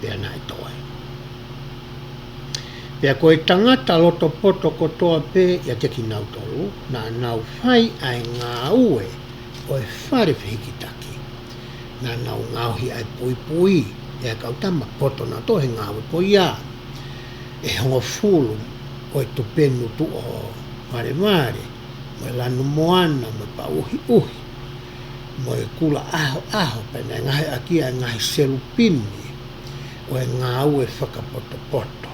pea naʻe toe. Pea ko e tangata loto poto kotoa pē ʻiate kinautolu, naʻa nau fai ʻa e ngāue ʻo e fale fehikitaki. Naʻa nau ngaohi ʻa e puipui, ʻa e kau tama poto nautolu he ngāue ko ia. ʻE hongofulu ʻo e tupenu tuʻo valevale, mo e lanu moana, mo e pau ʻuhiʻuhi, mo e kula ʻahoʻaho, pea naʻe ngaohi ʻaki ia ʻa e ngaahi selupimi ʻo e ngāue fakapotopoto.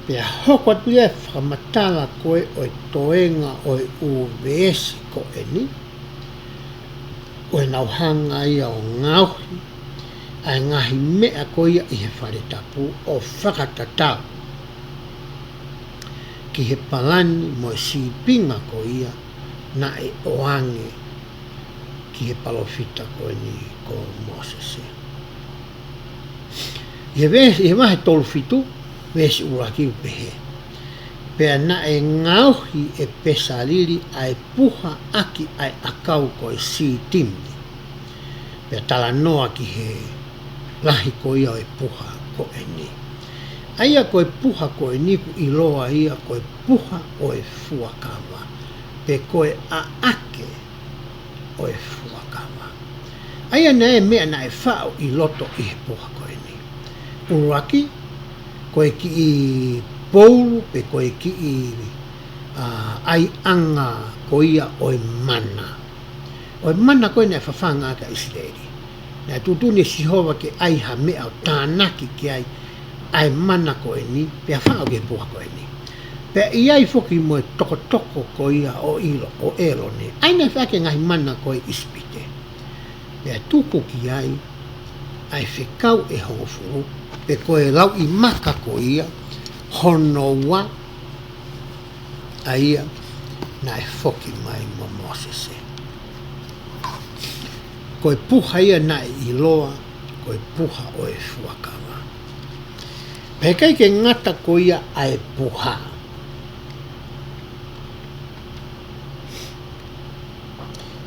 Pea hoko atu ia e fakamatala ko ē ʻo e toenga ʻo e ʻū veesi ko eni, ʻo ʻenau hanga ia ʻo ngaohi ʻa e ngaahi meʻa ko ia ʻi he fale tapu ʻo fakatatau ki he palani mo e sīpinga ko ia naʻe ʻoange ki he palōfita ko eni ko Mōsese. ʻI he veesi, ʻi he vahe tolu fitu, veesi ʻuluaki ʻoku pehē: Pea naʻe ngaohi ʻe Pesalili ʻa e puha ʻaki ʻa e ʻakau ko e sitimi. Pea talanoa ki he lahi ko ia ʻo e puha ko eni. ʻA ia ko e puha ko eni ʻoku ʻiloa ia ko e puha ʻo e fuakava, pe ko e ʻaʻake ʻo e fuakava. ʻA ia naʻe meʻa naʻe faʻo ʻi loto ʻi he puha ko eni. ʻUluaki, ko e kiʻi poulu pe ko e kiʻi, ʻa, ʻaiʻanga ko ia ʻo e mana. ʻO e mana ko ē naʻe fafanga ʻaki ʻa ʻIsileli. Naʻe tuʻutuʻuni ʻe Sihova ke ʻai ha meʻa ʻo tānaki ki ai ʻa e mana ko eni, pea faʻo ki he puha ko eni. Pea ʻi ai foki mo e tokotoko ko ia ʻo ʻIlo-, ʻo ʻĒlone, ʻa ia naʻe fai ʻaki e ngaahi mana ko ē ʻi ʻIsipite. Pea tuku ki ai ʻa e fekau ʻe hongofulu, pe ko e lauʻi maka ko ia hono ua, ʻa ia naʻe foki mai mo Mōsese. Ko e puha ia naʻe ʻiloa ko e puha ʻo e fuakava. Pea ʻikai ke ngata ko ia ʻa e puha,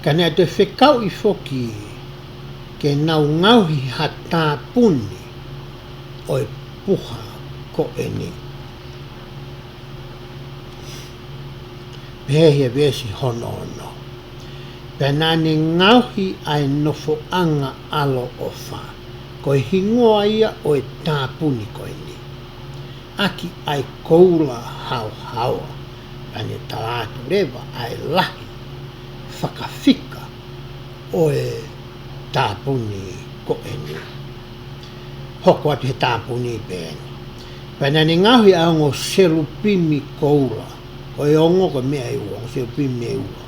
ka naʻe toe fekauʻi foki ke nau ngaohi ha tāpuni ʻo e puha ko eni. Pehē ʻe he veesi hono ono: Pea naʻa ne ngaohi ʻa e nofoʻanga ʻaloʻofa, ko e hingoa ia ʻo e tāpuni ko eni, ʻaki ʻa e koula haohaoa. Pea ne tala atu leva ʻa e lahi fakafika ʻo e tāpuni ko eni. Hoko atu he tāpuni pē eni. Pea naʻa ne ngaohi ʻa e ongo selupimi koula, ko e ongo ko e meʻa ʻe ua, ongo selupimi ʻe ua,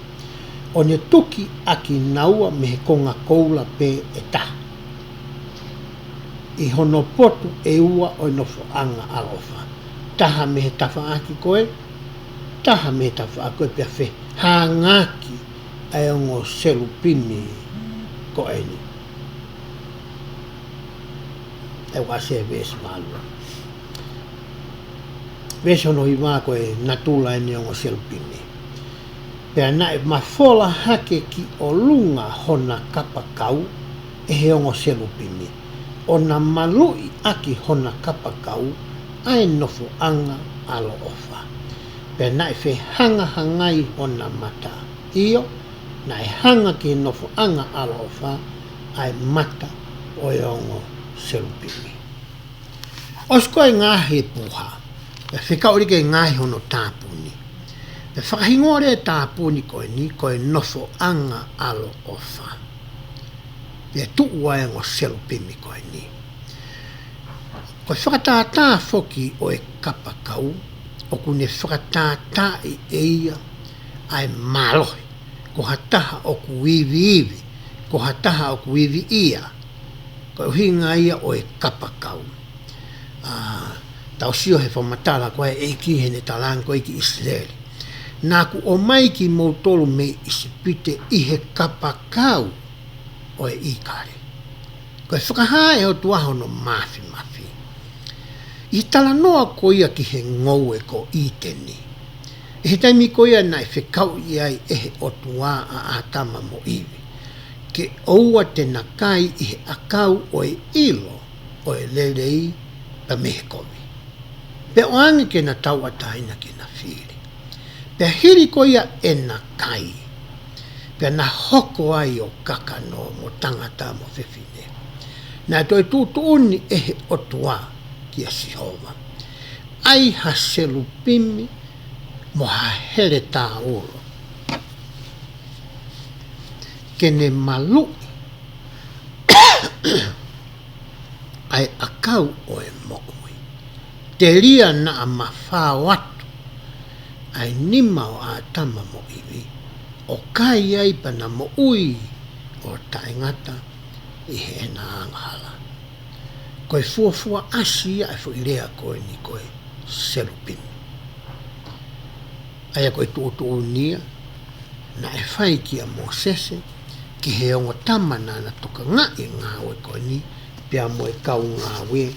ʻo ne tuki ʻaki naua mei he konga koula pē ʻe taha, ʻi hono potu ʻe ua ʻo e nofoʻanga ʻaloʻofa, taha mei he tafaʻaki ko ē, taha mei he tafaʻaki ko ē, pea fehangaki ʻa e ongo selupimi ko eni. ʻE ua se veesi valu. Veesi hono hiva ko e natula eni ʻo e ongo selupimi. Pea naʻe mafola hake ki ʻolunga hona kapakau ʻe he ongo selupimi, ʻo na maluʻi ʻaki hona kapakau ʻa e nofoʻanga ʻaloʻofa. Pea naʻe fehangahangai hona mata, ʻio, naʻe hanga ki he nofoʻanga ʻaloʻofa ʻa e mata ʻo e ongo selupimi. ʻOsi ko ē ngaohi e puha, pea fekauʻi leva ke ngaohi hono tāpuni. Pea fakahingoa leva e tāpuni ko eni ko e nofoʻanga ʻaloʻofa. Pea tuʻu ai e ongo selupimi ko eni. Ko e fakatātā foki ʻo e kapakau, ʻoku ne fakatātaaʻi ʻe ia ʻa e mālohi, ko ha taha ʻoku iviivi, ko ha taha ʻoku iviʻia, ko e ʻuhinga ia ʻo e kapakau. ʻA, tau sio he fakamatala ko ē ʻa e ʻEiki heʻene talaange ko ē ki ʻIsileli: Naʻa ku ʻomai kimoutolu mei ʻIsipite ʻi he kapakau ʻo e ʻīkale. Ko e fakahā ʻe he ʻOtua hono māfimafi. ʻI he talanoa ko ia ki he ngoue ko ʻĪteni, ʻI he taimi ko ia naʻe fekauʻi ai ʻe he ʻOtua ʻa ʻĀtama mo ʻIvi, ke ʻoua te na kai ʻi he ʻakau ʻo e ʻilo ʻo e lelei pea mei he kovi, pea ʻoange ke na tauʻatāina ke na fili. Pea hili ko ia ʻena kai, pea na hoko ai ʻo kakano mo tangata mo fefine. Naʻe toe tuʻutuʻuni ʻe he ʻOtua kia Sihova, ʻai ha selupimi mo ha hele tāulo, ke ne maluʻi ʻa e ʻakau ʻo e moʻui. Telia naʻa mafao atu ʻa e nima ʻo ʻĀtama mo ʻIvi, ʻo kai ai pea na moʻui ʻo taʻengata ʻi heʻena angahala. Ko e fuofua ʻasi ia ʻa e foʻi lea ko eni ko e selupimi. ʻA ia ko e tuʻutuʻuni ia naʻe fai kia Mōsese ki he ongo tama naʻa na tokangaʻi e ngāue ko eni, pea mo e kau ngāue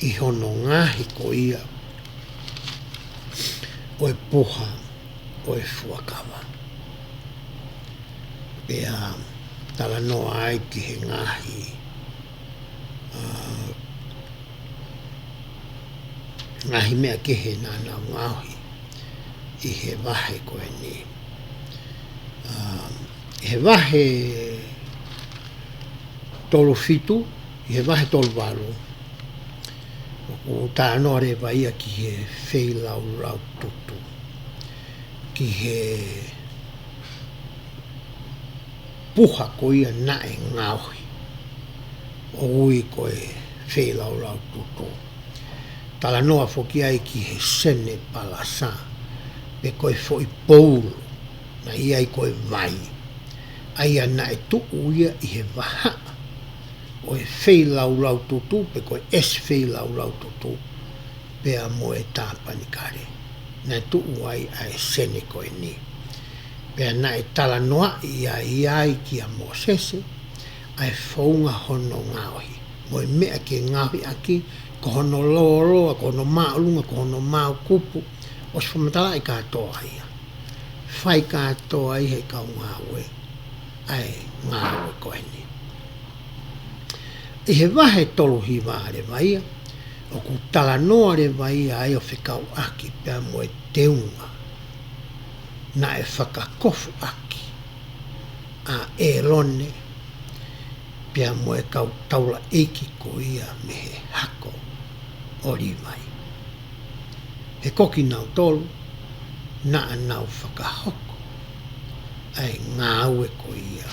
ʻi hono ngaahi ko ia ʻo e puha ʻo e fuakava. Pea talanoa ai ki he ngaahi, ā, ngaahi meʻa kehe naʻa nau ngaohi ʻi he vahe ko eni. Ā, ʻi he vahe tolu fitu, ʻi he vahe tolu valu, ʻoku talanoa leva ia ki he feilaulau tutu, ki he puha ko ia naʻe ngaohi ʻo ui ko e feilaulau tutu. Talanoa foki ai ki he senepalasa, pe ko e foʻi poulu naʻe ʻi ai ko e vai, ʻa ia naʻe tuʻu ia ʻi he vahaʻa ʻo e feilaulau tutu, pe ko e ʻesi feilaulau tutu, pea mo e tāpanikale. Naʻe tuʻu ai ʻa e sene ko eni. Pea naʻe talanoaʻi ai, ai kia Mōsese ʻa e founga hono ngaohi, mo e meʻa ke ngaohi ʻaki, ko hono lōloa, ko hono māʻolunga, ko hono māukupu, ʻosi fakamatalaʻi kātoa ia. Fai kātoa ʻe he kau ngāue ʻa e ngāue ko eni. ʻI he vahe tolu hiva leva ia, ʻoku talanoa leva ia ai ʻo fekauʻaki pea mo e teunga naʻe fakakofuʻaki ʻa ʻĒlone pea mo e kau taulaʻeiki ko ia mei he hako ʻo Līvai. He ko kinautolu naʻa nau fakahoko ʻa e ngāue ko ia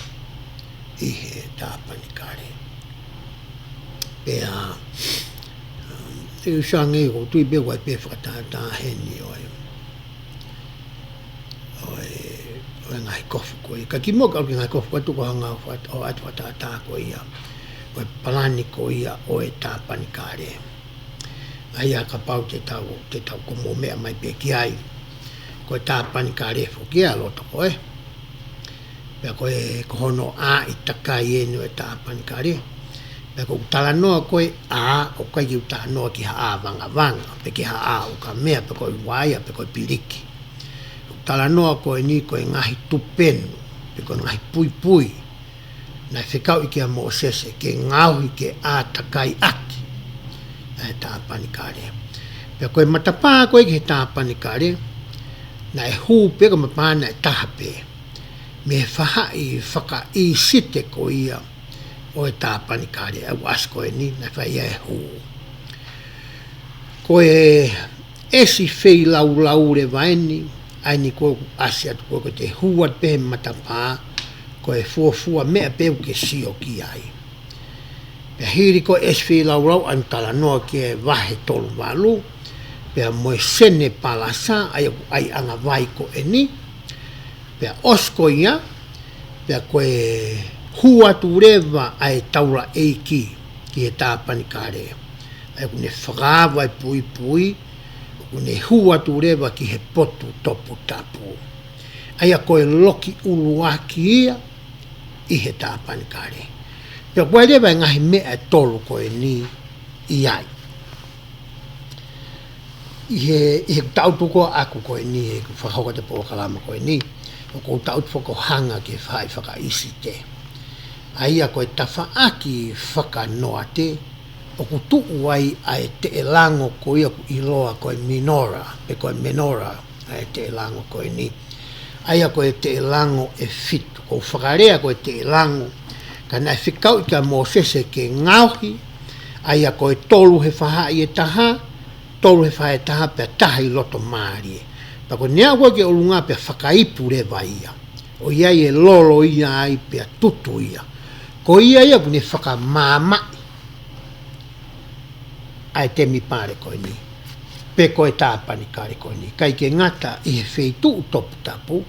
ʻi he tāpanikale. Pea, um, ʻe usange ʻoku ou tui pē ʻoku ʻi ai pē fakatātā heni ʻo e, ʻo e, ʻo e ngaahi kofu ko ia. Ka kimuʻa ke u ʻalu ki he ngaahi kofu ko ia, tuku hanga ʻo faka-, ʻo ʻoatu fakatātā ko ia ʻo e palani ko ia ʻo e tāpanikale. ʻA ia kapau te tau, te tau ko mo meʻa mai pē ki ai. Ko e tāpanikale foki ia ʻa loto ko ē. Pea ko e, ko hono ʻā ʻi takai eni ʻo e tāpanikale. Pea ko e talanoa ko e ʻā, ʻoku ʻikai ke u talanoa ki ha ʻā vangavanga, pe ki ha ʻā ʻukamea, pe ko e uaea, pe ko e piliki. ʻOku talanoa ko eni ko e ngaahi tupenu, pe ko e ngaahi puipui naʻe fekauʻi kia Mōsese ke ngaohi ke ʻātakai ʻaki ʻa e tāpanikale. Pea ko e matapā ko ē ki he tāpanikale, naʻe hū pē, ko e matapā naʻe taha pē mei he faʻahi faka-ʻIsite ko ia ʻo e tāpanikale, ʻa ia ʻoku ʻasi ko eni, naʻe fai ai e hū. Ko e ʻesi feilaulau leva eni, ʻa eni ko ē ʻoku ʻasi atu ko ē, ko e hū atu pē he matapā, ko e fuofua meʻa pē ʻoku ke sio ki ai. Pea hili ko e ʻesi feilaulau, ʻa eni talanoa ki he vahe tolu valu, pea mo e senepalasa, ʻa ia ʻoku ʻai ʻanga vai ko eni. Pea ʻosi ko ia, pea ko e hū atu leva ʻa e taulaʻeiki ki he tāpanikale, ʻa ia ʻoku ne fakaava e puipui, ʻoku ne hū atu leva ki he potu toputapu. ʻA ia ko e loki ʻuluaki ia ʻi he tāpanikale. Pea ʻoku ʻi ai leva e ngaahi meʻa ʻe tolu ko eni ʻi ai. ʻI he, ʻi he taʻutu ko ʻaku ko eni, he fakahoko atu e polokalama ko eni, ʻoku ou taʻutu foki ʻo hanga ki he faʻahi fakaʻIsite. ʻA ia ko e tafaʻaki faka-Noate, ʻoku tuʻu ai ʻa e teʻelango ko ia ʻoku ʻiloa ko e minora, pe ko e menora, ʻa e teʻelango ko eni. ʻA ia ko e teʻelango ʻe fitu. ʻOku fakalea ko e teʻelango, ka naʻe fekauʻi kia Mōsese ke ngaohi, ʻa ia ko e tolu he faʻahi ʻe taha, tolu he faʻahi ʻe taha pea taha ʻi loto mālie. Pea ko ʻene aʻu ko ē ki ʻolunga pea fakaipu leva ia. ʻOku ʻi ai e lolo ia ai pea tutu ia. Ko ia ia ʻoku ne fakamaamaʻi ʻa e temipale ko eni, pe ko e tāpanekale ko eni. ʻIkai ke ngata ʻi he feituʻu toputapu,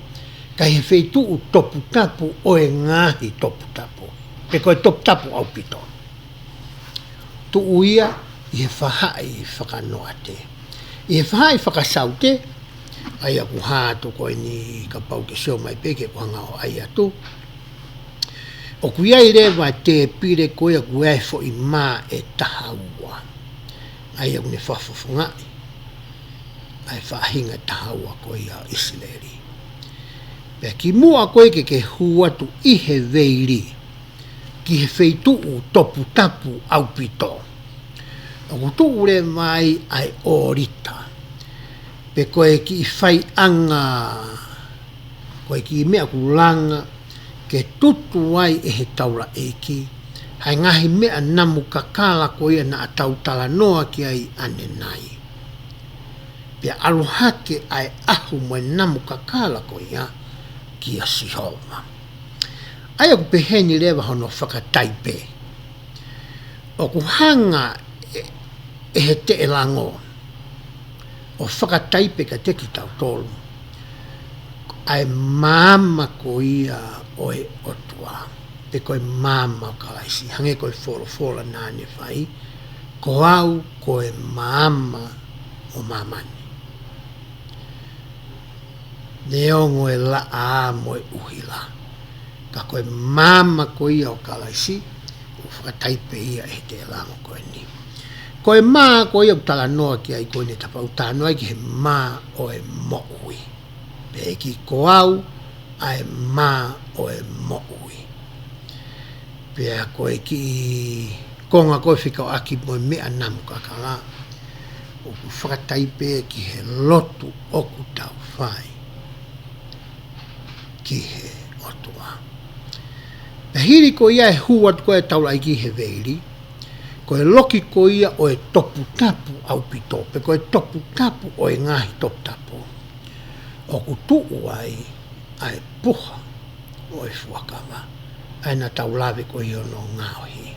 ka ʻi he feituʻu toputapu ʻo e ngaahi toputapu, pe ko e toputapu ʻaupito. Tuʻu ia ʻi he faʻahi faka-Noate. ʻI he faʻahi faka-Saute, ʻa ia ʻoku hā atu ko eni, kapau ke sio mai pē ki he kuonga ʻo ʻai atu, ʻoku ʻi ai leva e tēpile ko ia ʻoku ʻi ai e foʻi mā ʻe taha ua. ʻA ia ʻoku ne fakafofongaʻi ʻa e faʻahinga ʻe taha ua ko ia ʻo ʻIsileli. Pea kimuʻa ko ē ke ke hū atu ʻi he veili ki he feituʻu toputapu ʻaupito, ʻoku tuʻu leva ai ʻa e ʻōlita, pe ko e kiʻi faiʻanga, ko e kiʻi meʻa ʻoku langa ke tutu ai ʻe he taulaʻeiki ʻa e ngaahi meʻa namu kakala ko ia naʻa tau talanoa ki ai ʻanenai. Pea ʻalu hake ʻa e ʻahu mo e namu kakala ko ia kia Sihova. ʻA ia ʻoku peheni leva hono fakataipe. ʻOku hanga ʻe, ʻe he teʻelango ʻo fakataipe kiate kitautolu ʻa e maama ko ia ʻo e ʻOtua, pe ko e maama ʻo Kalaisi, hangē ko e folofola naʻa ne fai, ko au ko e maama ʻo māmani. Neongo e laʻā mo e ʻuhila, ka ko e maama ko ia ʻo Kalaisi, ʻoku fakataipe ia ʻe he teʻelango ko eni. Ko e mā ko ia ʻoku talanoa ki ai ko eni, kapau talanoa ai ki he mā ʻo e moʻui. Pea ʻEiki, ko au ʻa e mā ʻo e moʻui. Pea ko e kiʻi konga ko ē fekauʻaki mo e meʻa namu kakala, ʻoku fakataipe ki he lotu ʻoku tau fai ki he ʻOtua. Pea hili ko ia e hū atu ko ē ʻa e taulaʻeiki he veili, ko e loki ko ia ʻo e toputapu ʻaupito, pe ko e toputapu ʻo e ngaahi toputapu, ʻoku tuʻu ai ʻa e puha ʻo e fuakava, ʻa ia naʻa tau lave ko ē ʻi hono ngaohi.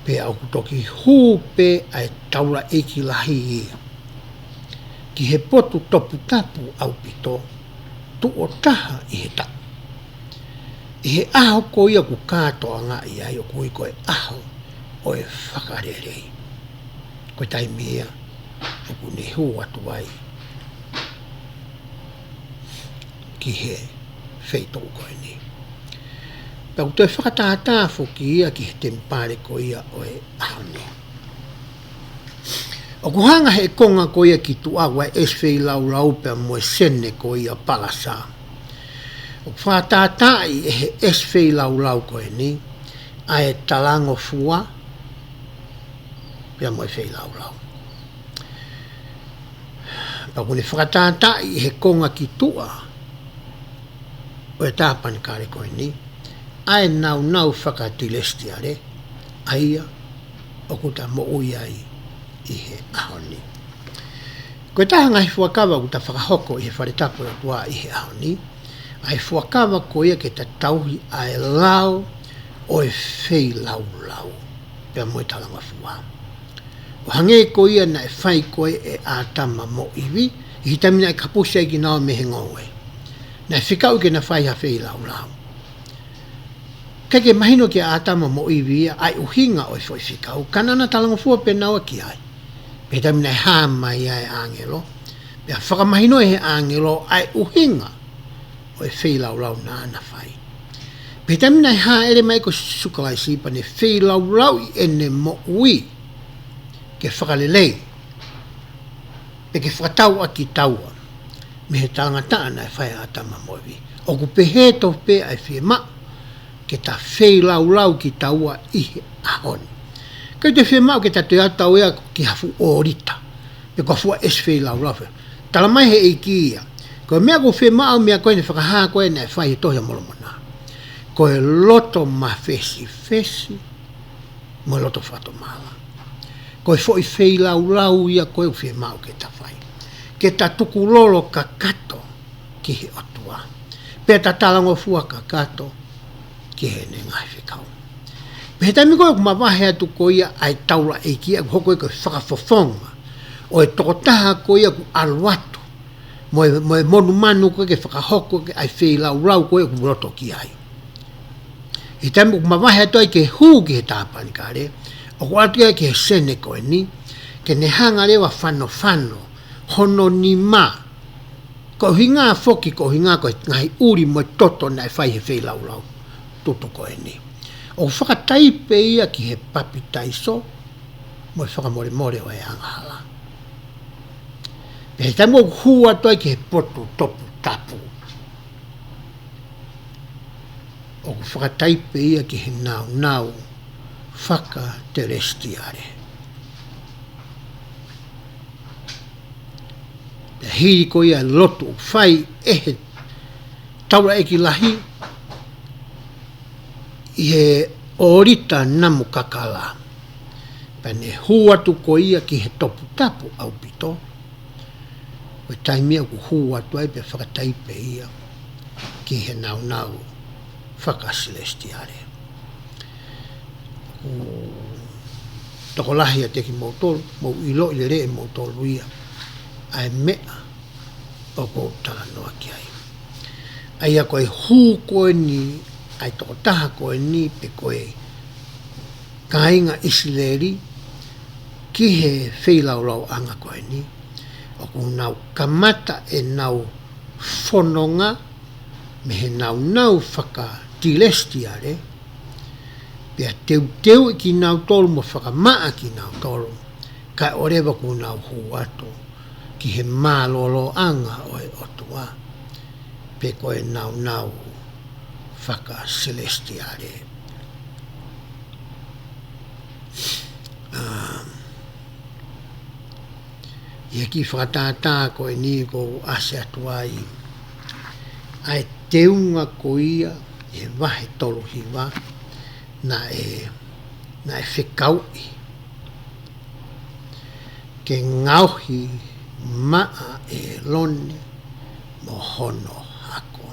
Pea ʻoku toki hū pē ʻa e taulaʻeiki lahi ia ki he potu toputapu ʻaupito, tuʻo taha ʻi he taʻu. ʻI he ʻaho ko ia ʻoku kātoangaʻi ai, ʻoku ui ko e ʻaho ʻo e fakalelei. Ko e taimi ia ʻoku ne hū atu ai ki he feituʻu ko eni. Pea ʻoku toe fakatātā foki ia ki he temipale ko ia ʻo e ʻaho ni. ʻOku hanga he konga ko ia ki tuʻa ʻa e ʻesi feilaulau pea mo e sene ko ia palasa. ʻOku fakatātaaʻi ʻe he ʻesi feilaulau ko eni ʻa e talangofua pea mo e feilaulau. Pea ʻoku ne fakatātaaʻi ʻe he konga ki tuʻa ʻo e tāpanekale ko eni ʻa e nāunau fakatilesitiale, ʻa ia ʻoku ta moʻui ai ʻi he ʻaho ni. Ko e taha ngaahi fuakava ʻoku ta fakahoko ʻi he fale tapu ʻo e ʻOtua ʻi he ʻaho ni, ʻa e fuakava ko ia ke ta tauhi ʻa e lao ʻo e feilaulau pea mo e talangofua. ʻO hangē ko ia naʻe fai ko ē ʻe ʻĀtama mo ʻIvi, ʻi he taimi naʻe kapusi ai kinaua mei he ngoue. Naʻe fekauʻi ke na fai ha feilaulau. ʻIkai ke mahino kia ʻĀtama mo ʻIvi ia ʻa e ʻuhinga ʻo e foʻi fekau, ka naʻa na talangofua pē naua ki ai. Pea taimi naʻe hā mai ai ʻa e ʻāngelo, pea fakamahinoʻi ʻe he ʻāngelo ʻa e ʻuhinga ʻo e feilaulau naʻa na fai. Pea taimi naʻe hāʻele mai ko Sīsū Kalaisi pea ne feilaulau ʻi heʻene moʻui ke fakalelei Pea ke fakatau ʻa kitaua mei he talangataʻa naʻe fai ʻe ʻĀtama mo ʻIvi. ʻOku pehē tofu pē ʻa e fiemaʻu ke ta feilaulau kitaua ʻi he ʻaho ni. ʻIkai te fiemaʻu ke ta toe ʻatu ia ki ha fuʻu ʻōlita pe ko ha fuʻu ʻesi feilaulau. Tala mai he ʻEiki ia, ko e meʻa ʻoku fiemaʻu, meʻa ko eni, fakahā ko eni naʻe fai he Tohi ʻa Molomona, ko e loto mafesifesi mo e loto fakatomala. Ko e foʻi feilaulau ia ko ē ʻoku fiemaʻu ke ta fai. Ke ta tukulolo kakato ki he ʻOtua, pea ta talangofua kakato ki heʻene ngaahi fekau. Pea he taimi ko ē ʻoku mavahe atu ko ia ʻa e taulaʻeiki, ʻoku hoko ia ko e fakafofonga ʻo e tokotaha ko ia ʻoku ʻalu atu mo e, mo e monumanu ko ē ke fakahoko ʻa e feilaulau ko ē ʻoku loto ki ai. He taimi ʻoku mavahe atu ai ke hū ki he tāpanekale, ʻoku ʻalu atu ia ki he sene ko eni, ke ne hanga leva ʻo fanofano hono nima, ko e ʻuhinga foki, ko e ʻuhinga ko e ngaahi ʻuli mo e toto naʻe fai he feilaulau tutu ko eni. ʻOku fakataipe ia ki he papitaiso mo e fakamolemole ʻo e angahala. Pea he taimi ʻoku hū atu ai ki he potu toputapu, ʻoku fakataipe ia ki he nāunau fakatelesitiale. Pea hili ko ia e lotu ʻoku fai ʻe he taulaʻeiki lahi ʻi he ʻōlita namu kakala, pea ne hū atu ko ia ki he toputapu ʻaupito, ko e taimi ia ʻoku hū atu ai pea fakataipe ia ki he nāunau fakasilesitiale. ʻOku tokolahi ʻiate kimoutolu, mou ʻiloʻi lelei ʻe moutolu ia ʻa e meʻa ʻoku ou talanoa ki ai. ʻA ia ko e hū ko eni ʻa e tokotaha ko eni pe ko e kāinga ʻIsileli ki he feilaulauʻanga ko eni, ʻoku nau kamata ʻenau fononga mei he nāunau fakatilesitiale, pea teuteuʻi kinautolu mo fakamaʻa kinautolu, kae ʻoua leva kuo nau hū atu ki he mālōlōʻanga ʻo e ʻOtua, pe ko e nāunau fakasilesitiale. ʻA, ʻi he kiʻi fakatātā ko eni ʻoku ou ʻasi atu ai ʻa e teunga ko ia ʻi he vahe tolu hiva naʻe, naʻe fekauʻi ke ngaohi maʻa ʻa ʻĒlone mo hono hako.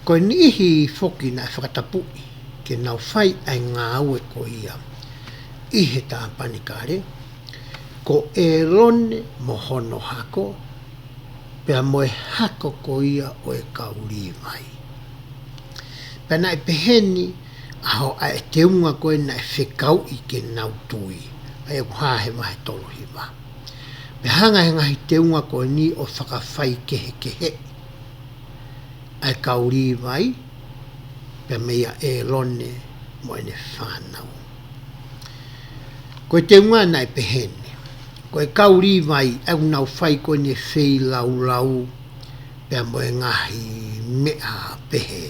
Ko e niʻihi foki naʻe fakatapuʻi ke nau fai ʻa e ngāue ko ia ʻi he tāpanekale, ko ʻĒlone mo hono hako, pea mo e hako ko ia ʻo e kau Līvai. Pea naʻe peheni ʻa ho, ʻa e teunga ko ē naʻe fekauʻi ke nau tui, ʻa ia ʻoku hā he vahe tolu hiva. Pea hanga ʻe he ngaahi teunga ko eni ʻo fakafaikehekeheʻi ʻa e kau Līvai, pea meia ʻĒlone mo ʻene fānau. Ko e teunga naʻe peheni, ko e kau Līvai ʻoku nau fai ko eni e feilaulau pea mo e ngaahi meʻa pehē.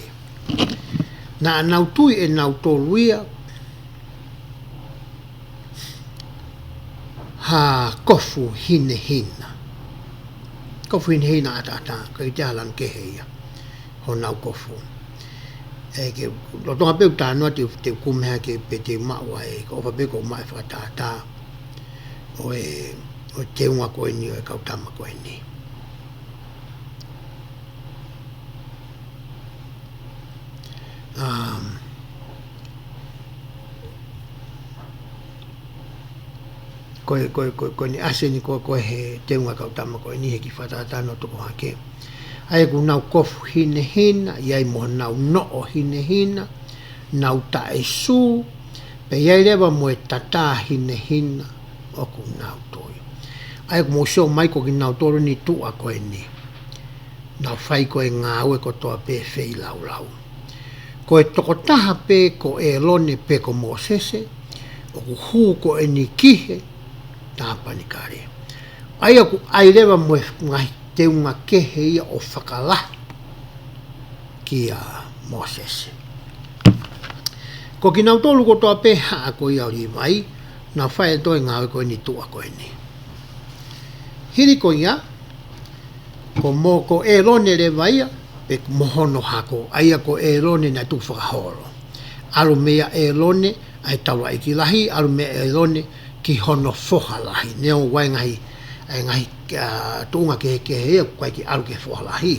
Naʻa nau tui ʻe nautolu ia ha kofu hinehina. Kofu hinehina ʻataʻatā, ʻikai ke ʻi ai ha lanu kehe ia honau kofu. ʻE, ke lolotonga pē ʻeku talanoa te u, te u kumi hake pē te u maʻu ai, ko e ʻofa pē ʻoku ou maʻu e fakatātā ʻo e, ʻo e teunga ko eni ʻo e kau tama ko eni. Um, ko e, ko e, ko e, ko eni ʻasi eni ko, ko e he teunga kau tama ko eni he kiʻi fakatātā naʻa ku tuku hake. ʻA ia ʻoku nau kofu hinehina, ʻi ai mo nau noʻo hinehina, nau taʻesū, pea ʻi ai leva mo e tatā hinehina ʻoku nau tui. ʻA ia ʻoku mou sio mai ko kinautolu eni tuʻa ko eni, nau fai ko e ngāue kotoa pē feilaulau. Ko e tokotaha pē ko ʻĒlone pe ko Mōsese, ʻoku hū ko eni ki he tāpanekale. ʻA ia ʻoku ʻai leva mo e ngaahi teunga kehe ia ʻo fakalahi kia Mōsese. Ko kinautolu kotoa pē haʻa ko ia ʻo Līvai, naʻa nau fai e toe ngāue ko eni tuʻa ko eni. Hili ko ia, ko mo ko ʻĒlone leva ia, pe mo hono hako, ʻa ia ko ʻĒlone naʻe tuku fakaholo. ʻAlu meia ʻĒlone ʻa e taulaʻeiki lahi, ʻalu meia ʻĒlone ki hono foha lahi. Neongo ʻa e ngaahi, ʻa e ngaahi, ʻa, tuʻunga kehekehe ia, ʻoku ʻikai ke ʻalu ki he foha lahi.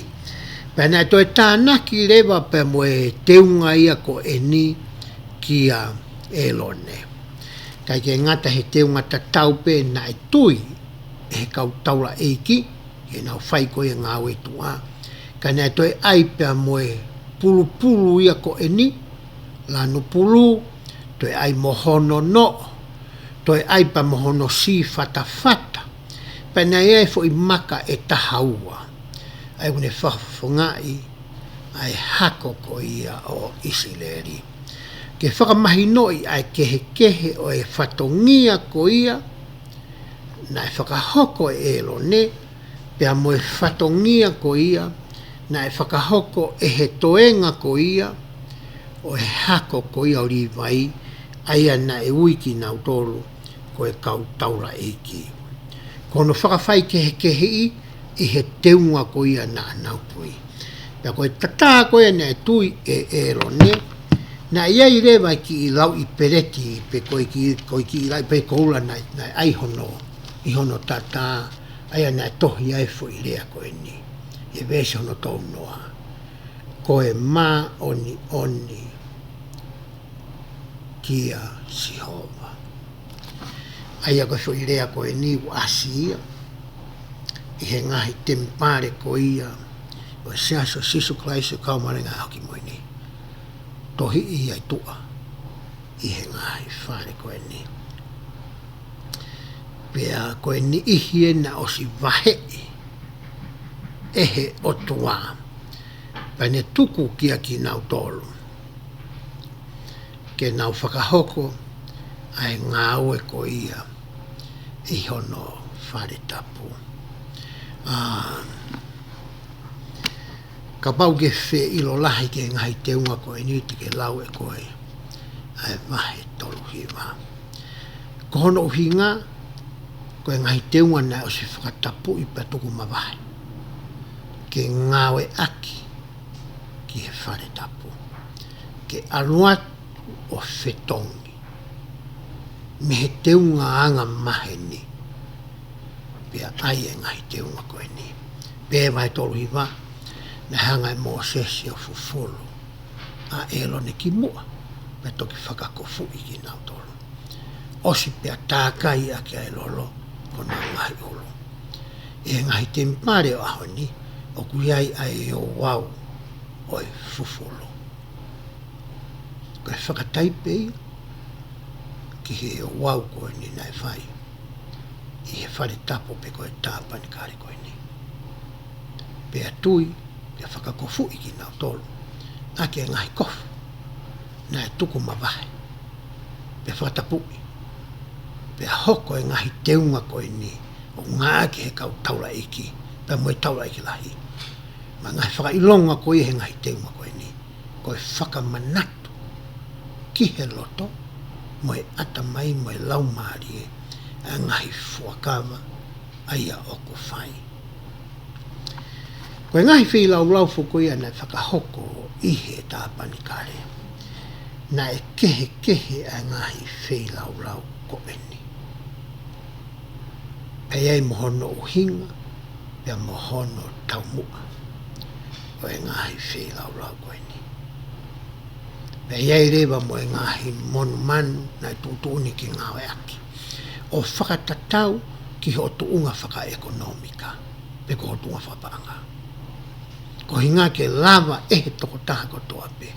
Pea naʻe toe tānaki leva pea mo e teunga ia ko eni kia ʻĒlone. ʻIkai ke ngata he teunga tatau pē naʻe tui ʻe he kau taulaʻeiki, ke nau fai ko ia ngāue tuʻa. Ka naʻe toe ʻai pea mo e pulupulu ia ko eni, lanu pulu, toe ʻai mo hono noʻo, toe ʻai pea mo hono sī fatafata. Pea naʻe ʻi ai e foʻi maka ʻe taha ua. ʻA ia ʻoku ne fakafofongaʻi ʻa e hako ko ia ʻo ʻIsileli. Ke fakamahinoʻi ʻa e kehekehe ʻo e fatongia ko ia, naʻe fakahoko ʻe ʻĒlone, pea mo e fatongia ko ia, naʻe fakahoko ʻe he toenga ko ia, ʻo e hako ko ia ʻo Līvai, ʻa ia naʻe ui kinautolu, ko e kau taulaʻeiki. Ko hono fakafaikehekeheʻi ʻi he teunga ko ia naʻa nau tui. Pea ko e tatā ko ia naʻe tui ʻe ʻĒlone, naʻe ʻi ai leva e kiʻi lauʻi peleti, pe ko e kiʻi, ko e kiʻi lauʻi peleti koula naʻe, naʻe ʻai hono, ʻi hono tatā, ʻa ia naʻe tohi ai e foʻi lea ko eni. ʻI he veesi hono tolu noa. Ko e māʻoniʻoni kia Sihova. ʻA ia ko e foʻi lea ko eni ʻoku ʻasi ia ʻi he ngaahi temipale ko ia ʻo e Siasi ʻo Sīsū Kalaisi ʻo e Kau Māʻoniʻoni ʻi he Ngaahi ʻAho Kimui Ni. Tohiʻi ia ʻi tuʻa ʻi he ngaahi fale ko eni. Pea ko e niʻihi ē naʻe ʻosi vaheʻi ʻe he ʻOtua, pea ne tuku kia kinautolu ke nau fakahoko ʻa e ngāue ko ia ʻi hono fale tapu. ʻA, kapau ke fie ʻilo lahi ki he ngaahi teunga ko eni, te ke lau ʻe koe ʻa e vahe tolu hiva. Ko hono ʻuhinga, ko e ngaahi teunga naʻe ʻosi fakatapuʻi pea tuku mavahe ke ngāueʻaki ki he fale tapu, ke ʻalu atu ʻo fetongi mei he teunga anga maheni, pea ʻai e ngaahi teunga ko eni. Pea vahe tolu hiva, naʻe hanga ʻe Mōsese ʻo fufulu ʻa ʻĒlone ki muʻa, pea toki fakakofuʻi kinautolu. ʻOsi pea tākai ʻaki ʻa e lolo ki honau ngaahi ʻulu. ʻI he ngaahi temipale ʻo e ʻaho ni, ʻoku ʻi ai ʻa e ouau ʻo e fufulu. Ko e fakataipe ia ki he ouau ko eni naʻe fai ʻi he fale tapu pe ko e tāpanekale ko eni. Pea tui, pea fakakofuʻi kinautolu ʻaki e ngaahi kofu naʻe tuku mavahe, pea fakatapuʻi, pea hoko e ngaahi teunga ko eni ʻo ngāueʻaki ʻe he kau taulaʻeiki, pea mo e taulaʻeiki lahi. Mo e ngaahi fakaʻilonga ko ia he ngaahi teunga ko eni, ko e fakamanatu ki he loto, mo e ʻatamai, mo e laumālie, ʻa e ngaahi fuakava ʻa ia ʻoku fai. Ko e ngaahi feilaulau foki ko ia naʻe fakahoko ʻi he tāpanekale, naʻe kehekehe ʻa e ngaahi feilaulau ko eni. Pea ʻi ai mo hono ʻuhinga, pea mo hono taumuʻa ʻo e ngaahi feilaulau ko eni. Pea ʻi ai leva mo e ngaahi monumanu naʻe tuʻutuʻuni ke ngāueʻaki ʻo fakatatau ki hoʻo tuʻunga fakaʻekonōmika, pe ko hoʻo tuʻunga fakapaʻanga. Ko e ʻuhinga ke lava ʻe he tokotaha kotoa pē,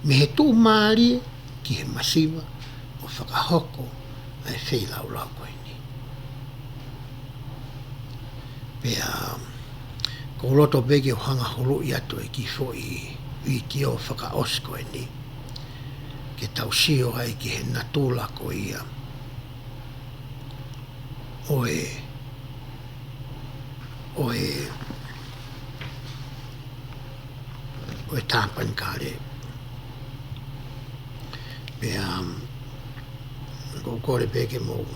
mei he tuʻumālie ki he masiva, ʻo fakahoko ʻa e feilaulau ko eni. Pea, ʻoku ou loto pē ke u hanga ʻo huluʻi atu e kiʻi foʻi vitiō fakaʻosi ko eni, ke tau sio ai ki he natula ko ia ʻo e ʻo e, ʻo e tāpanekale. Pea, um, ʻoku ou kole pē ke mou,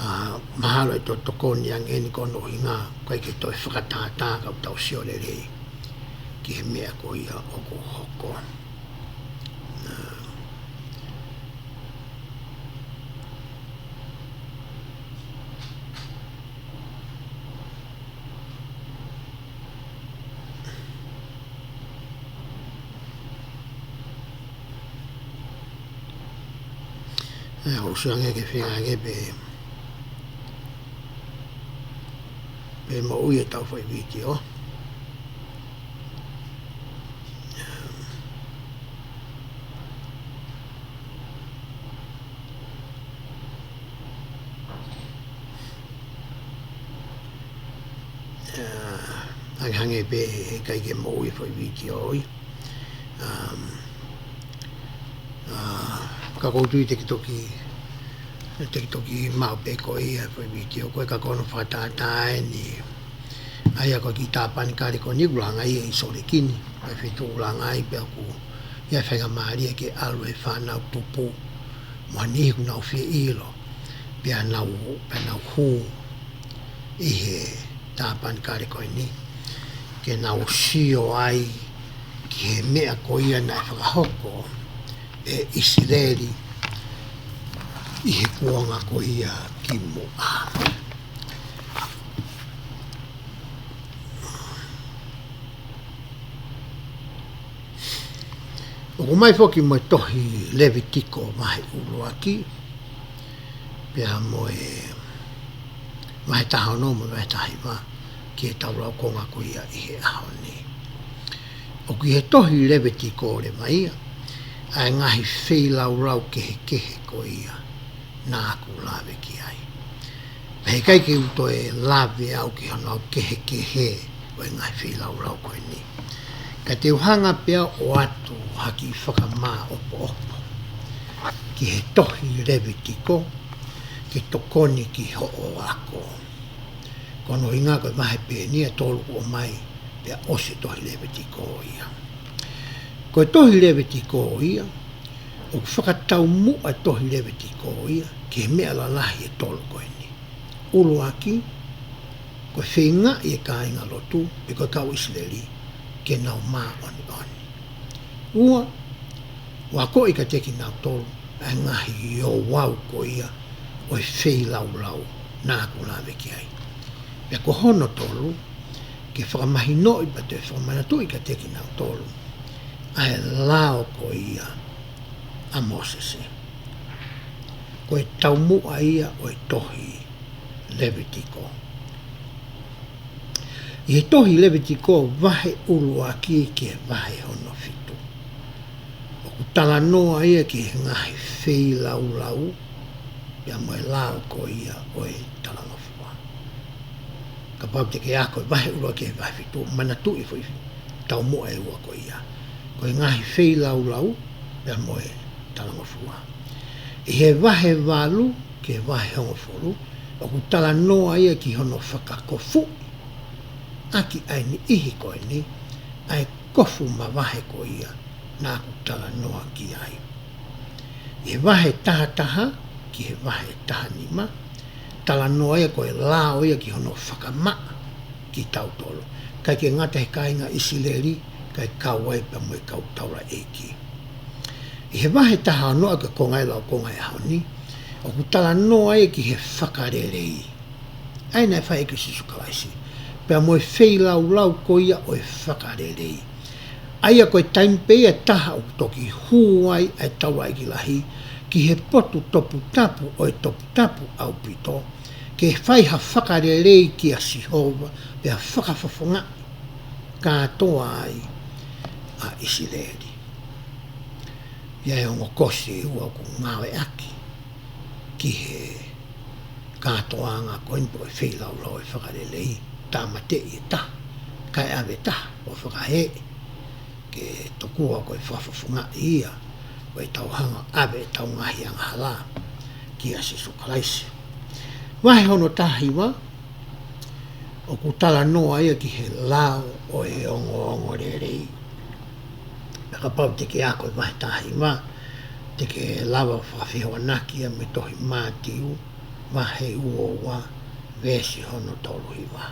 uh, mahalo ʻe toe tokoni ange eni ko hono ʻuhinga, ʻoku ʻikai ke toe fakatātā ka ʻoku tau sio lelei ki he meʻa ko ia ʻoku hoko. Na. ʻE, ʻoku ou sio ange ke feinga ange pē, pē moʻui ʻetau foʻi vitiō. ʻA, hangehangē pē he ʻikai ke moʻui e foʻi vitiō ia. Um, ʻa, ka ʻoku ou tui te ke toki, te ke toki maʻu pē koe ia he foʻi vitiō ko ē ka ko hono fakatātā eni. ʻA ia ko e kiʻi tāpanekale ko eni ʻoku langa ia ʻi Sōleki ni, ʻa e feituʻu ʻoku langa ai pea ʻoku ʻi ai e faingamālie ke ʻalu e fānau tupu mo ha niʻihi ʻoku nau fie ʻilo, pea nau, pea nau hū ʻi he tāpanekale ko eni, ke nau sio ai ki he meʻa ko ia naʻe fakahoko ʻe ʻIsileli ʻi he kuonga ko ia kimuʻa. ʻOku ʻomai foki mo e tohi Levitiko vahe ʻuluaki, pea mo e vahe taha ono mo e vahe taha hiva, ki heʻetau laukonga ko ia ʻi he ʻaho ni. ʻOku ʻi he tohi Levitiko leva ia ʻa e ngaahi feilaulau kehekehe ko ia naʻa ku lave ki ai. Pea he ʻikai ke u toe lave au ki hono kehekehe ʻo e ngaahi feilaulau ko eni. Ka te u hanga pē au ʻo ʻoatu ha kiʻi fakamāʻopoʻopo ki he tohi Levitiko ke tokoni ki hoʻo ako. Ko hono ʻuhinga ko e vahe pē eni ʻe tolu ʻoku ʻomai pea ʻosi e tohi Levitiko ia. Ko e tohi Levitiko ia, ʻoku fakataumuʻa e tohi Levitiko ia ki he meʻa lalahi ʻe tolu ko eni. ʻUluaki, ko e feingaʻi e kāingalotu, pe ko e kau ʻIsileli, ke nau māʻoniʻoni. Ua, ʻoku akoʻi kiate kinautolu ʻa e ngaahi ouau ko ia ʻo e feilaulau naʻa ku lave ki ai. Pea ko hono tolu, ke fakamahinoʻi pea toe fakamanatuʻi kiate kinautolu ʻa e lao ko ia ʻa Mōsese. Ko e taumuʻa ia ʻo e tohi Levitiko. ʻI he tohi Levitiko vahe ʻuluaki ki he vahe hono fitu, ʻoku talanoa ia ki he ngaahi feilaulau, pea mo e lao ko ia ʻo e talangofua. Kapau te ke ako e vahe ʻuluaki ki he vahe fitu, manatuʻi e foʻi taumuʻa ʻe ua ko ia. Ko e ngaahi feilaulau, pea mo e talangofua. ʻI he vahe valu ki he vahe hongofulu, ʻoku talanoa ia ki hono fakakofuʻi ʻaki ʻa e niʻihi ko eni, ʻa e kofu mavahe ko ia naʻa ku talanoa ki ai. ʻI he vahe taha taha ki he vahe taha nima, talanoa ia ko e lao ia ki hono fakamaʻa kitautolu. ʻIkai ke ngata he kāinga ʻIsileli, kae kau ai pea mo e kau taulaʻeiki. ʻI he vahe taha ono ʻa e konga ʻo e laukonga ʻo e ʻaho ni, ʻoku talanoa ia ki he fakalelei. ʻA ia naʻe fai ʻe Sīsū Kalaisi. Pea mo e feilaulau ko ia ʻo e fakalelei. ʻA ia ko e taimi pē ia ʻe taha ʻoku toki hū ai ʻa e taulaʻeiki lahi ki he potu toputapu ʻo e toputapu ʻaupito, ke fai ha fakalelei kia Sihova, pea fakafofongaʻi kātoa ai ʻa ʻIsileli. ʻI ai e ongo kosi ʻe ua ʻoku ngāueʻaki ki he kātoanga ko eni pe ko e feilaulau ʻo e fakalelei, tāmateʻi e taha, kae ʻave e taha ʻo fakahē, ke tokua ko e fakafofongaʻi ia ʻo ʻetau hanga ʻo ʻave ʻetau ngaahi angahala kia Sīsū Kalaisi. Vahe hono taha hiva, ʻOku talanoa ia ki he lao ʻo e ongoongolelei. Pea kapau te ke ako e vahe taha hiva, te ke lava fakafehoanaki ia mo e tohi Mātiu, vahe ua ua, veesi hono tolu hiva.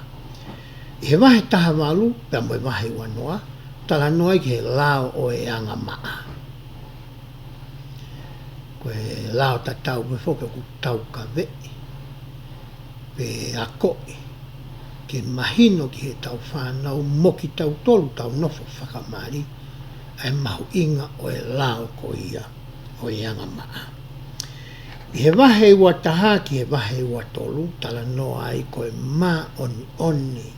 ʻI he vahe taha valu, pea mo e vahe ua noa, talanoa ia ki he lao ʻo e angamaʻa. Ko e lao tatau pē foki ʻoku tau kaveʻi pe akoʻi ke mahino ki heʻetau fānau mo kitautolu ʻoku tau nofo fakamali ʻa e mahuʻinga ʻo e lao ko ia ʻo e angamaʻa. ʻI he vahe ua taha ki he vahe ua tolu, talanoa ai ko e māʻoniʻoni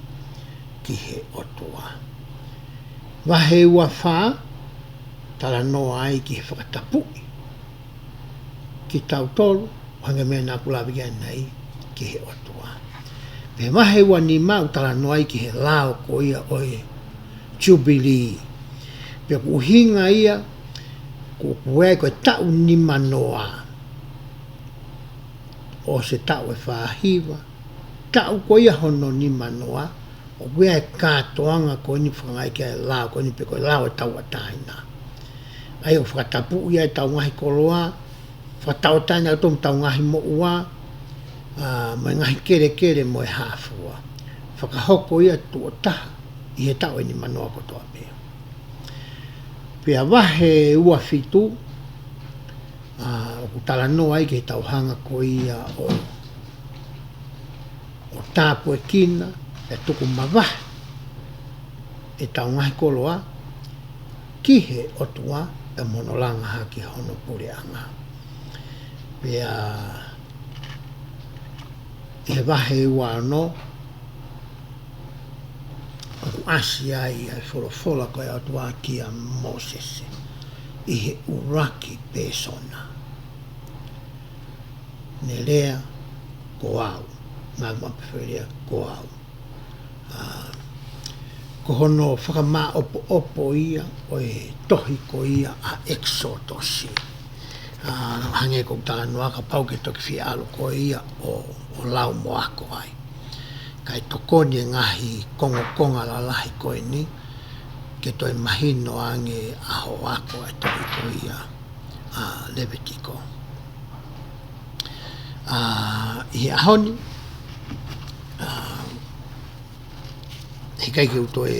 ki he ʻOtua. Vahe ua fā, talanoa ai ki he fakatapuʻi kitautolu, ʻo hangē ko e meʻa naʻa ku lave ki ai ʻanenai, ki he ʻOtua. Pea vahe ua nima ʻoku talanoa ai ki he lao ko ia ʻo e Jubilee. Pea ʻoku ʻuhinga ia, ko, ko e, ko e taʻu nima noa ʻo e taʻu ʻe fā hiva, taʻu ko ia hono nima noa, ʻoku ʻi ai e kātoanga ko eni ʻoku fakangāueʻaki ai e lao ko eni pe ko e lao ʻo e tauʻatāina. ʻA ia ʻoku fakatapuʻi ai ʻetau ngaahi koloa, fakatauʻatāina ʻa kitautolu mo ʻetau ngaahi moʻua, ʻa, mo e ngaahi kelekele mo e hā fua. Fakahoko ia tuʻo taha ʻi he taʻu ʻe nima noa kotoa pē. Pea vahe ua fitu, ʻa, ʻoku talanoa ai ki heʻetau hanga ko ia ʻo, ʻo tāpuekina, ʻe tuku mavahe ʻetau ngaahi koloa ki he ʻOtua, pea mo hono langa hake hono puleʻanga. Pea ʻi he vahe ua ono, ʻoku ʻasi ai ʻa e folofola ko ia ʻa e ʻOtua kia Mōsese ʻi he ʻuluaki pēsona. Ne lea ko au, ngāue maʻu pē foʻi lea ko au. ʻA, ko hono fakamāʻopoʻopo ia ʻo e tohi ko ia ʻa ʻEkisotosi. ʻA, hangē ko ʻeku talanoa, kapau ke toki fie ʻalu koe ia ʻo, ʻo lau mo ako ai. Kae tokoni e ngaahi kongokonga lalahi ko eni, ke toe mahino ange ʻa hoʻo ako ʻa e tohi ko ia ʻa Levitiko. ʻA, ʻi he ʻaho ni, ʻa, heʻikai ke u toe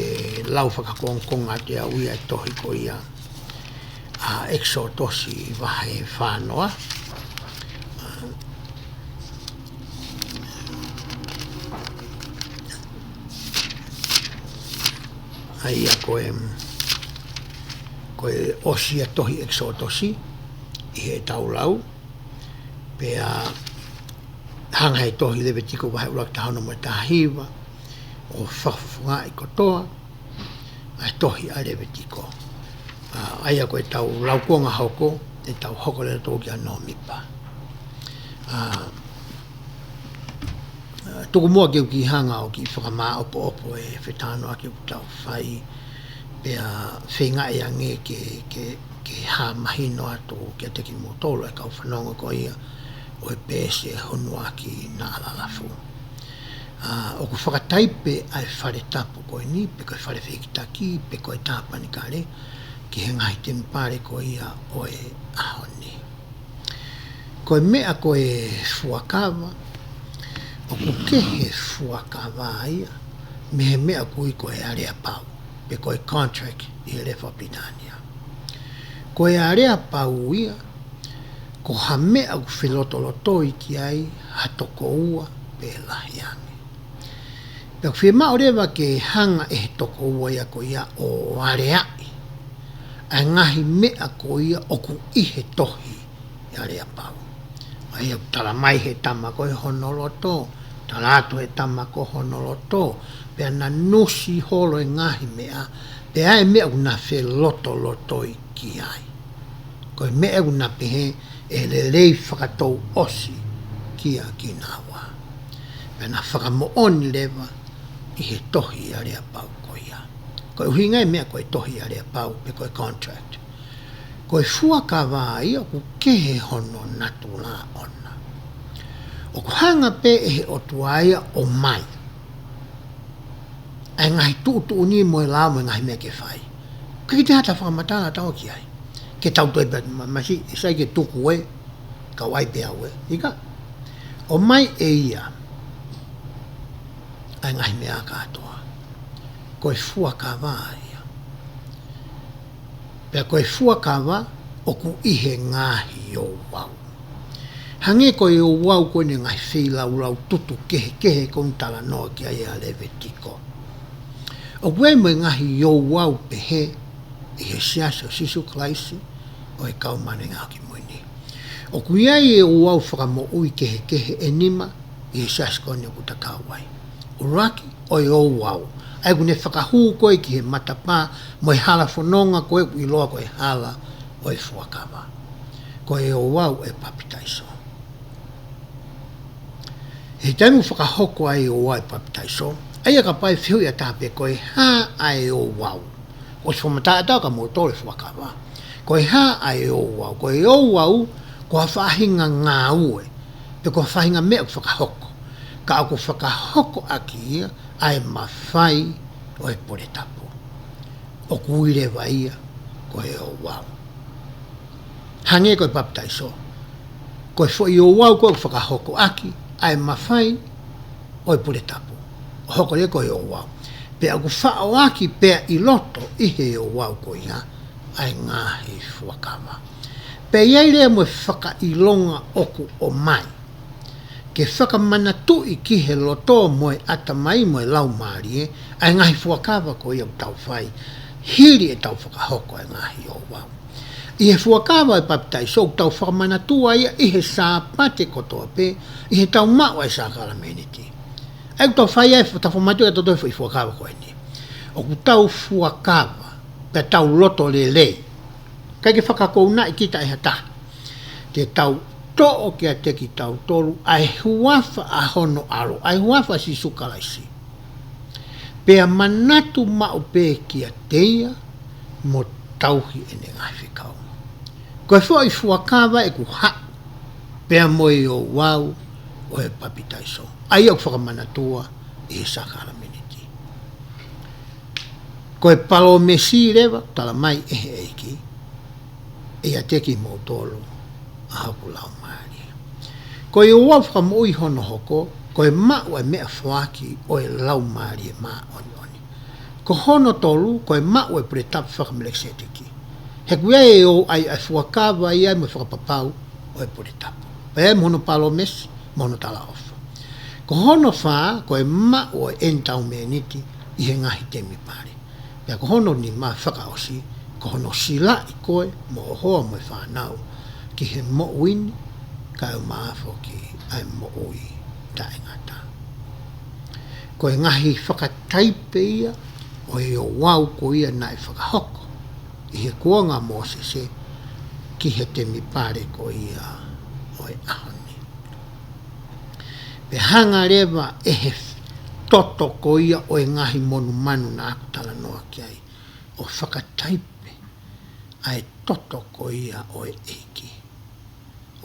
lau fakakongokonga atu au ia ʻa e tohi ko ia ʻa ʻEkisotosi vahe fā noa. ʻA ia ko e, ko e ʻosi ʻa e tohi ʻEkisotosi ʻi heʻetau lau, pea hanga ʻe he tohi Levitiko vahe ʻuluaki, taha ono mo e taha hiva ʻo fakafofongaʻi kotoa ʻa e tohi ʻa Levitiko. ʻA, ʻa ia ko ʻetau laukonga hoko, ʻetau hoko leva atu kia Nōmipa. ʻA, ʻa, tuku muʻa ke u kiʻi hanga ʻo kiʻi fakamāʻopoʻopo e fetalanoaʻaki ʻoku tau fai, pea feingaʻi ange ke, ke, ke hā mahino atu kiate kimoutolu ʻa e kau fanongo ko ia ʻo e peesi ʻe ua noa ki Naʻalalafu. ʻA, ʻoku fakataipe ʻa e fale tapu ko eni, pe ko e fale fehikitaki, pe ko e tāpanekale, ki he ngaahi temipale ko ia ʻo e ʻaho ni. Ko e meʻa ko e fuakava, ʻoku kehe fuakava ia mei he meʻa ʻoku ui ko e aleapau, pe ko e contract ʻi he lea fakapilitānia. Ko e aleapau ia, ko ha meʻa ʻoku felotolotoi ki ai ha toko ua pe lahi ange. Pea ʻoku fiemaʻu leva ke hanga ʻe he toko ua ia ko ia ʻo aleaʻi ʻa e ngaahi meʻa ko ia ʻoku ʻi he tohi ʻa e aleapau. ʻA ia ʻoku tala mai ʻe he tama ko ē hono loto, tala atu ʻe he tama ko ē hono loto, pea na nusi holo e ngaahi meʻa, pea ʻi ai e meʻa ʻoku na felotolotoi ki ai. Ko e meʻa ʻoku na pehē ʻe lelei fakatouʻosi kia kinaua. Pea na fakamoʻoni leva ʻi he tohi ʻa e aleapau ko ia. Ko e ʻuhinga e meʻa ko e tohi ʻa e aleapau pe ko e contract. Ko e fuakava ia ʻoku kehe hono natula ʻona. ʻOku hanga pē ʻe he ʻOtua ia ʻo ʻomai ʻa e ngaahi tuʻutuʻuni mo e lao mo e ngaahi meʻa ke fai. Ke kiʻi te hata fakamatala tau ki ai. Ke tau toe pē ma-, masi, ʻe sai ke tuku ē, kau ai pē au ē. ʻIkai. ʻOmai ʻe ia ʻa e ngaahi meʻa kātoa. Ko e fuakava ia. Pea ko e fuakava ʻoku ʻi he ngaahi ouau. Hangē ko e ouau ko eni ngaahi feilaulau tutu kehekehe ko eni talanoa ki ai ʻa Levitiko. ʻOku ʻi ai mo e ngaahi ouau pehē ʻi he Siasi ʻo Sīsū Kalaisi ʻo e Kau Māʻoniʻoni ʻi he Ngaahi ʻAho Kimui Ni. ʻOku ʻi ai e ouau fakamoʻui kehekehe ʻe nima ʻi he siasi ko eni ʻoku ta kau ai. ʻUluaki, ʻo e ouau. ʻA ia ʻoku ne fakahū koe ki he matapā mo e hala fononga ko ē ʻoku ʻiloa ko e hala ʻo e fuakava. Ko e ouau ʻo e papitaiso. He taimi ʻoku fakahoko ai e ouau ʻo e papitaiso, ʻa ia kapau ʻe fehuʻi ʻe taha pē ko e hā ʻa e ouau. ʻOsi fakamatala atu kia moutolu e fuakava. Ko e hā ʻa e ouau, ko e ouau, ko ha faʻahinga ngāue, pe ko ha faʻahinga meʻa ʻoku fakahoko. Ka ʻoku fakahoko ʻaki ia ʻa e mafai ʻo e pule tapu. ʻOku ui leva ia ko e ouau. Hangē ko e papitaiso. Ko e foʻi ouau ko ē ʻoku fakahoko ʻaki ʻa e mafai ʻo e pule tapu. ʻO hoko leva ko e ouau. Pea ʻoku faʻo ʻaki pea ʻi loto ʻi he ouau ko ia ʻa e ngaahi fuakava. Pea ʻi ai leva mo e fakaʻilonga ʻoku ʻomai. Ke fakamanatuʻi ki he loto mo e ʻatamai mo e laumālie, ʻa e ngaahi fuakava ko ia ʻoku tau fai, hili ʻetau fakahoko e ngaahi ouau. ʻI he fuakava ʻo e papitaiso ʻoku tau fakamanatua ia ʻi he Sāpate kotoa pē, ʻi heʻetau maʻu ʻa e sākalameniti. ʻA ia ʻoku tau fai ai, tau fakamanatua ʻa e toto ʻo e fuakava ko eni. ʻOku tau fuakava, pea tau loto lelei. ʻIkai ke fakakounaʻi kita ʻe ha taha. Te tau toʻo kiate kitautolu, ʻa e huafa ʻa hono ʻAlo, ʻa e huafa ʻo Sīsū Kalaisi. Pea manatu maʻu pē kiate ia mo tauhi ʻene ngaahi fekau. Ko e foʻi fuakava ʻoku haʻu, pea mo e ouau ʻo e papitaiso. ʻA ia ʻoku fakamanatua ʻi he sākalameniti. Ko e palōmesi leva, tala mai ʻe he ʻEiki, ʻe ʻiate kimoutolu ʻa hoku laumālie. Ko e ouau fakamoʻui hono hoko, ko e maʻu ʻa e meʻafoaki ʻo e Laumālie Māʻoniʻoni. Ko hono tolu, ko e maʻu ʻa e pule tapu faka-Melekisēteki. He ʻoku ʻi ai e ouau ʻa e fuakava ia mo e fakapapau ʻo e pule tapu. Pea mo hono palōmesi, mo hono talaʻofa. Ko hono fā, ko e maʻu ʻo e ʻenitaumēniti ʻi he ngaahi temipale. Pea ko hono nima fakaʻosi, ko hono silaʻi koe mo ho hoa mo e fānau ki he moʻui ni, kae ʻumaʻā foki ʻa e moʻui taʻengata. Ko e ngaahi fakataipe ia ʻo e ouau ko ia naʻe fakahoko ʻi he kuonga ʻo Mōsese ki he temipale ko ia ʻo e ʻaho ni. Pea hanga leva ʻe he toto ko ia ʻo e ngaahi monumanu naʻa ku talanoa ki ai, ʻo fakataipe ʻa e toto ko ia ʻo e ʻEiki.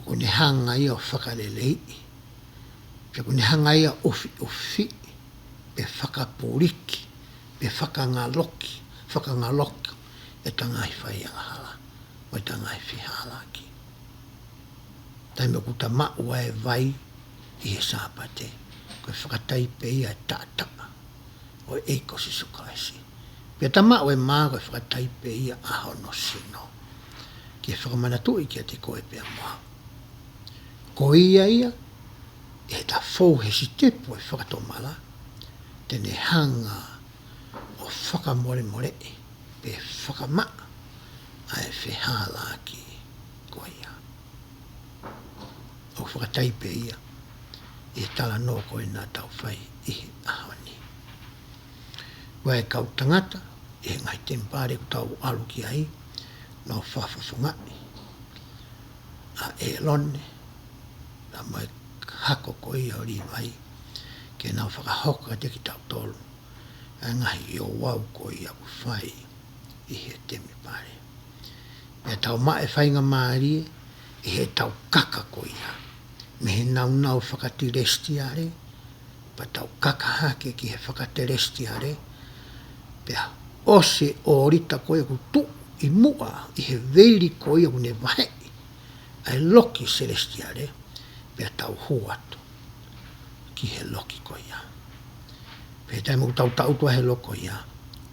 ʻOku ne hanga ia ʻo fakaleleiʻi, pea ʻoku ne hanga ia ʻo ʻufiʻufiʻi, pe fakapuliki, pe fakangaloki, fakangaloki ʻeta ngaahi fai angahala, mo ʻeta ngaahi fehālaaki. Taimi ʻoku ta maʻu ai e vai ʻi he Sāpate, ko e fakataipe ia ʻo e taʻataʻa ʻo e ʻEiki ko Sīsū Kalaisi. Pea ta maʻu e mā, ko e fakataipe ia ʻa hono sino. Ke fakamanatuʻi kiate koe pea mo au. Ko ia ia, ʻi heʻeta fou he sitepu ʻo e fakatomala, te ne hanga ʻo fakamolemoleʻi, pe fakamaʻa ʻa e fehālaaki ko ia. ʻOku fakataipe ia ʻi he talanoa ko ē naʻa tau fai ʻi he ʻaho ni. Ko e kau tangata ʻi he ngaahi temipale ʻoku tau ʻalu ki ai, nau fakafofongaʻi ʻa ʻĒlone, pea mo e hako ko ia ʻo Līvai, ke nau fakahoko kiate kitautolu ʻa e ngaahi ouau ko ia ʻoku fai ʻi he temipale. Pea tau maʻu e faingamālie ʻi heʻetau kaka ko ia mei he nāunau fakatilesitiale, pea tau kaka hake ki he fakatilesitiale, Pea ʻosi e ʻōlita ko ia ʻoku tuʻu ʻi muʻa ʻi he veili ko ia ʻoku ne vaheʻi ʻa e loki selesitiale, pea tau hū atu ki he loki ko ia. Pea taimi ʻoku tau taʻutu ai he loki ko ia,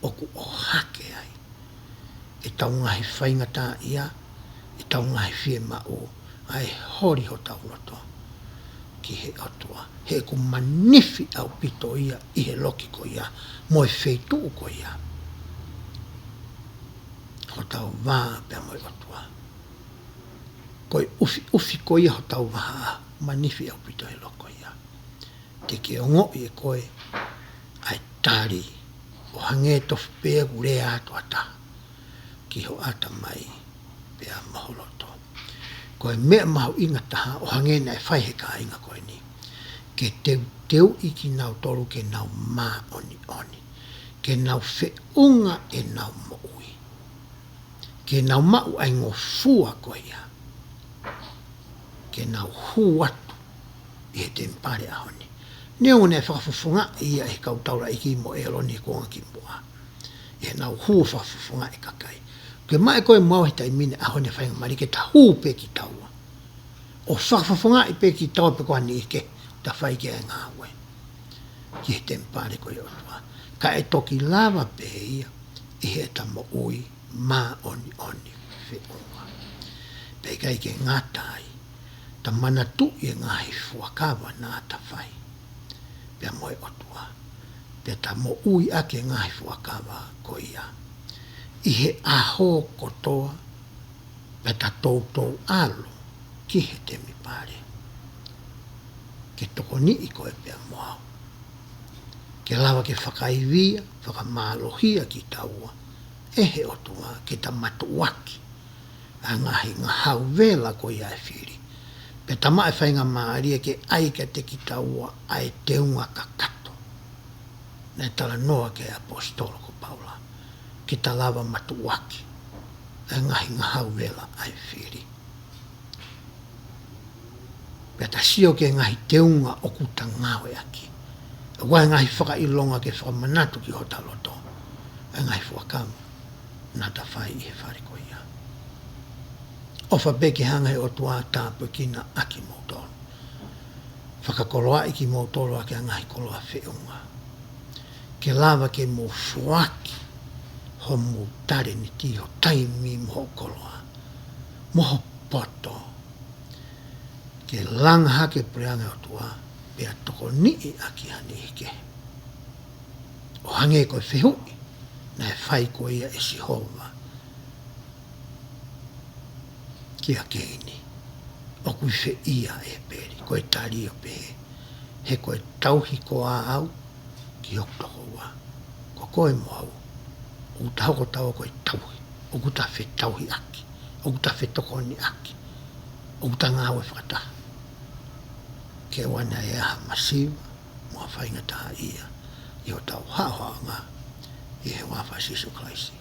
ʻoku ʻohake ai ʻetau ngaahi faingataʻaʻia, ʻetau ngaahi fiemaʻu, ʻa e holi hotau loto ki he ʻOtua. He ʻoku manifi ʻaupito ia ʻi he loki ko ia, mo e feituʻu ko ia, hotau vā pea mo e ʻOtua. Ko e ʻufiʻufi ko ia hotau vā, manifi ʻaupito he loki ko ia. Te ke ongoʻi ʻe koe ʻa e tali, ʻo hangē tofu pē ʻoku lea atu ʻa taha ki ho ʻatamai pea mo ho loto. Ko e meʻa mahuʻinga taha ʻo hangē naʻe fai he kāinga ko eni, ke teuteuʻi kinautolu ke nau māʻoniʻoni, ke nau feʻunga ʻenau moʻui, ke nau maʻu ʻa e ngofua ko ia, ke nau hū atu ʻi he temipale ʻaho ni. Neongo naʻe fakafofongaʻi ia ʻe he kau taulaʻeiki mo ʻĒlone he kuonga kimuʻa, ʻi heʻenau hū ʻo fakafofongaʻi e kakai. Ke maʻu ʻe koe mo au he taimi ni, ʻaho ni, faingamālie ke ta hū pē kitaua ʻo fakafofongaʻi pē kitaua pe ko e hā e niʻihi kehe ʻoku ta fai ki ai e ngāue ki he temipale ko ia ʻo e ʻOtua. Ka ʻe toki lava pē ia ʻi heʻeta moʻui māʻoniʻoni feʻunga. Pea ʻikai ke ngata ai, ta manatuʻi e ngaahi fuakava naʻa ta fai pea mo e ʻOtua, pea ta moʻui ʻaki e ngaahi fuakava ko ia ʻi he ʻaho kotoa, pea ta toutou ʻalu ki he temipale. Ke tokoniʻi koe pea mo au ke lava ke fakaivia, fakamālohia kitaua ʻe he ʻOtua, ke ta matuʻuaki ʻa e ngaahi ngahau vela ko ia ʻa e fili, pea ta maʻu e faingamālie ke ʻai kiate kitaua ʻa e teunga kakato naʻe talanoa ki ai e ʻaposetolo ko Paula, ke ta lava matuʻuaki ʻa e ngaahi ngahau vela ʻa e fili. Pea ta sio ki he ngaahi teunga ʻoku ta ngāueʻaki, ʻa e ngaahi fakaʻilonga ke fakamanatu ki hota loto ʻa e ngaahi fuakava naʻa ta fai ʻi he fale ko ia. ʻOfa pē ke hanga ʻe he ʻOtua ʻo tāpuekina ʻa kimoutolu, fakakoloaʻi kimoutolu ʻaki ʻa e ngaahi koloa feʻunga, ke lava ke mou foaki homou talēniti, ho taimi mo hoʻo koloa mo ho poto, ke langa hake e puleʻanga ʻo e ʻOtua, pea tokoniʻi ʻaki ha niʻihi kehe, ʻo hangē ko e fehuʻi naʻe fai ko ia ʻe Sihova kia Keini, ʻoku ʻi fē ʻa ʻĒpeli? Ko e tali ʻo pehē, he ko e tauhi koā au ki hoku tokoua? Ko koe mo au, ʻoku ta hoko taua ko e tauhi, ʻoku ta fetauhiʻaki, ʻoku ta fetokoniʻaki, ʻoku ta ngāue fakataha ke ʻoua naʻa ʻi ai ha masiva mo ha faingataʻaʻia ʻi hotau haʻohaʻonga, ʻi he huafa ʻo Sīsū Kalaisi.